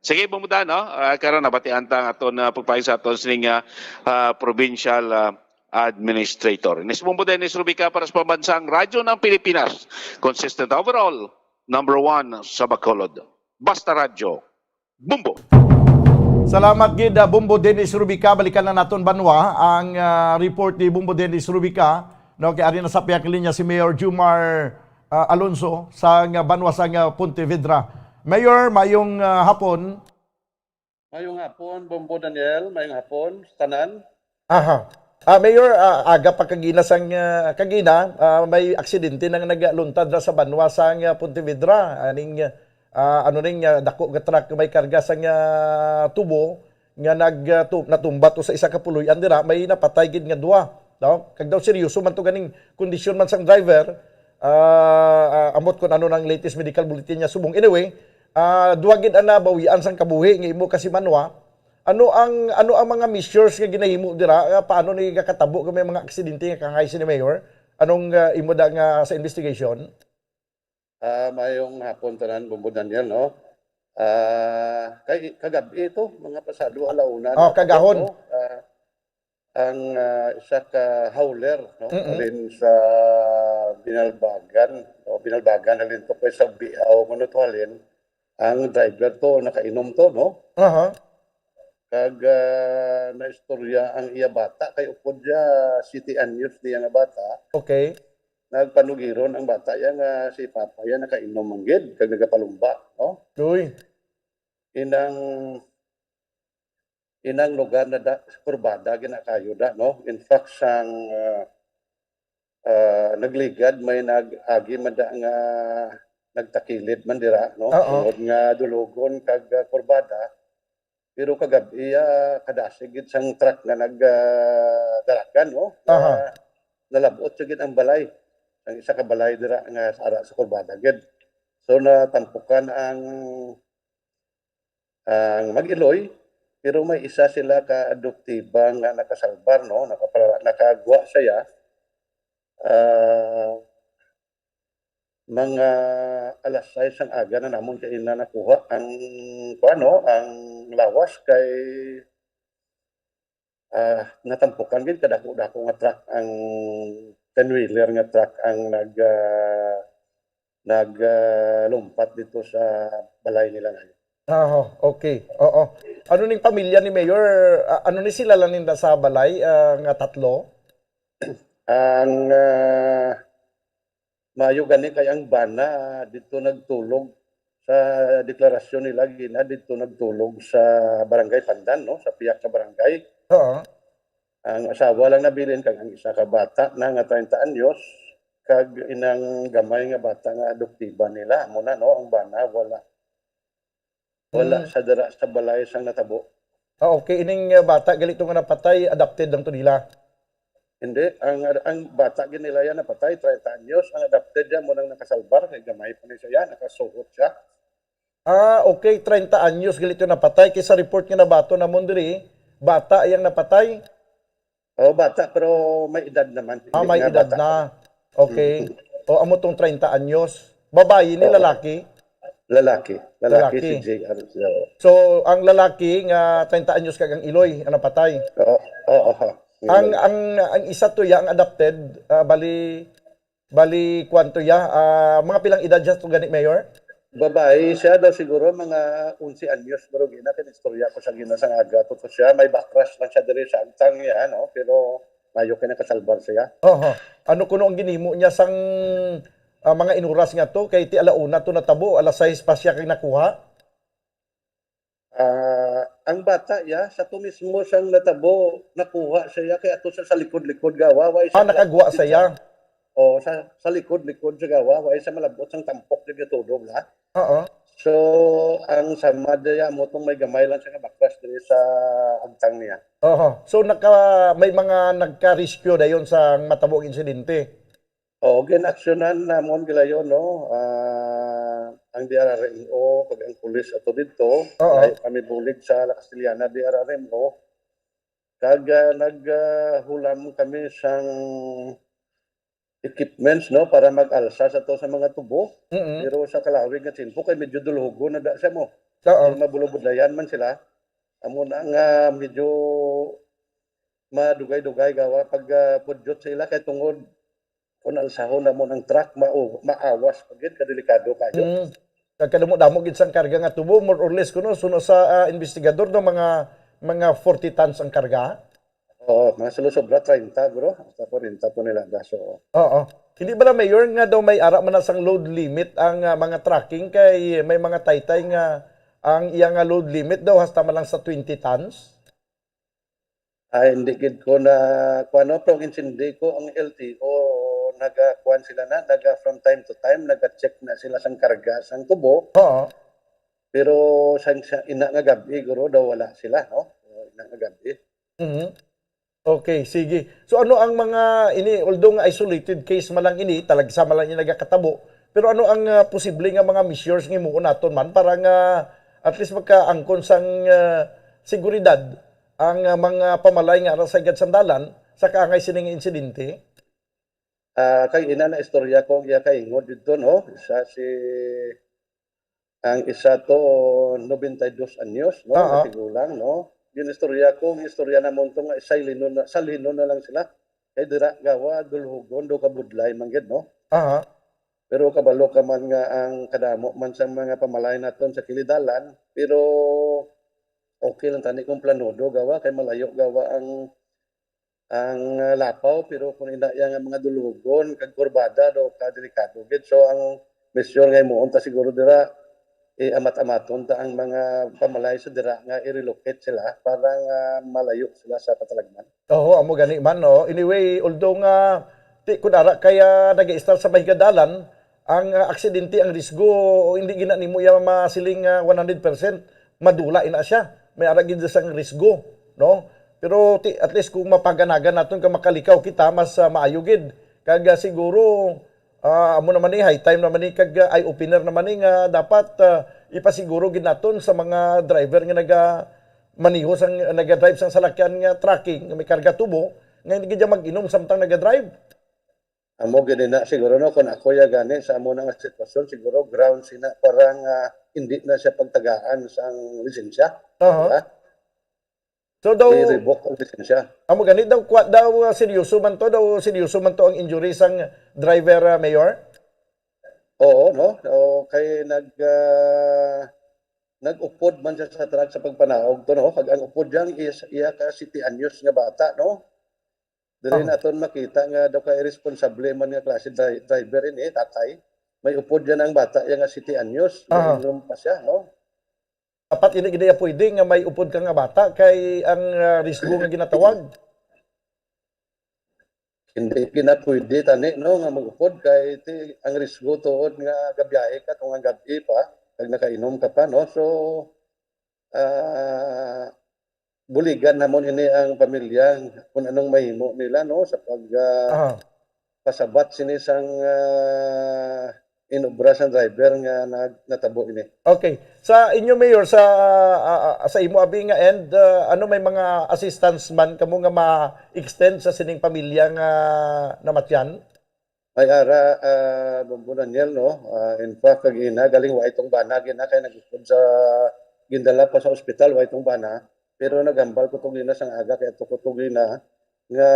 Sige, Bombo Dan, no? Ah, karon nabatian ta ang aton, ah, pagpayo sa aton sining, ah, ah, provincial, ah, administrator. Ini si Bombo Dennis Rubica para sa Pambansang Radyo ng Pilipinas. Consistent overall, number one sa Bacolod. Basta Radyo, Bombo. Salamat gid, ah, Bombo Dennis Rubica. Balikan na naton, banwa, ang, ah, report ni Bombo Dennis Rubica. No, kay ari na sa piyak linya si Mayor Jomar, ah, Alonso sa nga banwa sa nga Pontevedra. Mayor, mayong, ah, hapon. Mayong hapon, Bombo Daniel. Mayong hapon, tanan. Aha. Ah, Mayor, ah, aga pa kagina sang, ah, kagina, ah, may aksidente nang nagaluntad ra sa banwa sang, ah, Pontevedra. Aning, ah, ano ning, ah, dako nga truck may karga sang, ah, tubo nga nag, ah, tu-, natumba to sa isa ka puloy-an dira, may napatay gid nga duha, no? Kag daw seryoso man to ganing kondisyon man sang driver, ah, ah, ambot kun ano nang latest medical bulletin niya subong. Anyway, ah, duha gid ang nabawian sang kabuhi nga imo kasi banwa, Ano ang, ano ang mga measures nga ginahimo dira? Ah, paano ni gakatabo kung may mga aksidente nga kangay sini, Mayor? Anong, ah, imo da nga sa investigation? Ah, mayong hapon tanan, Bombo Daniel, no? Ah, kay kagab-i ito, mga pasado ala una Oh, na kagahon. No? Ah, ang ah, isa ka howler, no? Mm-mm. Halin sa Binalbagan, no? Binalbagan halin to kay sa Biao, kuno to halin. Ang driver to nakainom to, no? Aha. Kag ah, naistorya ang iya bata kay upod siya siyete anyos niya nga bata. Okay. Nagpanugiron ang bata iya nga si papa iya nakainom man gid kag nagapalumba, no? Uy. Inang inang lugar na da, kurbada gina kayo da, no? In fact, sang ah, ah, nagligad may nag-agi man da nga nagtakilid man dira, no? Oo. Tungod nga dulugon kag ah, kurbada, pero kagab-i ah, kadasig gid sang truck nga nag ah, dalagan, no? Nga Aha. Nalab-ot siya gid ang balay. Ang isa ka balay dira nga sa ara sa kurbada gid. So natampukan ang ang mag-iloy, pero may isa sila ka adoptiba nga nakasalbar, no? Nakapara, nakagwa siya. Ah, mga alas sais sang aga na namon kay na nakuha ang kuan, no, ang lawas kay ah, natampukan gid kadako-dako nga truck ang ten-wheeler nga truck ang nag ah, nag ah, lumpat dito sa balay nila ngayon. Aha, okay. Oo. Ano ning pamilya ni Mayor? Ah, ano ni sila lang ninda sa balay ah, nga tatlo? Ang ah, maayo gani kay ang bana dito nagtulog sa deklarasyon nila gina dito nagtulog sa Barangay Pandan, no, sa piyak nga barangay. Oo. Ang asawa lang nabilin kag ang isa ka bata na nga treinta anyos kag inang gamay nga bata nga adoptiba nila, amo na, no, ang bana wala wala Mm. sa dira sa balay sang natabo. Ah, okay, ining uh, bata gali to nga napatay, adopted lang to nila. Hindi, ang ang bata gid nila yan napatay, treinta anyos, ang adopted yan mo nang nakasalbar, kay gamay pa ni siya, nakasuot siya. Ah, okay, treinta anyos gali to napatay kay sa report nga nabaton namon diri, bata yang napatay. Oh, bata pero may edad naman. Ah, Hindi may nga edad bata. Na. Okay. O amo tong treinta anyos. Babayi ni Oo. Lalaki? Lalaki, lalaki, Lalaki. Si J R. Oo. So, ang lalaki nga treinta anyos kag ang iloy ang napatay. Oo, oo, oo. Ang ang ang isa to ya ang adopted, ah, bali bali kwanto ya, ah, mga pilang edad siya to gani, Mayor? Babae siya daw siguro mga onse anyos, pero gina kinistorya ko sa gina sang aga to, to siya may backcrash lang siya diri sa agtang niya, no? Pero mayo kay nakasalbar siya. Oho. Ano kuno ang ginimo niya sang ah, mga inuras nga to kay ti alauna to natabo, alas sais pa siya kay nakuha? Ah, ang bata ya sa to mismo sang natabo nakuha siya ya kay ato sa, sa likod-likod gawa, way Ah, sa nakagwa siya. O sa, sa likod-likod sa gawa, way sa malabot sang tampok nga tulog na. Oo. So ang samad ya mo tong may gamay lang siya nga backcrash diri sa agtang niya. Oho. So naka may mga nagka-rescue dayon sa matabo ang insidente. Oo, ginaksyonan namon gilayon, no? Ah, ang D R R M O kag ang pulis ato didto, Oo. Layo Kami Bulig sa La Castellana D R R M O. Kag ah, naghulam kami sang equipments, no, para mag-alsa sa to sa mga tubo. Mm. Pero sa kalawig nga tiyempo kay medyo dulhugon na da siya mo. Oo. Kung mabulubudlayan man sila, amo na nga medyo madugay-dugay gawa pag ah, pudyot sa ila kay tungod kung alsahon namon ang truck, mau- maawas pa gid, kadelikado kayo. Mm. Nagkadamo-damo gid sang karga nga tubo, more or less kuno suno sa ah, investigador no mga mga forty tons ang karga. Oo, mga sulo sobra treinta, bro. Hasta forty tonelada. So, Oo. Hindi ba na, Mayor, nga daw may ara man na sang load limit ang ah, mga trucking kay may mga taytay nga ang iya nga load limit daw hasta man lang sa twenty tons? Ay, hindi gid ko na kuan, no, pero ang intindi ko ang L T O nagakuan sila na, naga from time to time naga-check na sila sang karga sang tubo. Oo. Pero sang sa ina nga gabi guro daw wala sila, no? Ina nga gabi. Mhm. Okay, sige. So ano ang mga ini, although nga isolated case man lang ini, talagsa man lang ini nagakatabo, pero ano ang ah, posible nga mga measures nga himuon naton man para nga at least magkaangkon sang ah, seguridad ang, ah, mga pamalay nga ara sa gad sang dalan sa kaangay sining insidente? Ah, kay ina na istorya ko ang iya kaingod didto, no? Isa si, ang isa to, nobenta y dos anyos, no? Oo. Nga tigulang, no? Yung istorya ko, yung istorya namon to nga isa linon na, sa linon na lang sila. Kay dira gawa, dulhugon, do kabudlay, man gid, no? Aha. Pero kabalo ka man nga ang kadamo man sa mga pamalay naton sa kilidalan, pero okay lang tani kung planudo gawa, kay malayo gawa ang, ang, ah, lapaw, pero kung ina iya nga mga dulugon, kag kurbada, do ka delikado gid. So, ang measure nga himuon ta siguro dira, eh, amat-amaton ta ang mga pamalay sa dira nga i-relocate sila para nga malayo sila sa katalagman. Oo, amo gani man, no? Anyway, although nga, ti, kun ara kay, ah, nag-i-start sa mahigadalan, ang, ah, aksidente, ang risgo, hindi gina nimo iya masiling, ah, one hundred percent, madula ina siya. May ara gid sang risgo, no? Pero ti, at least kung mapaganagan naton ka makalikaw kita, mas, ah, maayo gid. Kag, ah, siguro, ah, amo naman ni, high time naman ni, kag, ah, eye-opener naman ni nga dapat, ah, ipasiguro gid naton sa mga driver nga naga-, maniho sang, naga-drive sang salakyan nga trucking nga may karga tubo, nga hindi gid mag-inom samtang naga-drive. Amo gid na siguro, no, kung ako ya gani sa amo na nga sitwasyon, siguro grounds ina para nga hindi na siya pagtagaan sang lisensya. Aha. Diba? So daw, I-revoke ang lisensya. Amo gani daw, kwa-, daw, ah, seryoso man to, daw seryoso man to ang injury sang driver, ah, Mayor? Oo, no? O, kay nag, ah, nag-upod man siya sa truck sa pagpanaog to, no? Kag ang upod dyan is iya ka siyete anyos nga bata, no? Dili Oh. naton makita nga daw ka irresponsable man nga klase dri-, driver ini, tatay. May upod dyan ang bata, iya nga siyete anyos, Aha. nainom pa siya, no? Dapat ini gid iya pwede nga may upod ka nga bata kay ang, ah, risgo nga ginatawag. Hindi kinapwede tani, no, nga mag-upod kay ti, ang risgo tuod nga gabiyahe ka tungod gab-i pa, kag nakainom ka pa, no? So, ah, buligan namon ini ang pamilya kung anong mahimo nila, no, sa pag, ah, Aha. pasabat sini sang, ah, inobra sang driver nga nag-, natabo ini. Okay. Sa inyo, Mayor, sa, ah, ah, sa imo abi nga end, ah, ano, may mga assistance man kamo nga ma-extend sa sining pamilya nga namatyan? May ara, ah, Bombo Daniel, no? Ah, in fact, kag ina, galing wa itong bana, gina kay nag-, sa, gindala pa sa ospital, wa itong bana. Pero naghambal ko to gina sang aga, kay ato ko to gina nga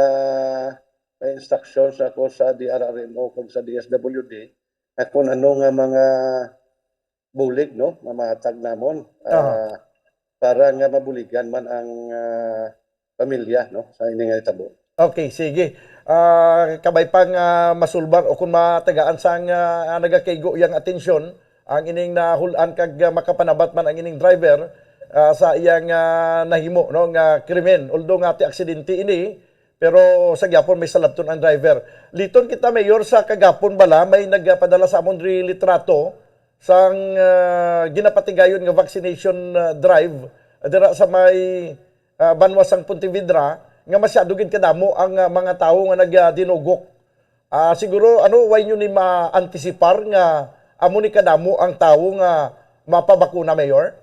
may instructions ako sa D R R M O kag sa D S W D na kung ano nga mga bulig, no, nga mahatag namon, Aha. ah, para nga mabuligan man ang, ah, pamilya, no, sa ini nga hitabo. Okay, sige. Ah, kabay pa nga masulbar o kung matagaan sang, ah, nagakaigo yang atensyon, ang ining nahul-an kag, ah, makapanabat man ang ining driver, ah, sa iyang, ah, nahimo, no, nga krimen. Although nga ti aksidente ini, pero sa gyapon may salabton ang driver. Liton kita, Mayor, sa kagapon bala may nagpadala sa amon diri litrato sang, ah, ginapatigayon nga vaccination, ah, drive dira sa may, ah, banwa sang Pontevedra nga masyado gid kadamo ang, ah, mga tawo nga nagdinugok. Ah, siguro, ano, way nyo ni ma-anticipar nga amo ni kadamo ang tawo nga mapabakuna, Mayor?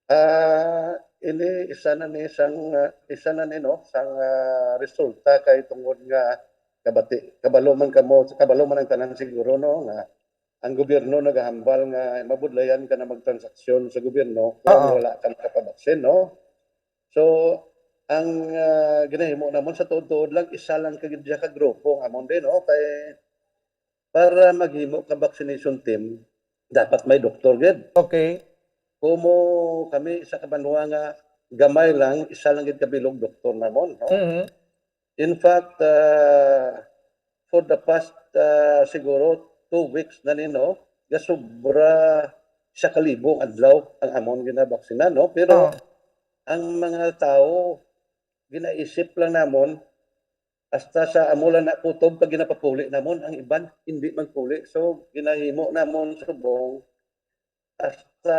Ah, ini isa na ni sang, ah, isa na ni, no, sang, ah, resulta kay tungod nga kabati, kabalo man kamo, kabalo man ang tanan siguro, no, nga ang gobyerno nagahambal nga mabudlayan ka na magtransaksyon sa gobyerno kung Oo. wala ka nakapabaksin, no? So, ang, ah, ginahimo namon sa tuod-tuod lang, isa lang ka gid siya ka grupo nga amon din, no? Kay para maghimo ka vaccination team, dapat may doktor gid. Okay. Kumo kami sa kabanwa nga gamay lang, isa lang gid ka bilog doktor namon, no? Mhm. In fact, ah, for the past, ah, siguro two weeks na ni, no, nga sobra sa kalibong adlaw ang amon ginabaksinan, no? Pero Oo. ang mga tawo, ginaisip lang namon, hasta sa amo lang na kutob kag ginapapuli namon, ang iban hindi magpuli. So, ginahimo namon subong, hasta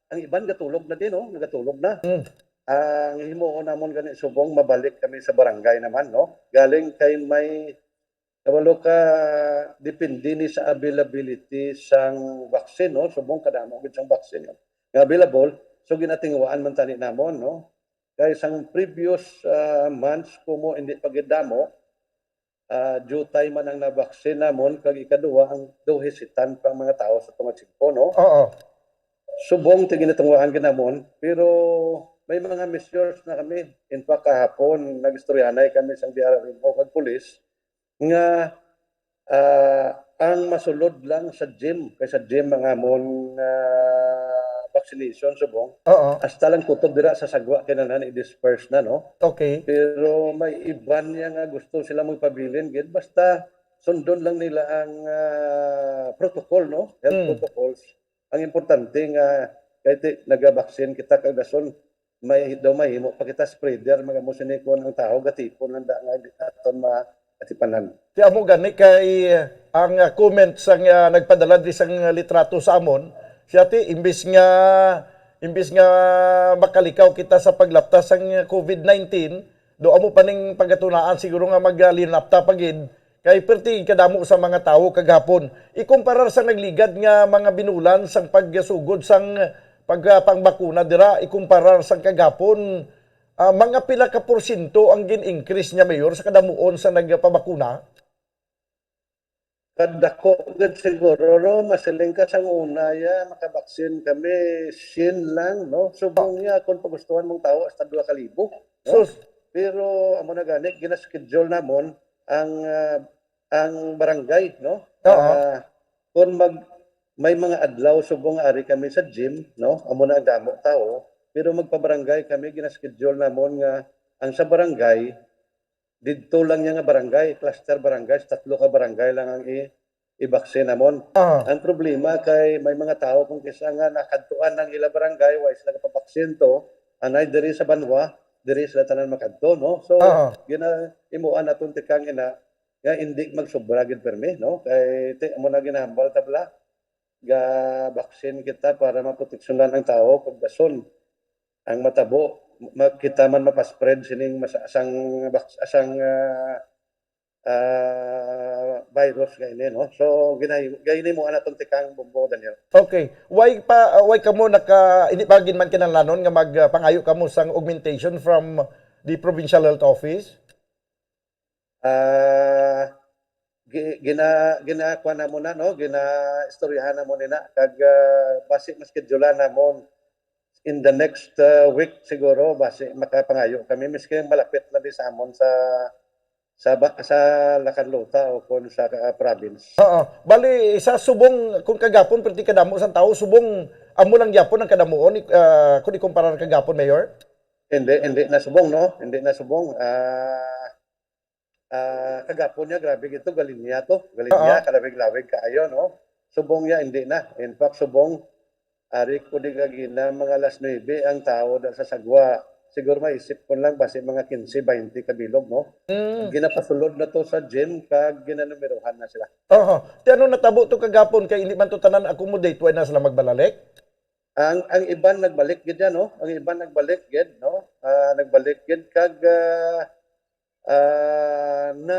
ang iban gatulog na din, no? Nagatulog na. Mm. Ang himuon namon gani subong, mabalik kami sa barangay naman, no? Galing kay may, kabalo ka, depende ni sa availability sang vaccine, no? Subong kadamo gid sang vaccine, no? Nga available, So, ginatinguhaan man tani namon, no? Kay sang previous, ah, months, kumo hindi pa gid damo, ah, diutay man ang nabaksin namon, kag ikaduha, ang daw hesitant pa ang mga tawo sa tungod singko, no? Oo. Subong ti ginatinguhaan gid namon, pero may mga measures na kami. In fact, kahapon, nag-istoryahanay kami sang D R R M O kag pulis nga, ah, ang masulod lang sa gym, kay sa gym ang amon, ah, vaccination subong. Oo. Hasta lang kutob dira sa Sagwa, kinahanglan i-disperse na, no? Okay. Pero may iban niya nga gusto sila magpabilin gid, basta sundon lang nila ang, ah, protocol, no? Health Mm. protocols. Ang importante nga, kay ti-, nagabaksin kita kag dason, may, daw mahimo pa kita spreader, magamo sini kon ang tawo gatipon lang da nga hindi naton maatipanan. Ti amo gani kay ang, ah, comment sang, ah, nagpadala diri sang litrato sa amon, siya ti, imbis nga, imbis nga makalikaw kita sa paglapta sang covid nineteen, do amo pa ning pagatunaan siguro nga maglinapta pa gid, kay perti kadamo sa mga tawo kagahapon. Ikumparar sa nagligad nga mga binulan sang pagsugod sang pagpangbakuna dira, ikumparar sang kagahapon, ah, mga pila ka porsyento ang gin-increase niya, Mayor, sa kadamuon sa nagpabakuna? Kadako gid siguro, no? Masiling ka sang una, ya, makabaksin kami, sien lang, no? Subong niya, kung pagustuhan mong tawo, hasta dua ka libo, no? Sus. Pero, amo na gani, gina-schedule namon ang, ah, ang barangay, no? Oo. Ah, kung mag-, may mga adlaw, subong ari kami sa gym, no? Amo na ang damo tawo. Pero magpabarangay kami, gina-schedule namon nga ang sa barangay, didto lang niya nga barangay, cluster barangay, tatlo ka barangay lang ang i-, i-vaccine namon. Ah. Ang problema kay may mga tawo kung kisa nga nakadtuan ang ila barangay, wa sila kapabaksin to, anay diri sa banwa, diri sila tanan makadto, no? So, Ah. gina-, imuan naton tikang ina, nga hindi magsobra gid permi, no? Kay ti-, amo na ginahambal ta bala, ga-vaccine kita para maproteksyonan ang tawo kag dason ang matabo, ma-, kita man mapaspread sining mas-, asang bak-, asang, ah, ah, virus nga ini, no? So, ginay-, ginay mo ana tong tikang, Bombo, Daniel. Okay. Why pa, uh, why kamo naka, hindi pa gid man kinahanglanon nga mag, uh, pangayo kamo sang augmentation from the Provincial Health Office? Ah, gi-, gina-, ginakuha namo na, no? Ginaistoryahan namo ni na. Kag, ah, basi mas schedulean namon in the next, uh, week siguro, basi makapangayo kami, miski malapit na di sa amon sa, sa ba-, sa La Carlota o kon sa, uh, province. Oo. Bali, sa subong, kung kagapon, perti kadamo sang tawo, subong, amo lang gyapon ang kadamuon, uh, kung ikumparar kagapon, Mayor? Hindi, hindi na subong, no? Hindi na subong. Ah, ah, kagapon niya, grabe gid to, galinya to. Galinya, Oo. kalawig-lawig kaayo, no? Subong niya, hindi na. In fact, subong, ari ko di kagina, mga alas nuebe ang tao da sa Sagwa. Siguro maisip ko lang, basi mga quince, twenty ka bilog, no? Mm. Ginapasulod na to sa gym, kag ginanumerohan na sila. Oho. Ti ano natabo to kagapon? Kay hindi man to tanan accommodate, wa na sila magbalalik? Ang, ang iban nagbalik gid yan, no? Ang iban nagbalik gid, no? Ah, nagbalik gid kag, ah, ah, na,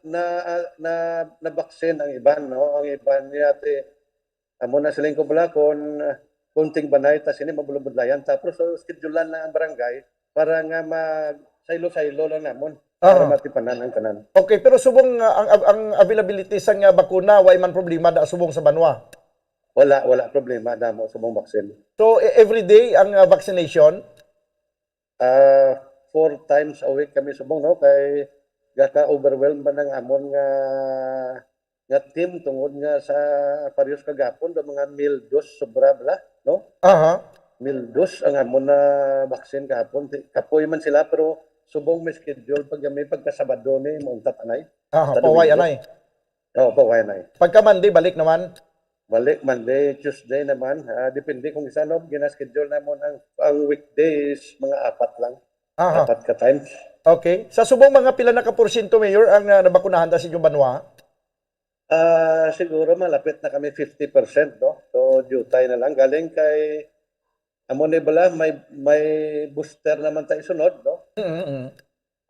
na, ah, na, nabaksin ang iban, no? Ang iban niya, ti, amo na siling ko bala, kung, ah, kunting banay, ta sini mabulabudlayan. Tapos, so, schedulean lang ang barangay para nga mag-saylo-saylo lang namon, para Aha. matipanan ang tanan. Okay, pero subong, ah, ang, ang availability sang, ah, bakuna, wa man problema da subong sa banwa? Wala, wala problema damo subong vaccine. So, e-, every day ang, ah, vaccination? Ah, four times a week kami subong, no? Kay gaka-overwhelm ba nang amon nga, nga team tungod nga sa pareho sa kagapon, do mga mil dos sobra bala, no? Aha. Mil dos ang amon na vaccine kahapon. Ti-, kapoy man sila, pero subong may schedule pag may pagkasabado ni mauntat anay. Aha, Sa paway Domingo. anay. Oo, paway anay. Pagka Monday, balik naman? Balik Monday, Tuesday naman. Ah, depende kung isa, no? Gina-schedule namon ang, ang weekdays, mga apat lang. Aha. Apat ka times. Okay. Sa subong, mga pila na ka porsyento, Mayor, ang, ah, nabakunahan ta sa inyong banwa? Ah, siguro malapit na kami fifty percent, no? So, diutay na lang. Galing kay, amo ni bala, may, may booster naman ta isunod, no? Mm, mm.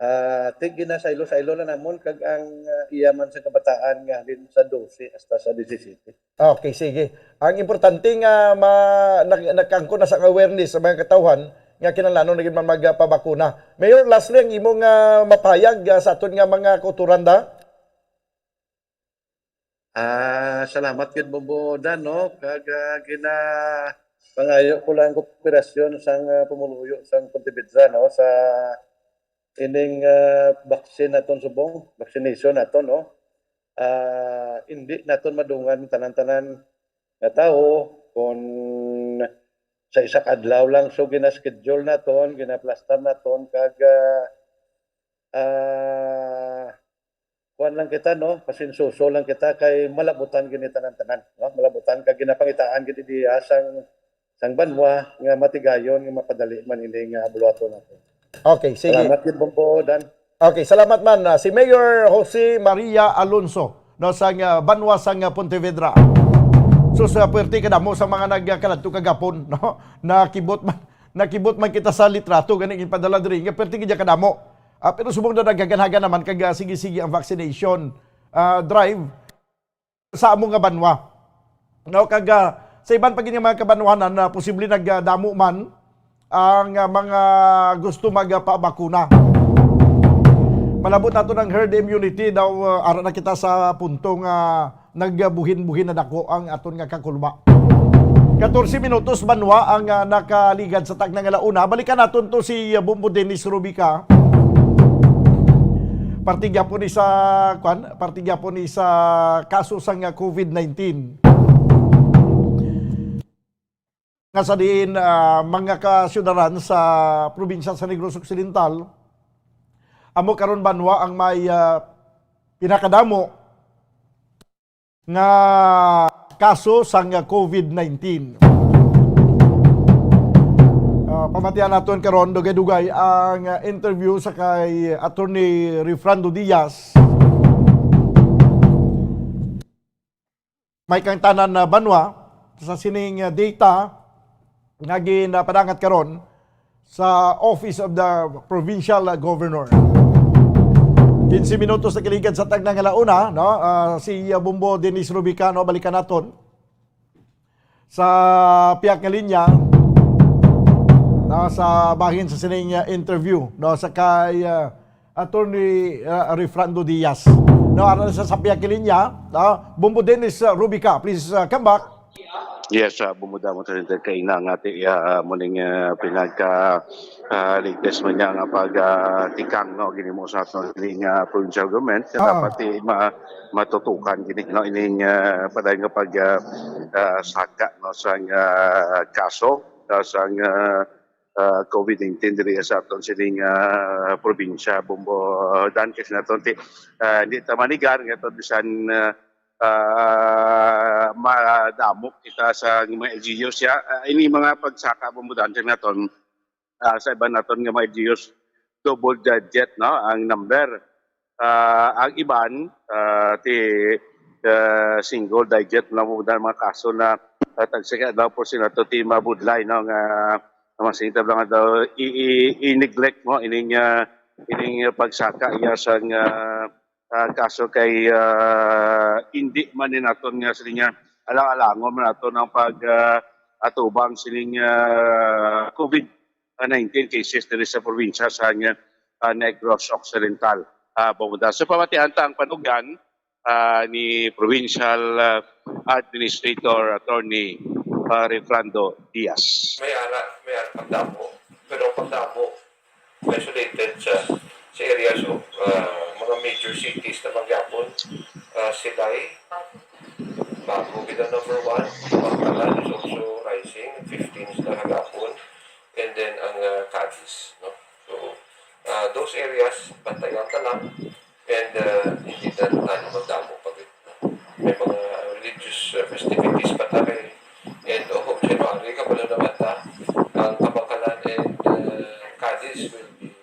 Ah, ti ginasaylo-saylo na namon kag ang, ah, iya man sa kabataan nga halin sa dose hasta sa disisiyete. Okay, sige. Ang importante nga ma-, nag-, nagkaangkon na sa awareness sa mga katawhan nga kinahanglanon na gid man magpabakuna. Mayor, lastly, ang imong, ah, mapahayag, ah, sa aton nga mga kauturan da? Ah, salamat gid, Bombo Dan, no? Kag, ah, gina-, pangayo ko lang kooperasyon sang, ah, pumuluyo sang Pontevedra, no, sa ining, ah, vaccine naton subong, vaccination naton, no? Ah, indi naton madungan tanan-tanan nga tawo kon sa isa ka adlaw lang. So, gina-schedule naton, ginaplastar naton, kag, ah, ah, kuwan lang kita, no? Pasinsuso lang kita kay malabutan gini tanan-tanan, no? Malabutan kag ginapangitaan gid diya sang, sang banwa nga matigayon nga mapadali man ini nga buhaton nato. Okay, sige. Salamat gid, Bombo, Dan. Okay, salamat man, ah, si Mayor Jose Maria Alonso, no, sang, ah, banwa sang, ah, Pontevedra. Sus, ah, puwerte kadamo sa mga nagkaladto kagapon, no? Nakibot man, nakibot man kita sa litrato gani ginpadala diri nga puwerte gid kadamo. Ah, pero subong na naghaganagan naman kag, ah, sige-sige ang vaccination, ah, drive sa amo nga banwa. No, kag, ah, sa iban pa gid nga mga kabanwanan na posible nagdamo man ang, ah, mga gusto magpabakuna. Palabot nato ng herd immunity daw, ah, ara na kita sa punto nga nagbuhin-buhin na dako ang aton nga kakulba. Katorse minutos banwa ang, ah, nakaligad sa tagna nga launa. Balikan naton to si, ah, Bombo Dennis Rubica. Parte gyapon ni sa, kwan, parte gyapon ni sa kaso sang, ah, COVID nineteen. Nga sa diin, ah, mga kasyudaran sa probinsya sa Negros Occidental, amo karon banwa ang may, ah, pinakadamo nga kaso sang COVID nineteen. Ah, pamatian naton karon dugay-dugay ang interview sa kay Attorney Refrando Diaz. May kang tanan na banwa sa sining data nga ginapadangat karon sa Office of the Provincial Governor. Quince minutos na kaligad sa tagna nga launa, no? Ah, si, ah, Bombo Dennis Rubicano, balikan naton sa piyak nga linya, no, sa bahin sa sining, ah, interview, no, sa kay, ah, Attorney, ah, Refrando Diaz. No, ara sa, sa piyak nga linya, no? Bombo Dennis, ah, Rubica, please, ah, come back. Yes, ah, bumudamot sa center kaina nga ti, ah, mo ning, ah, pinagka, ah, latest man niya nga pag, ah, tikang, no, ginimo sa aton ning, ah, provincial government nga Ah. dapat ti ma-, matutukan gini, no, ining, ah, paday nga pag, ah, ah, saka, no, sa, ah, kaso, ah, sa, ah, ah, COVID nineteen diri sa aton sining, ah, probinsya, Bombo, ah, Dan, kasi naton ti, ah, hindi ta manigar nga to bisan, ah, ah, madamo kita sa mga L G Us ya. Ah, ini mga pagsaka, Bombo, Dan, sa naton, ah, sa iban naton nga mga L G Us, double digit, no, ang number. Ah, ang iban, ah, ti, ah, single digit na mo na mga kaso na, ah, tagsa ka daw porsyento ti mabudlay, no, nga masingtab lang daw i-, i-, i-neglect mo ining, ah, ining pagsaka iya sang, ah, ah, kaso kay, ah, hindi man ni naton nga sila niya alang-alangon man nato ng pag, ah, atubang sining, ah, COVID nineteen cases diri sa probinsya sa, ah, Negros Occidental, ah, Bombo, Dan. So, pamatian ta ang panugan, ah, ni Provincial, ah, Administrator Attorney, ah, Refrando Diaz. May ara, may ara pagdamo, pero ang pagdamo isolated sa, sa areas of, ah, mga major cities na mangyapon, ah, Silay, Bago gid ang number one, Bangkalan is also rising, fifteen sila kagapon, and then ang, ah, Cadiz, no? So, ah, those areas, bantayan ta lang, and, ah, hindi na tayo magdamo pa gid, no? May mga religious, ah, festivities pa ta kay end of January, kabalo naman ta, ang Kabankalan and, ah, Cadiz will be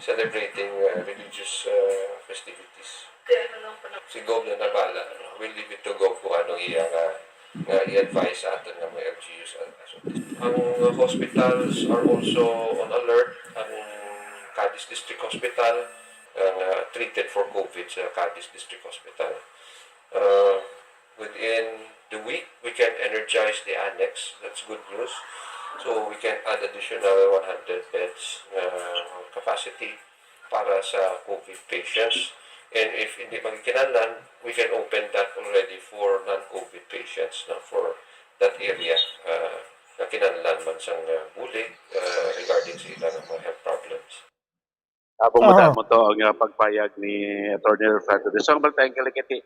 celebrating, uh, religious, uh, festivities. Si Gov na nabala, ano, we'll leave it to Gov kung anong iya nga, nga i-advise sa aton nga mga L G Us as, as of this. Ang hospitals are also on alert. Ang Cadiz District Hospital, uh, treated for COVID sa Cadiz District Hospital. Uh, within the week, we can energize the annex. That's good news. So we can add additional one hundred beds, uh, capacity para sa COVID patients. And if hindi magkinahanglan, we can open that already for non-COVID patients, no, for that area, uh, na kinahanglan man sang, uh, bulig, uh, regarding sa ilang mga health problems. Ah, bumutan Aha. mo to ang, ah, pagpayag ni Attorney Fernando de Song. Baltayan ka lang kiti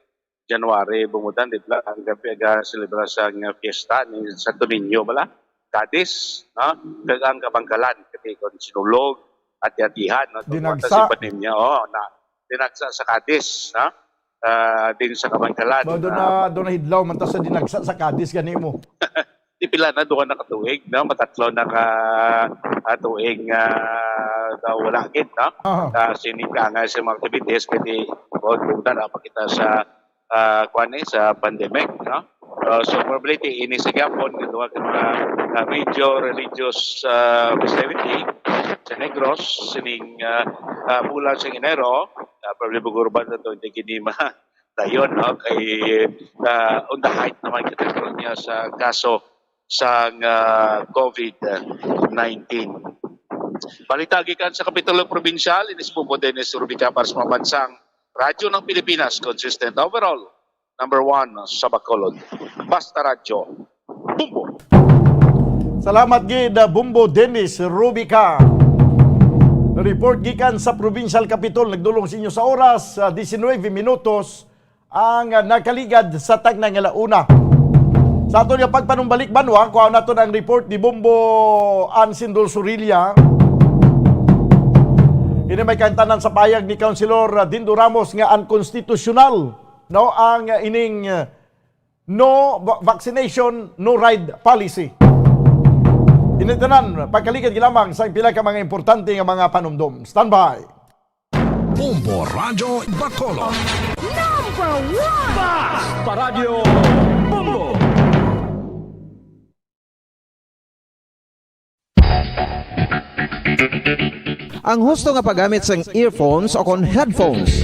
January, bumutan, di ba? Ang gabi aga celebra sa nga fiesta ni Santo Niño, bala? Cadiz, no? Kag ang kabangkalan, kati kon Sinulog, Ati-Atihan, no? Itong Dinagsa. Kwarta si Padilla, oh, na dinagsa sa Cadiz, no? Ah, din sa kabangkalan, Ba, doon na, ah, doon na hidlaw man ta sa dinagsa sa Cadiz, gani mo. Di pila na, duha na ka tuig, no? Matatlo na ka, ah, tuig, ah, daw wala gid, no? Aha. Ah, sining kaangay sa mga activities, kay di, buot bulan, ah, pakita sa, ah, kuwan, eh, sa pandemic, no? Ah, so, probably, ti-, ini sa gyapon, nga duha ka mga, ah, major religious, ah, festivity sa Negros, sining, ah, ah, bulan sa Enero, ah, probably, bugurban na to, hindi gini ma-, dayon, no? Kay, ah, on the height naman kita karon niya sa kaso sang, ah, COVID nineteen. Balita gikan sa Kapitulo Probinsyal, ini si Bumbo Dennis Rubica para sa Pambansang Radyo ng Pilipinas, consistent overall, number one sa Bacolod. Basta Radyo, Bumbo! Salamat gid, uh, Bumbo Dennis Rubica. Report gikan sa Provincial Capitol, nagdulong sa inyo sa oras, uh, diecinuebe minutos ang, uh, nakaligad sa tagna nga launa. Sa aton nga pagpanumbalik banwa, kuha naton ang report ni Bumbo Ansin Dulsurilla. Ini may kaangtanan sa payag ni Councilor, uh, Dindo Ramos nga unconstitutional, no, ang, uh, ining, uh, no va-, vaccination, no ride policy. Ini tanan, pagkaligad lamang sa pila ka mga importante nga mga panumdom. Standby. Bombo Radyo Bacolod. Number one! Basta Radyo Bombo! Ang husto nga paggamit sang earphones o kon headphones.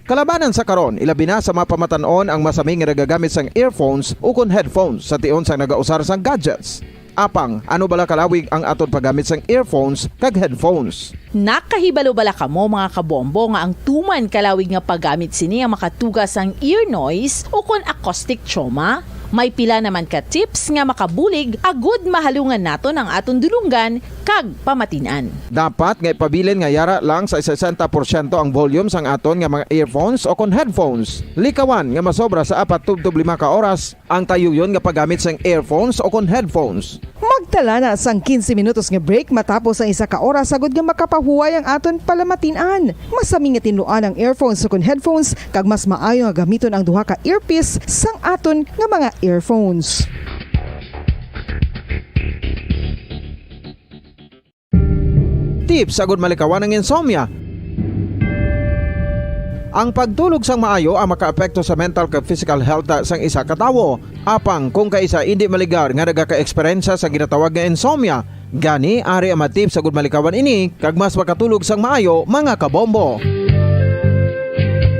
Kalabanan sa karon, ilabi na sa mga pamatan-on ang masami nga nagagamit sang earphones o kon headphones sa tion sang nagausar sang gadgets. Apang, ano bala kalawig ang aton paggamit sang earphones kag headphones? Nakahibalo bala kamo, mga kabombo, nga ang tuman kalawig nga paggamit sini ang makatuga sang ear noise o kon acoustic trauma? May pila naman ka tips nga makabulig agud mahalungan naton ang aton dulonggan kag pamatin-an. Dapat nga ipabilin nga yara lang sa sesenta porsyento ang volume sang aton nga mga earphones o kon headphones. Likawan nga masobra sa apat tubtob lima ka oras ang tayuyon nga paggamit sang earphones o kon headphones. Magtala na sang quince minutos nga break matapos ang isa ka oras, agud nga makapahuway ang aton palamatin-an. Masami nga tinluan ang earphones o kon headphones, kag mas maayo nga gamiton ang duha ka earpiece sang aton nga mga earphones. Tips agud malikawan ang insomnia. Ang pagtulog sang maayo ang makaapekto sa mental kag physical health sang isa ka tawo. Apang kung kaisa indi maligar nga nagaka-eksperyensya sa ginatawag nga insomnia, gani ari ang mga tips agud malikawan ini kag mas makatulog sang maayo, mga kabombo.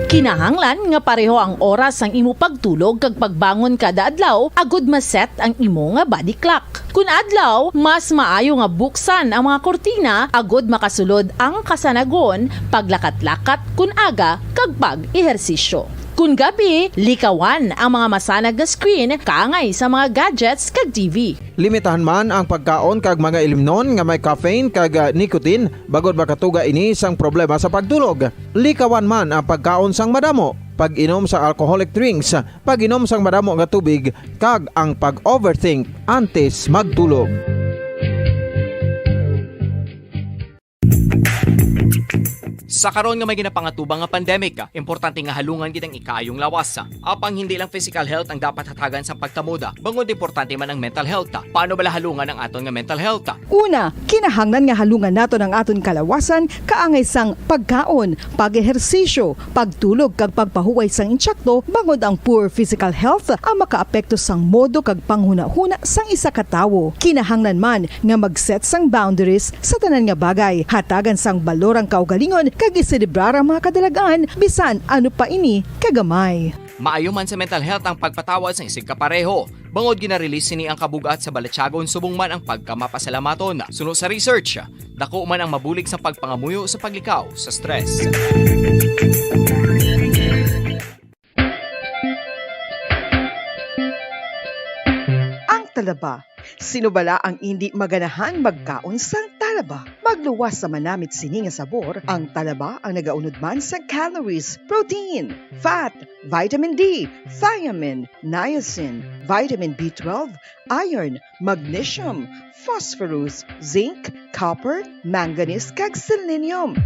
Kinahanglan nga pareho ang oras sang imo pagtulog kag pagbangon kada adlaw agud ma-set ang imo nga body clock. Kun adlaw, mas maayo nga buksan ang mga kurtina agud makasulod ang kasanagon, paglakat-lakat kun aga, kag pag-ehersisyo. Kun gabi, likawan ang mga masanag nga screen kaangay sa mga gadgets kag T V. Limitahan man ang pagkaon kag mga ilimnon nga may caffeine kag, ah, nicotine, bangod makatuga ini sang problema sa pagtulog. Likawan man ang pagkaon sang madamo, pag-inom sa alcoholic drinks, pag-inom sang madamo nga tubig, kag ang pag-overthink antes magtulog. Sa karon nga may ginapangatubang nga pandemic, importante nga halungan gid ang ikaayong lawas. Apang hindi lang physical health ang dapat hatagan sa pagtamod, bangod importante man ang mental health. Paano bala halungan ang aton nga mental health? Una, kinahanglan nga halungan naton ang aton kalawasan kaangay sang pagkaon, pag-ehersisyo, pagtulog kag pagpahuway sang intsakto, bangod ang poor physical health ang makaapekto sang modo kag panghunahuna sang isa ka tawo. Kinahanglan man nga mag-set sang boundaries sa tanan nga bagay, hatagan sang balor ang kaugalingon kag iselebrar ang mga kadalag-an, bisan ano pa ini kagamay. Maayo man sa mental health ang pagpatawad sang isigkapareho, bangod gina-release sini ang kabug-at sa balatyagon subong man ang pagkamapasalamaton. Suno sa research, dako man ang mabulig sa pagpangamuyo sa paglikaw sa stress. Ang talaba. Sino bala ang indi maganahang magkaon sang talaba? Magluwas sa manamit sini nga sabor, ang talaba ang nagaunod man sa calories, protein, fat, vitamin D, thiamine, niacin, vitamin B twelve, iron, magnesium, phosphorus, zinc, copper, manganese, kag selenium.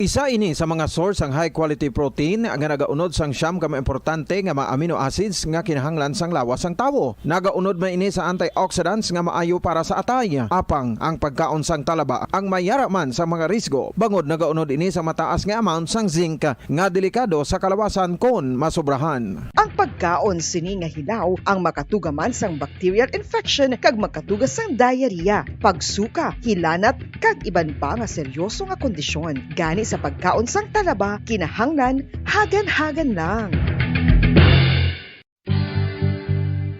Isa ini sa mga source sang high quality protein nga nagaunod sang siyam ka mga importante nga mga amino acids nga kinahanglan sang lawas sang tawo. Nagaunod man ini sa antioxidants nga maayo para sa atay. Apang ang pagkaon sang talaba ang may yara man sa mga risgo, bangod nagaunod ini sa mataas nga amount sang zinc nga delikado sa kalawasan kon masobrahan. Ang pagkaon sini nga hilaw ang makatuga man sang bacterial infection kag makatuga sang diarrhea, pagsuka, hilanat, kag iban pa nga seryoso nga kondisyon. Gani sa pagkaon sang talaba, kinahanglan hagan-hagan lang.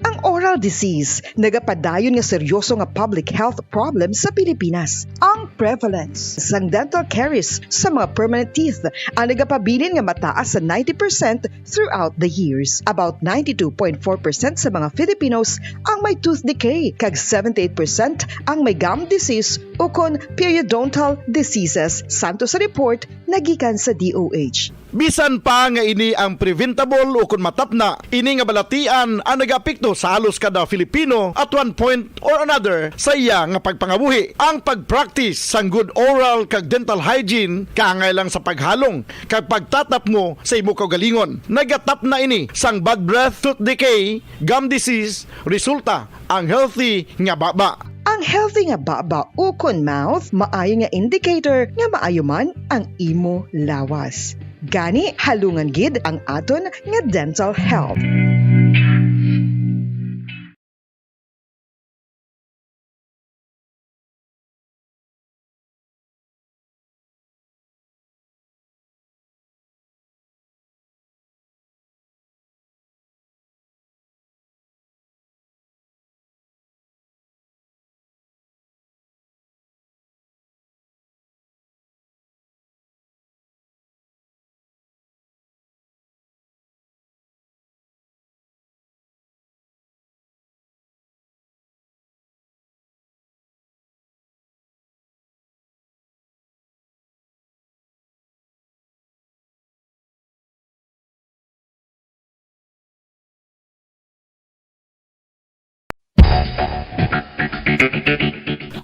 Ang oral disease nagapadayon nga seryoso nga public health problem sa Pilipinas. Ang prevalence sang dental caries sa mga permanent teeth ang nagapabilin nga mataas sa ninety percent throughout the years. About ninety-two point four percent sa mga Filipinos ang may tooth decay, kag seventy-eight percent ang may gum disease ukon periodontal diseases, santo sa report nagikan sa D O H. Bisan pa nga ini ang preventable ukon matapna, ini nga balatian ang nagaapekto sa halos kada Filipino at one point or another sa iya nga pagpangabuhi. Ang pag-practice sang good oral kag dental hygiene kaangay lang sa paghalong kag pagtatapmo sa imo kaugalingon. Nagatapna ini sang bad breath, tooth decay, gum disease, resulta ang healthy nga baba. Ang healthy nga baba ukon mouth maayo nga indicator nga maayo man ang imo lawas. Gani, halungan gid ang aton nga dental health.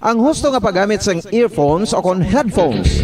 Ang husto nga paggamit sang earphones o kon headphones.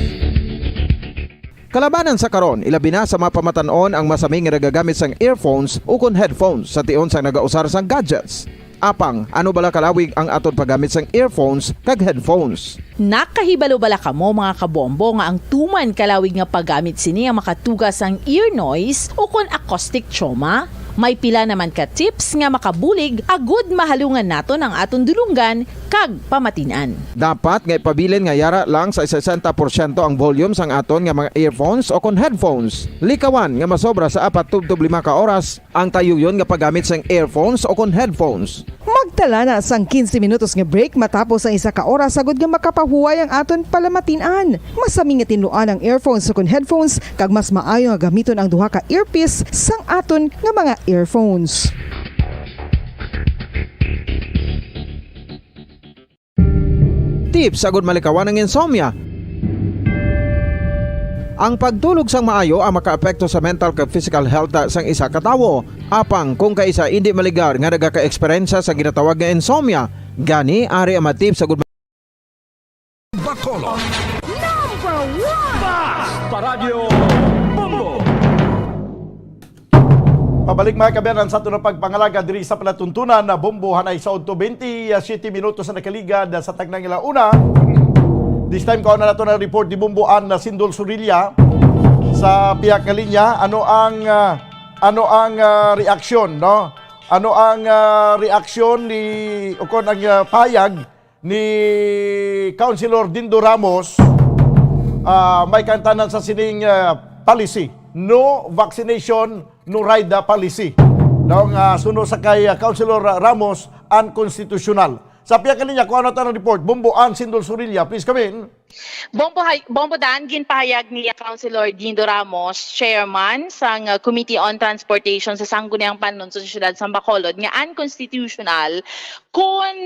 Kalabanan sa karon, ilabi na sa mga pamatan-on ang masami nga nagagamit sang earphones ukon headphones sa tion sang nagausar sang gadgets. Apang, ano bala kalawig ang aton paggamit sang earphones kag headphones? Nakahibalo bala kamo, mga kabombo, nga ang tuman kalawig nga paggamit sini ang makatuga sang ear noise ukon acoustic trauma? May pila naman ka tips nga makabulig agud mahalungan naton ang aton dulonggan kag pamatin-an. Dapat nga ipabilin nga yara lang sa sesenta porsyento ang volume sang aton nga mga earphones o kon headphones. Likawan nga masobra sa apat tubtob lima ka oras ang tayuyon nga paggamit sang earphones o kon headphones. Magtala na sang quince minutos nga break matapos ang isa ka oras agud nga makapahuway ang aton palamatin-an. Masami nga tinluan ang earphones o kon headphones, kag mas maayo nga gamiton ang duha ka earpiece sang aton nga mga earphones. Tips agud malikawan ang insomnia. Ang pagtulog sang maayo ang makaapekto sa mental kag physical health sang isa ka tawo. Apang kung kaisa indi maligar nga nagaka-eksperyensya sa ginatawag nga insomnia, gani ari ang mga tips agud Bacolod. Number Basta Radyo Bombo! Pabalik, mga kaabyanan, sa aton nga pagpangalaga diri sa palatuntunan na Bombo, hanay sa udto twenty-seven minutos na nakaligad sa taknang ala-una. This time, kuhaon na naton ang report ni Bombo Ann Sindol Sorilla sa pihak nga linya. Ano ang, ah, ano ang, ah, reaksyon, no? Ano ang, ah, reaksyon ni, o kon ang, ah, pahayag ni Councilor Dindo Ramos? Ah, may kaangtanan sa sining, ah, policy, no vaccination, no ride, ah, policy. Daw nga suno sa kay, ah, Councilor Ramos, unconstitutional. Sa pihak nga linya, kuhaon naton ang report. Bombo Ann Sindol Sorilla, please come in. Bombo, hay-, Bombo Dan, ginpahayag ni Councilor Dindo Ramos, chairman sang, uh, Committee on Transportation sa Sangguniang Panlungsod sa Siyudad sang Bacolod, nga unconstitutional kun,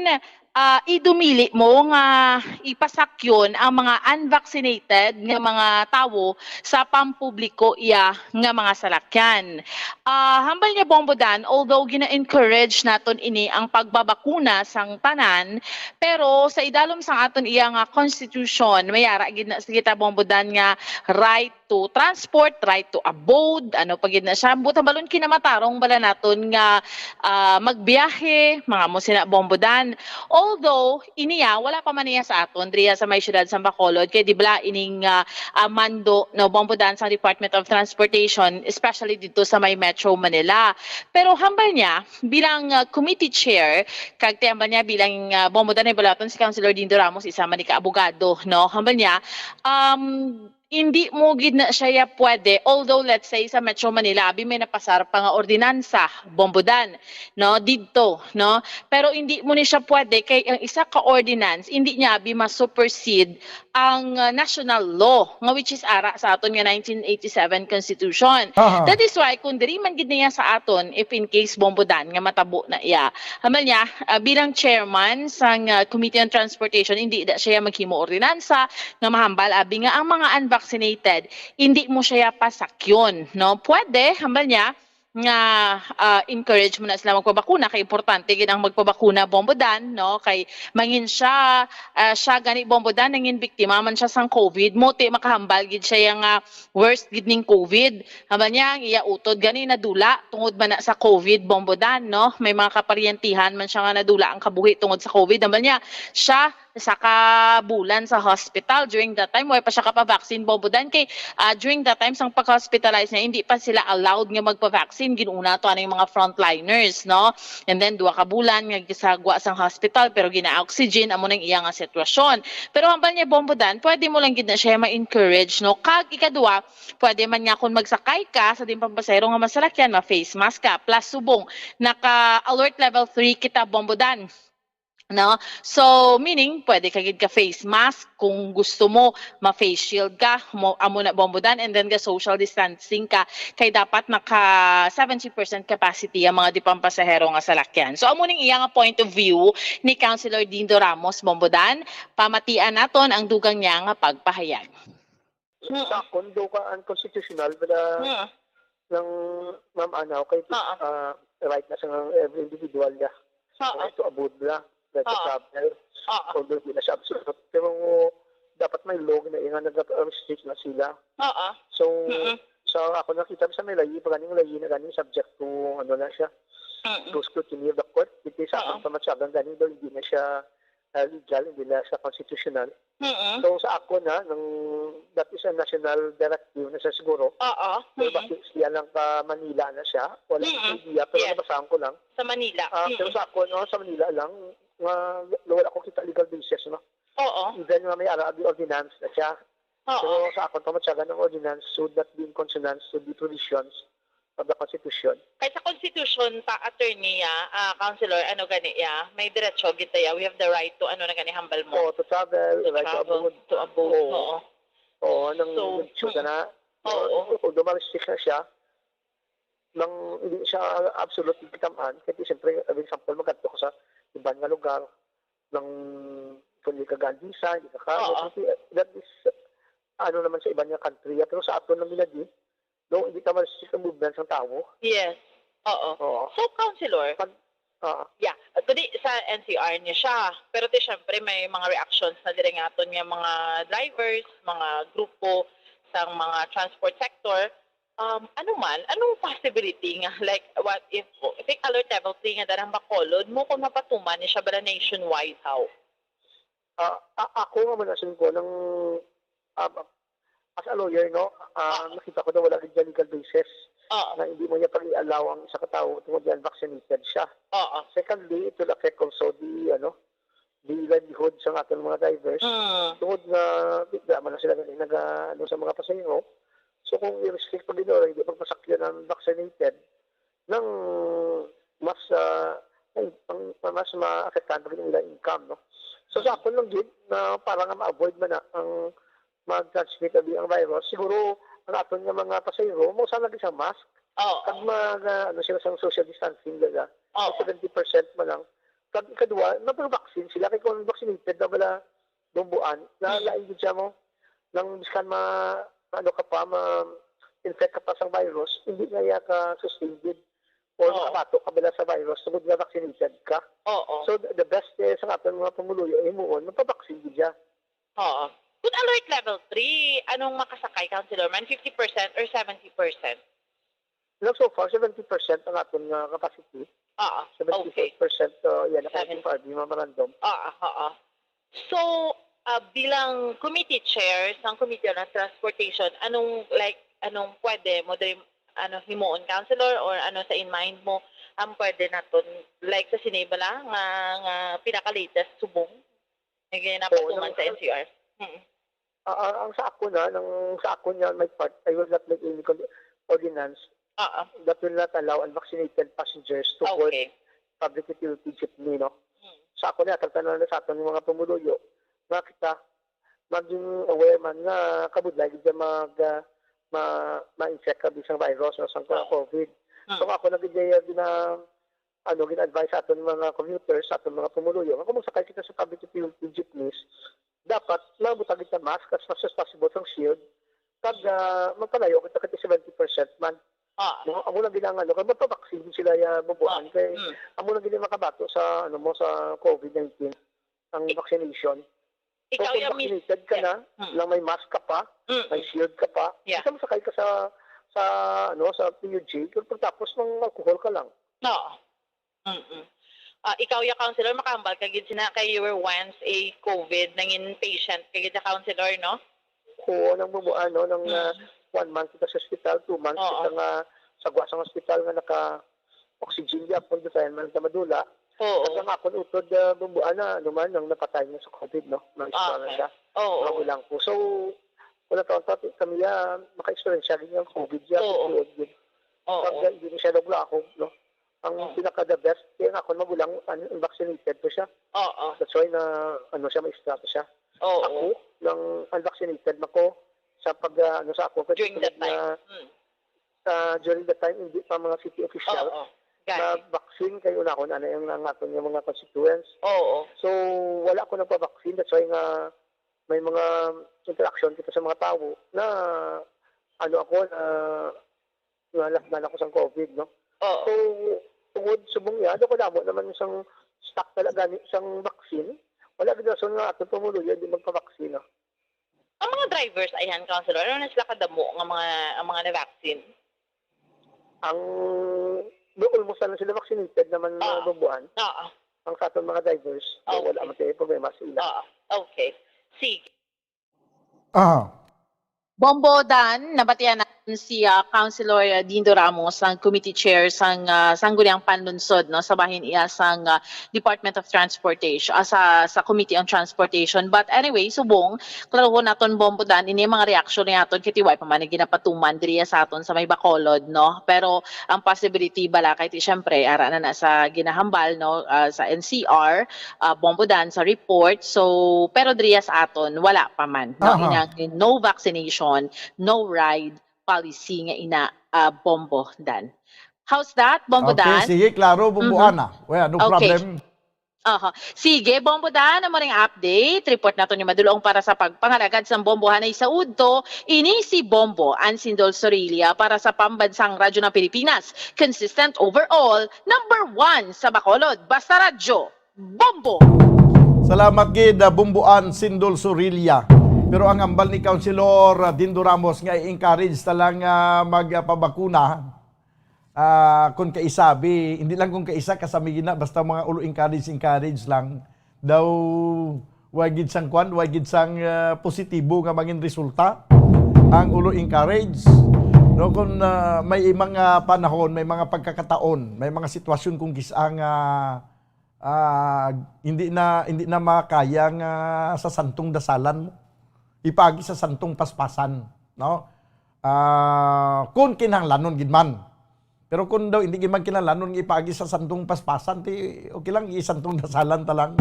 ah, idumili mo nga ipasakyon ang mga unvaccinated nga mga tawo sa pampubliko iya nga mga salakyan. Ah, hambal niya, Bombo Dan, although gina-encourage naton ini ang pagbabakuna sang tanan, pero sa idalom sang aton iya nga constitution, may ara gid na sa kita, Bombo Dan, nga right to transport, right to abode, ano pa gid na siya. Buot hambalon, kinamatarong bala naton nga, ah, magbiyahe, mga amo sina, Bombo Dan. Although, iniya, wala pa man niya sa aton, diriya sa may siyudad sa Bacolod, kay di bala ining, ah, ah, mando, no, Bombo Dan, sa Department of Transportation, especially dito sa may Metro Manila. Pero hambal niya, bilang, ah, committee chair, kag ti hambal niya bilang, ah, Bombo Dan, ay balaton si Councilor Dindo Ramos, isa man ni ka abogado, no? Hambal niya, um, hindi mo gid na siya ya pwede, although, let's say, sa Metro Manila, abi, may napasar pa nga ordinansa, Bombo Dan, no, didto, no? Pero hindi mo ni siya pwede kay ang isa ka ordinance, hindi niya abi ma-supersede ang, uh, national law, nga which is ara sa aton nga nineteen eighty-seven Constitution. Aha. That is why, kung diri man gid niya sa aton, if in case, Bombo Dan, nga matabo na iya, hambal niya, uh, bilang chairman sang, uh, Committee on Transportation, hindi da siya maghimo ordinansa, nga mahambal abi nga ang mga unvaccinated, hindi mo siya pasakyon, no? Pwede, hambal niya, nga, ah, encourage mo na sila magpabakuna, kay importante gid ang magpabakuna, Bombo Dan, no? Kay mangin siya, ah, siya gani, Bombo Dan, nangin biktima man siya sang covid, mo ti makahambal gid siya yang, ah, worst gid ning covid. Hambal niya, ang iya utod gani nadula tungod man na sa covid, Bombo Dan, no? May mga kaparyentehan man siya nga nadula ang kabuhi tungod sa covid. Hambal niya, siya, isa ka bulan sa hospital. During that time, way pa siya kapavaccine, Bombo Dan, kay, ah, during that time, sang pag-hospitalize niya, hindi pa sila allowed nga magpavaccine. Ginuna to aning mga frontliners, no? And then, duha ka bulan nga gisagwa sang hospital, pero gina-oxygen, amo nang iya nga sitwasyon. Pero hambal niya, Bombo Dan, pwede mo lang gid na siya ma-encourage, no? Kag ikaduha, pwede man nga kung magsakay ka sa diin pampasahero nga masalakyan, ma-face mask ka. Plus, subong, naka-alert level three kita, Bombo Dan. No? So, meaning, pwede ka gid ka face mask. Kung gusto mo, ma-face shield ka, mo, amo na, Bombo Dan, and then ga social distancing ka, kay dapat naka seventy percent capacity ang mga diin pampasahero nga salakyan. So, amo ning iya nga point of view ni Councilor Dindo Ramos, Bombo Dan. Pamatian naton ang dugang niya nga pagpahayag. Sa akon, do ka unconstitutional, bala, Mm. ng Ma'am Anaw, kay, Oo. ah, right na sa every individual niya. Oo. Right to abode nila, right to Oo. travel, Oo. although di na siya absolute. Pero dapat may law na nga nag-restrict na sila. Oo. So, Mm-mm. sa ako nakita sa may layi, pag ganing layi na ganing subject to, ano na siya, Mm-mm. to scrutiny of the court, hindi sa Oo. akong pamatyagan ganing daw hindi na siya, ah, legal, hindi na siya constitutional. Mm-mm. So, sa ako na, nang, that is a national directive na siya siguro. Oo. Pero Mm-mm. bakit siya lang pa Manila na siya? Wala Mm-mm. akong idea, pero Yes. nabasaan ko lang. Sa Manila. Ah, pero Mm-mm. sa ako, no, sa Manila lang, nga wala ko kita legal basis, no? Oo. Even nga may ara-, ordinance na siya. Oo. Pero sa akon pamatyagan, ang ordinance should not be in consonance with the provisions of the Constitution. Kay sa Constitution ta, attorney, ah, ah, councilor, ano gani, ya, may diretso gid ta, ya. We have the right to, ano na gani, hambal mo? Oh, to travel, To right to travel, abode. to abode, Oo. oo. Oo, nang So, nag-shoot mm. na, Oo. although ma-restrict na siya, nang hindi siya absolute yung kitamaan, kasi siyempre, for example, magkadto ka sa iban nga lugar, nang kung hindi ka gandisa, hindi ka kaya, Oo. kasi that is, ano naman sa iban nga country, pero sa aton lang nila di, no, hindi ka ma-restrict ang movement ng tao. Yes. Oo. Oo. So, councilor, Pag, ah, yeah, kundi sa N C R niya siya. Pero ti, syempre, may mga reactions na diri nga aton nga mga drivers, mga grupo sa mga transport sector. Um, ano man, anong possibility nga, like, what if, think alert level three nga darang Bacolod mo kung mapatuman ni siya bala nationwide, how? Ah, a-, ako nga man, asin ko, nang, ah, as a lawyer, no, ah, Oo. nakita ko na wala gid siya legal basis Oo. na hindi mo niya pag-i-allow ang isa ka tawo tungod yan vaccinated siya. Oo. Secondly, it will affect also the, ano, the livelihood sa ating mga drivers. Mm. Tungod nga, di naman na sila gani nag, ah, ano, sa mga pasahero. So, kung i-restrict pa gid, hindi magpasakyan ang vaccinated, nang mas, ah, ang, ang, mas maapektahan pa gid ang ilang income, no? So, sa Mm. akon lang gid, na para nga ma-avoid man na ang mag-transmit abi ang virus, siguro ang aton nga mga pasahero, mo sana gid sa mask, Oo. kag mag, ah, ano sila, sa social distancing, baga. Oo. Seventy percent man lang. Kag ikadua, mag-vaccine sila, kay kung vaccinated na bala, bumbuan, na Mm. lain gid siya mo, nang biskan ma, ano ka pa, ma-infect ka pa sang virus, hindi nga iya ka sustain gid. Or Oo. makabato ka bala sa virus, tungod nga vaccinated ka. Oo. So, the, the best, eh, sa aton mga pumuluyo, eh, himuon, magpa-vaccine gid siya. Oo. Kung alert level three, anong makasakay, Councilor Man? Fifty percent or seventy percent? No, so far, seventy percent ang aton nga capacity. Oo, okay. Seventy-five percent, uh, yan ang Seven. F R B memorandum. Oo, oo. So, ah, bilang committee chair sang Committee on Transportation, anong, like, anong pwede mo diri, ano, himuon, Councilor, or ano sa in mind mo ang pwede naton, like, sa sini bala nga, nga pinaka-latest subong nga ginapatuman Oo, sa nang N C R? Mm. Ah, ah, ang sa ako na, nang sa ako niya, my part, I will not make any con-, ordinance Oo. that will not allow unvaccinated passengers to board Okay. public utility jeepney, no? Mm. Sa ako niya, tagtanan na sa aton mga pumuluyo, nga kita maging aware man nga kabudlay gid siya mag, ah, ma-, ma-infect ka bisan virus o sang Oo. COVID. So, Mm. ako na gid, eh, gina-, ano, gina-advise sa aton mga commuters, sa aton mga pumuluyo, nga kung magsakay kita sa public utility jeepneys, dapat mabutang kita mask as much as possible sang shield, kag, ah, magpalayo kita kahit seventy percent man. Ah. No? Amo lang gid ang ano, kay magpa-vaccine sila ya bubuan, Ah, kay mm. amo lang gid ang makabato sa, ano mo, sa COVID nineteen, ang Ik-, vaccination. So, ikaw kung ya mis-, vaccinated ka yeah. na, Mm. na may mask ka pa, Mm-mm. may shield ka pa, Yeah. basta masakay ka sa, sa, ano, sa P U J, kung pagtapos ng alcohol ka lang. Oo. Mm-mm. Ah, ikaw ya, Councilor, makahambal ka gid sina kay you were once a COVID nangin patient ka gid ya, Councilor, no? Oo, nang bubuan, no, nang, Mm. ah, one month kita sa ospital, two months Oo. kita nga sagwa sa ospital nga naka-oxygen gyapon, dayon man kita madula. Oo. At ang akon utod, ah, bubuan na, ano man, nang napatay nga sa COVID, no? Mga Ah, istorya okay. siya. Oo. Magulang ko. So, wala taon pa, kami, ah, maka-experience siya gid ng COVID siya, Oo. COVID gid. Oo. Pag, ah, hindi na siya naglaho, no? Ang Oo. pinaka the best, kaya nga akong magulang, un-, unvaccinated to siya. Oo. That's why na, ano siya, maestra to siya. Oo. Ako, nang unvaccinated na ko, sa pag, ah, ano sa ako, During that time. na, Mm. ah, during that time, hindi pa mga city official Oo. Gani. na vaccine kayo na ako, na yung nga aton yung mga constituents. Oo. So, wala ko nagpa-vaccine, that's why nga may mga interaction kita sa mga tao na, ano ako, na nga last man ako sang COVID, no? Oo. So, tungod subong niya, daw kadamo naman sang stock na gani sang vaccine. Wala gid rason nga aton pumuluyo di magpa-vaccine, no? Ang mga drivers, ayan, Councilor, ano na sila kadamo nga mga, ang mga na-vaccine? Ang, do, almost na sila vaccinated naman, Oo. uh, bubuan. Oo. Ang sa aton mga drivers, do, Okay. wala man tayo problema sa ila. Oo. Okay. Sige. Ah. Bombo Dan, nabatian natin si, ah, Councilor Dindo Ramos, ang committee chair sang, ah, Sangguniang Panlunsod, no, sa bahin iya sang, ah, Department of Transportation, ah, sa, sa Committee on Transportation. But anyway, subong, klarohon naton, Bombo Dan, ini mga reaksyon ni aton, kay ti way pa man ginapatuman diri sa aton sa may Bacolod, no? Pero ang possibility bala kay ti, syempre, ara na na sa ginahambal, no, ah, sa N C R, ah, Bombo Dan, sa report. So, pero diri sa aton, wala pa man, no? Aha. Inang no vaccination, no ride policy nga ina, ah, Bombo Dan. How's that, Bombo Okay, Dan? sige, klaro, Bombo Mhm. Ana. Well, no Okay. problem. Aha. Sige, Bombo Dan, amo ning update. Report nato ni Madulong para sa pagpangalagad sang Bombo Hanay sa Udto. Ini si Bombo Ansindol Sorilla para sa Pambansang Radyo ng Pilipinas. Consistent overall, number one sa Bacolod. Basta Radyo. Bombo! Salamat gid, ah, Bumbuan Sindol Sorilla. Pero ang ambal ni Councilor, ah, Dindo Ramos nga i-encourage ta lang, ah, magpabakuna, ah, kung kaisabi, hindi lang kung kaisa, kasami gina, basta mga ulo encourage, encourage lang. Daw, wa gid sang kwan, wa gid sang, ah, positibo nga mangin resulta ang ulo encourage. No, kung, ah, may mga panahon, may mga pagkakataon, may mga sitwasyon kung kis-, ang, ah, ah, hindi na, hindi na makaya nga sa santong dasalan mo. Ipaagi sa santong paspasan, no? Ah, kung kinahanglanon gid man. Pero kung daw hindi gid man kinahanglanon nga ipaagi sa santong paspasan, ti okay lang, isantong dasalan ta lang.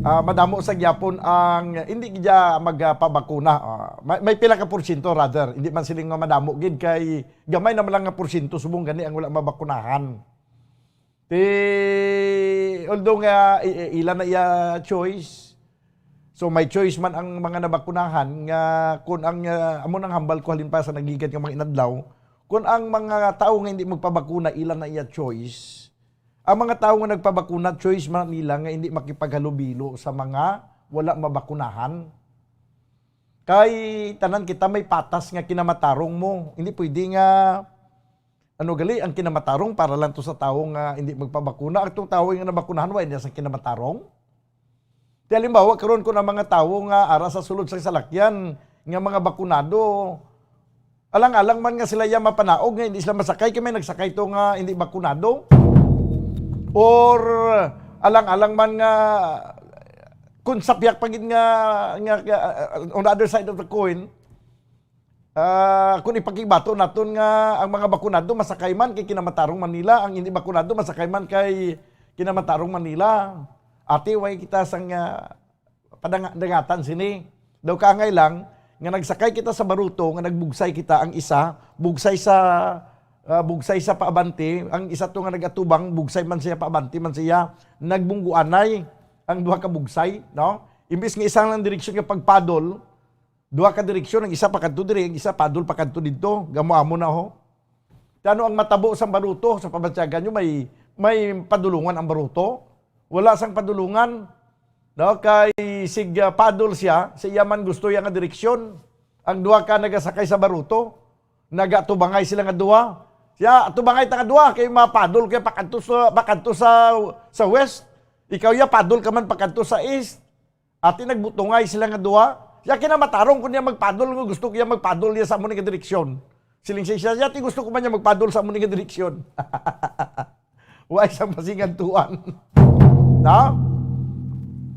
Ah, madamo sa gyapon ang hindi gid magpabakuna. Ah, may, may pila ka porsyento rather, hindi man sila nga madamo gid kay gamay naman lang nga porsyento subong gani ang wala mabakunahan. Ti, although nga i-, i-, ila na iya choice. So, may choice man ang mga nabakunahan nga kun ang, ah, amo nang hambal ko halin pa sa nagikan nga mga inadlaw, kun ang mga tawo nga hindi magpabakuna, ila na iya choice. Ang mga tawo nga nagpabakuna, choice man nila nga hindi makipaghalubilo sa mga wala mabakunahan. Kay tanan kita may patas nga kinamatarong mo. Hindi pwede nga ano gali, ang kinamatarong para lang to sa tawo nga hindi magpabakuna. Atong tawo nga nabakunahan, wa niya sa kinamatarong. Ti halimbawa, karon kun ang mga tawo nga ara sa sulod sa salakyan nga mga bakunado, alang-alang man nga sila iya mapanaog nga hindi sila masakay, kay may nagsakay to nga hindi bakunado. Or alang-alang man nga kun sa piyak pa gid nga, nga, nga, uh, on the other side of the coin, Ah, kung ipakigbato naton nga ang mga bakunado masakay man kay kinamatarong man nila, ang hindi bakunado masakay man kay kinamatarong man nila. Ati, way kita sang, ah, padanga-, dangatan sini. Daw kaangay lang nga nagsakay kita sa baruto, nga nagbugsay kita ang isa, bugsay sa, ah, bugsay sa paabante, ang isa to nga nagatubang, bugsay man siya paabante man siya, nagbungguanay ang duha ka bugsay, no? Imbis nga isa lang direksyon nga pagpadol, duha ka direksyon, ang isa pakadto diri, ang isa padol pakadto didto. Gamo-amo na, ho. Ti ano ang matabo sang baruto? Sa pabatiagan nyo, may, may padulungan ang baruto? Wala sang padulungan. No? Kay sig, ah, padol siya, sa iya man gusto iya nga direksyon. Ang duha ka nagasakay sa baruto, nagatubangay sila nga duha. Siya, "Tubangay ta nga duha, kay mapadol kay pakadto sa, pakadto sa, sa west. Ikaw ya, padol ka man pakadto sa east." Ati nagbutungay sila nga duha. Siya kinamatarong ko niya magpadol, nga gusto ko niya magpadol niya sa amo ni nga direksyon. Siling siya, siya, "Ti gusto ko man niya magpadol sa amo ni nga direksyon." Wa isang masingantuan. Na?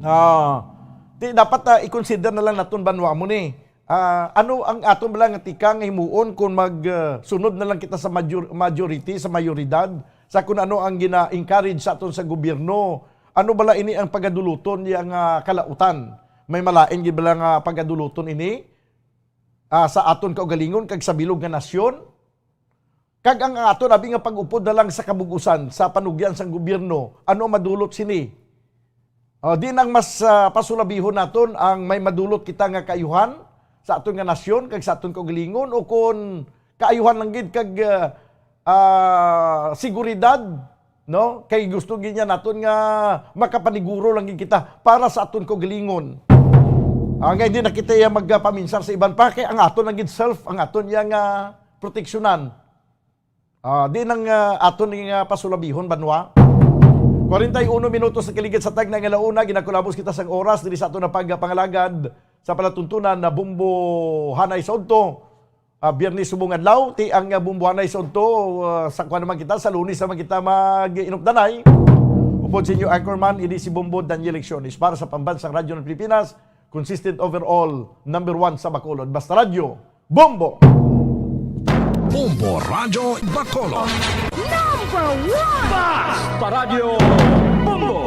Ah, ti dapat, ah, i-consider na lang naton banwa mo ni. Ah, ano ang aton bala nga tikang nga himuon kung mag, ah, sunod na lang kita sa major-, majority, sa mayoridad, sa kung ano ang gina-encourage sa aton sa gobyerno? Ano bala ini ang pagaduluton niya nga kalautan? May malain gid bala nga pagaduluton ini, ah, sa aton kaugalingon kag sa bilog nga nasyon? Kag ang aton abi nga pag-upod na lang sa kabug-usan sa panugyan sang gobyerno, ano ang madulot sini? Ah, di nang mas, ah, pasulabihon naton ang may madulot kita nga kaayuhan sa aton nga nasyon kag sa aton kaugalingon, o kon kaayuhan lang gid kag, ah, ah, seguridad, no? Kay gusto gid niya naton nga makapaniguro lang gid kita para sa aton kaugalingon. Ah, nga hindi na kita iya magpaminsar sa iban pa, kay ang aton lang gid self ang aton iya nga proteksyonan. Ah, di nang, ah, aton nga pasulabihon, banwa. Kwarenta y uno minutos na kaligid sa tagna nga launa, ginakulabos kita sang oras diri sa aton na pagpangalagad sa palatuntunan na Bumbo Hanay sa Udto. Ah, Biyernes subong adlaw, ti ang, ah, Bumbo Hanay sa Udto, ah, sa kuwan naman kita, sa Lunes naman kita mag-inupdanay. Upod sa inyo anchorman, ini si Bumbo Daniel Lecciones para sa Pambansang Radyo ng Pilipinas, consistent overall, number one sa Bacolod. Basta Radyo, Bombo! Bombo Radyo Bacolod. Number one! Basta Radyo Bombo!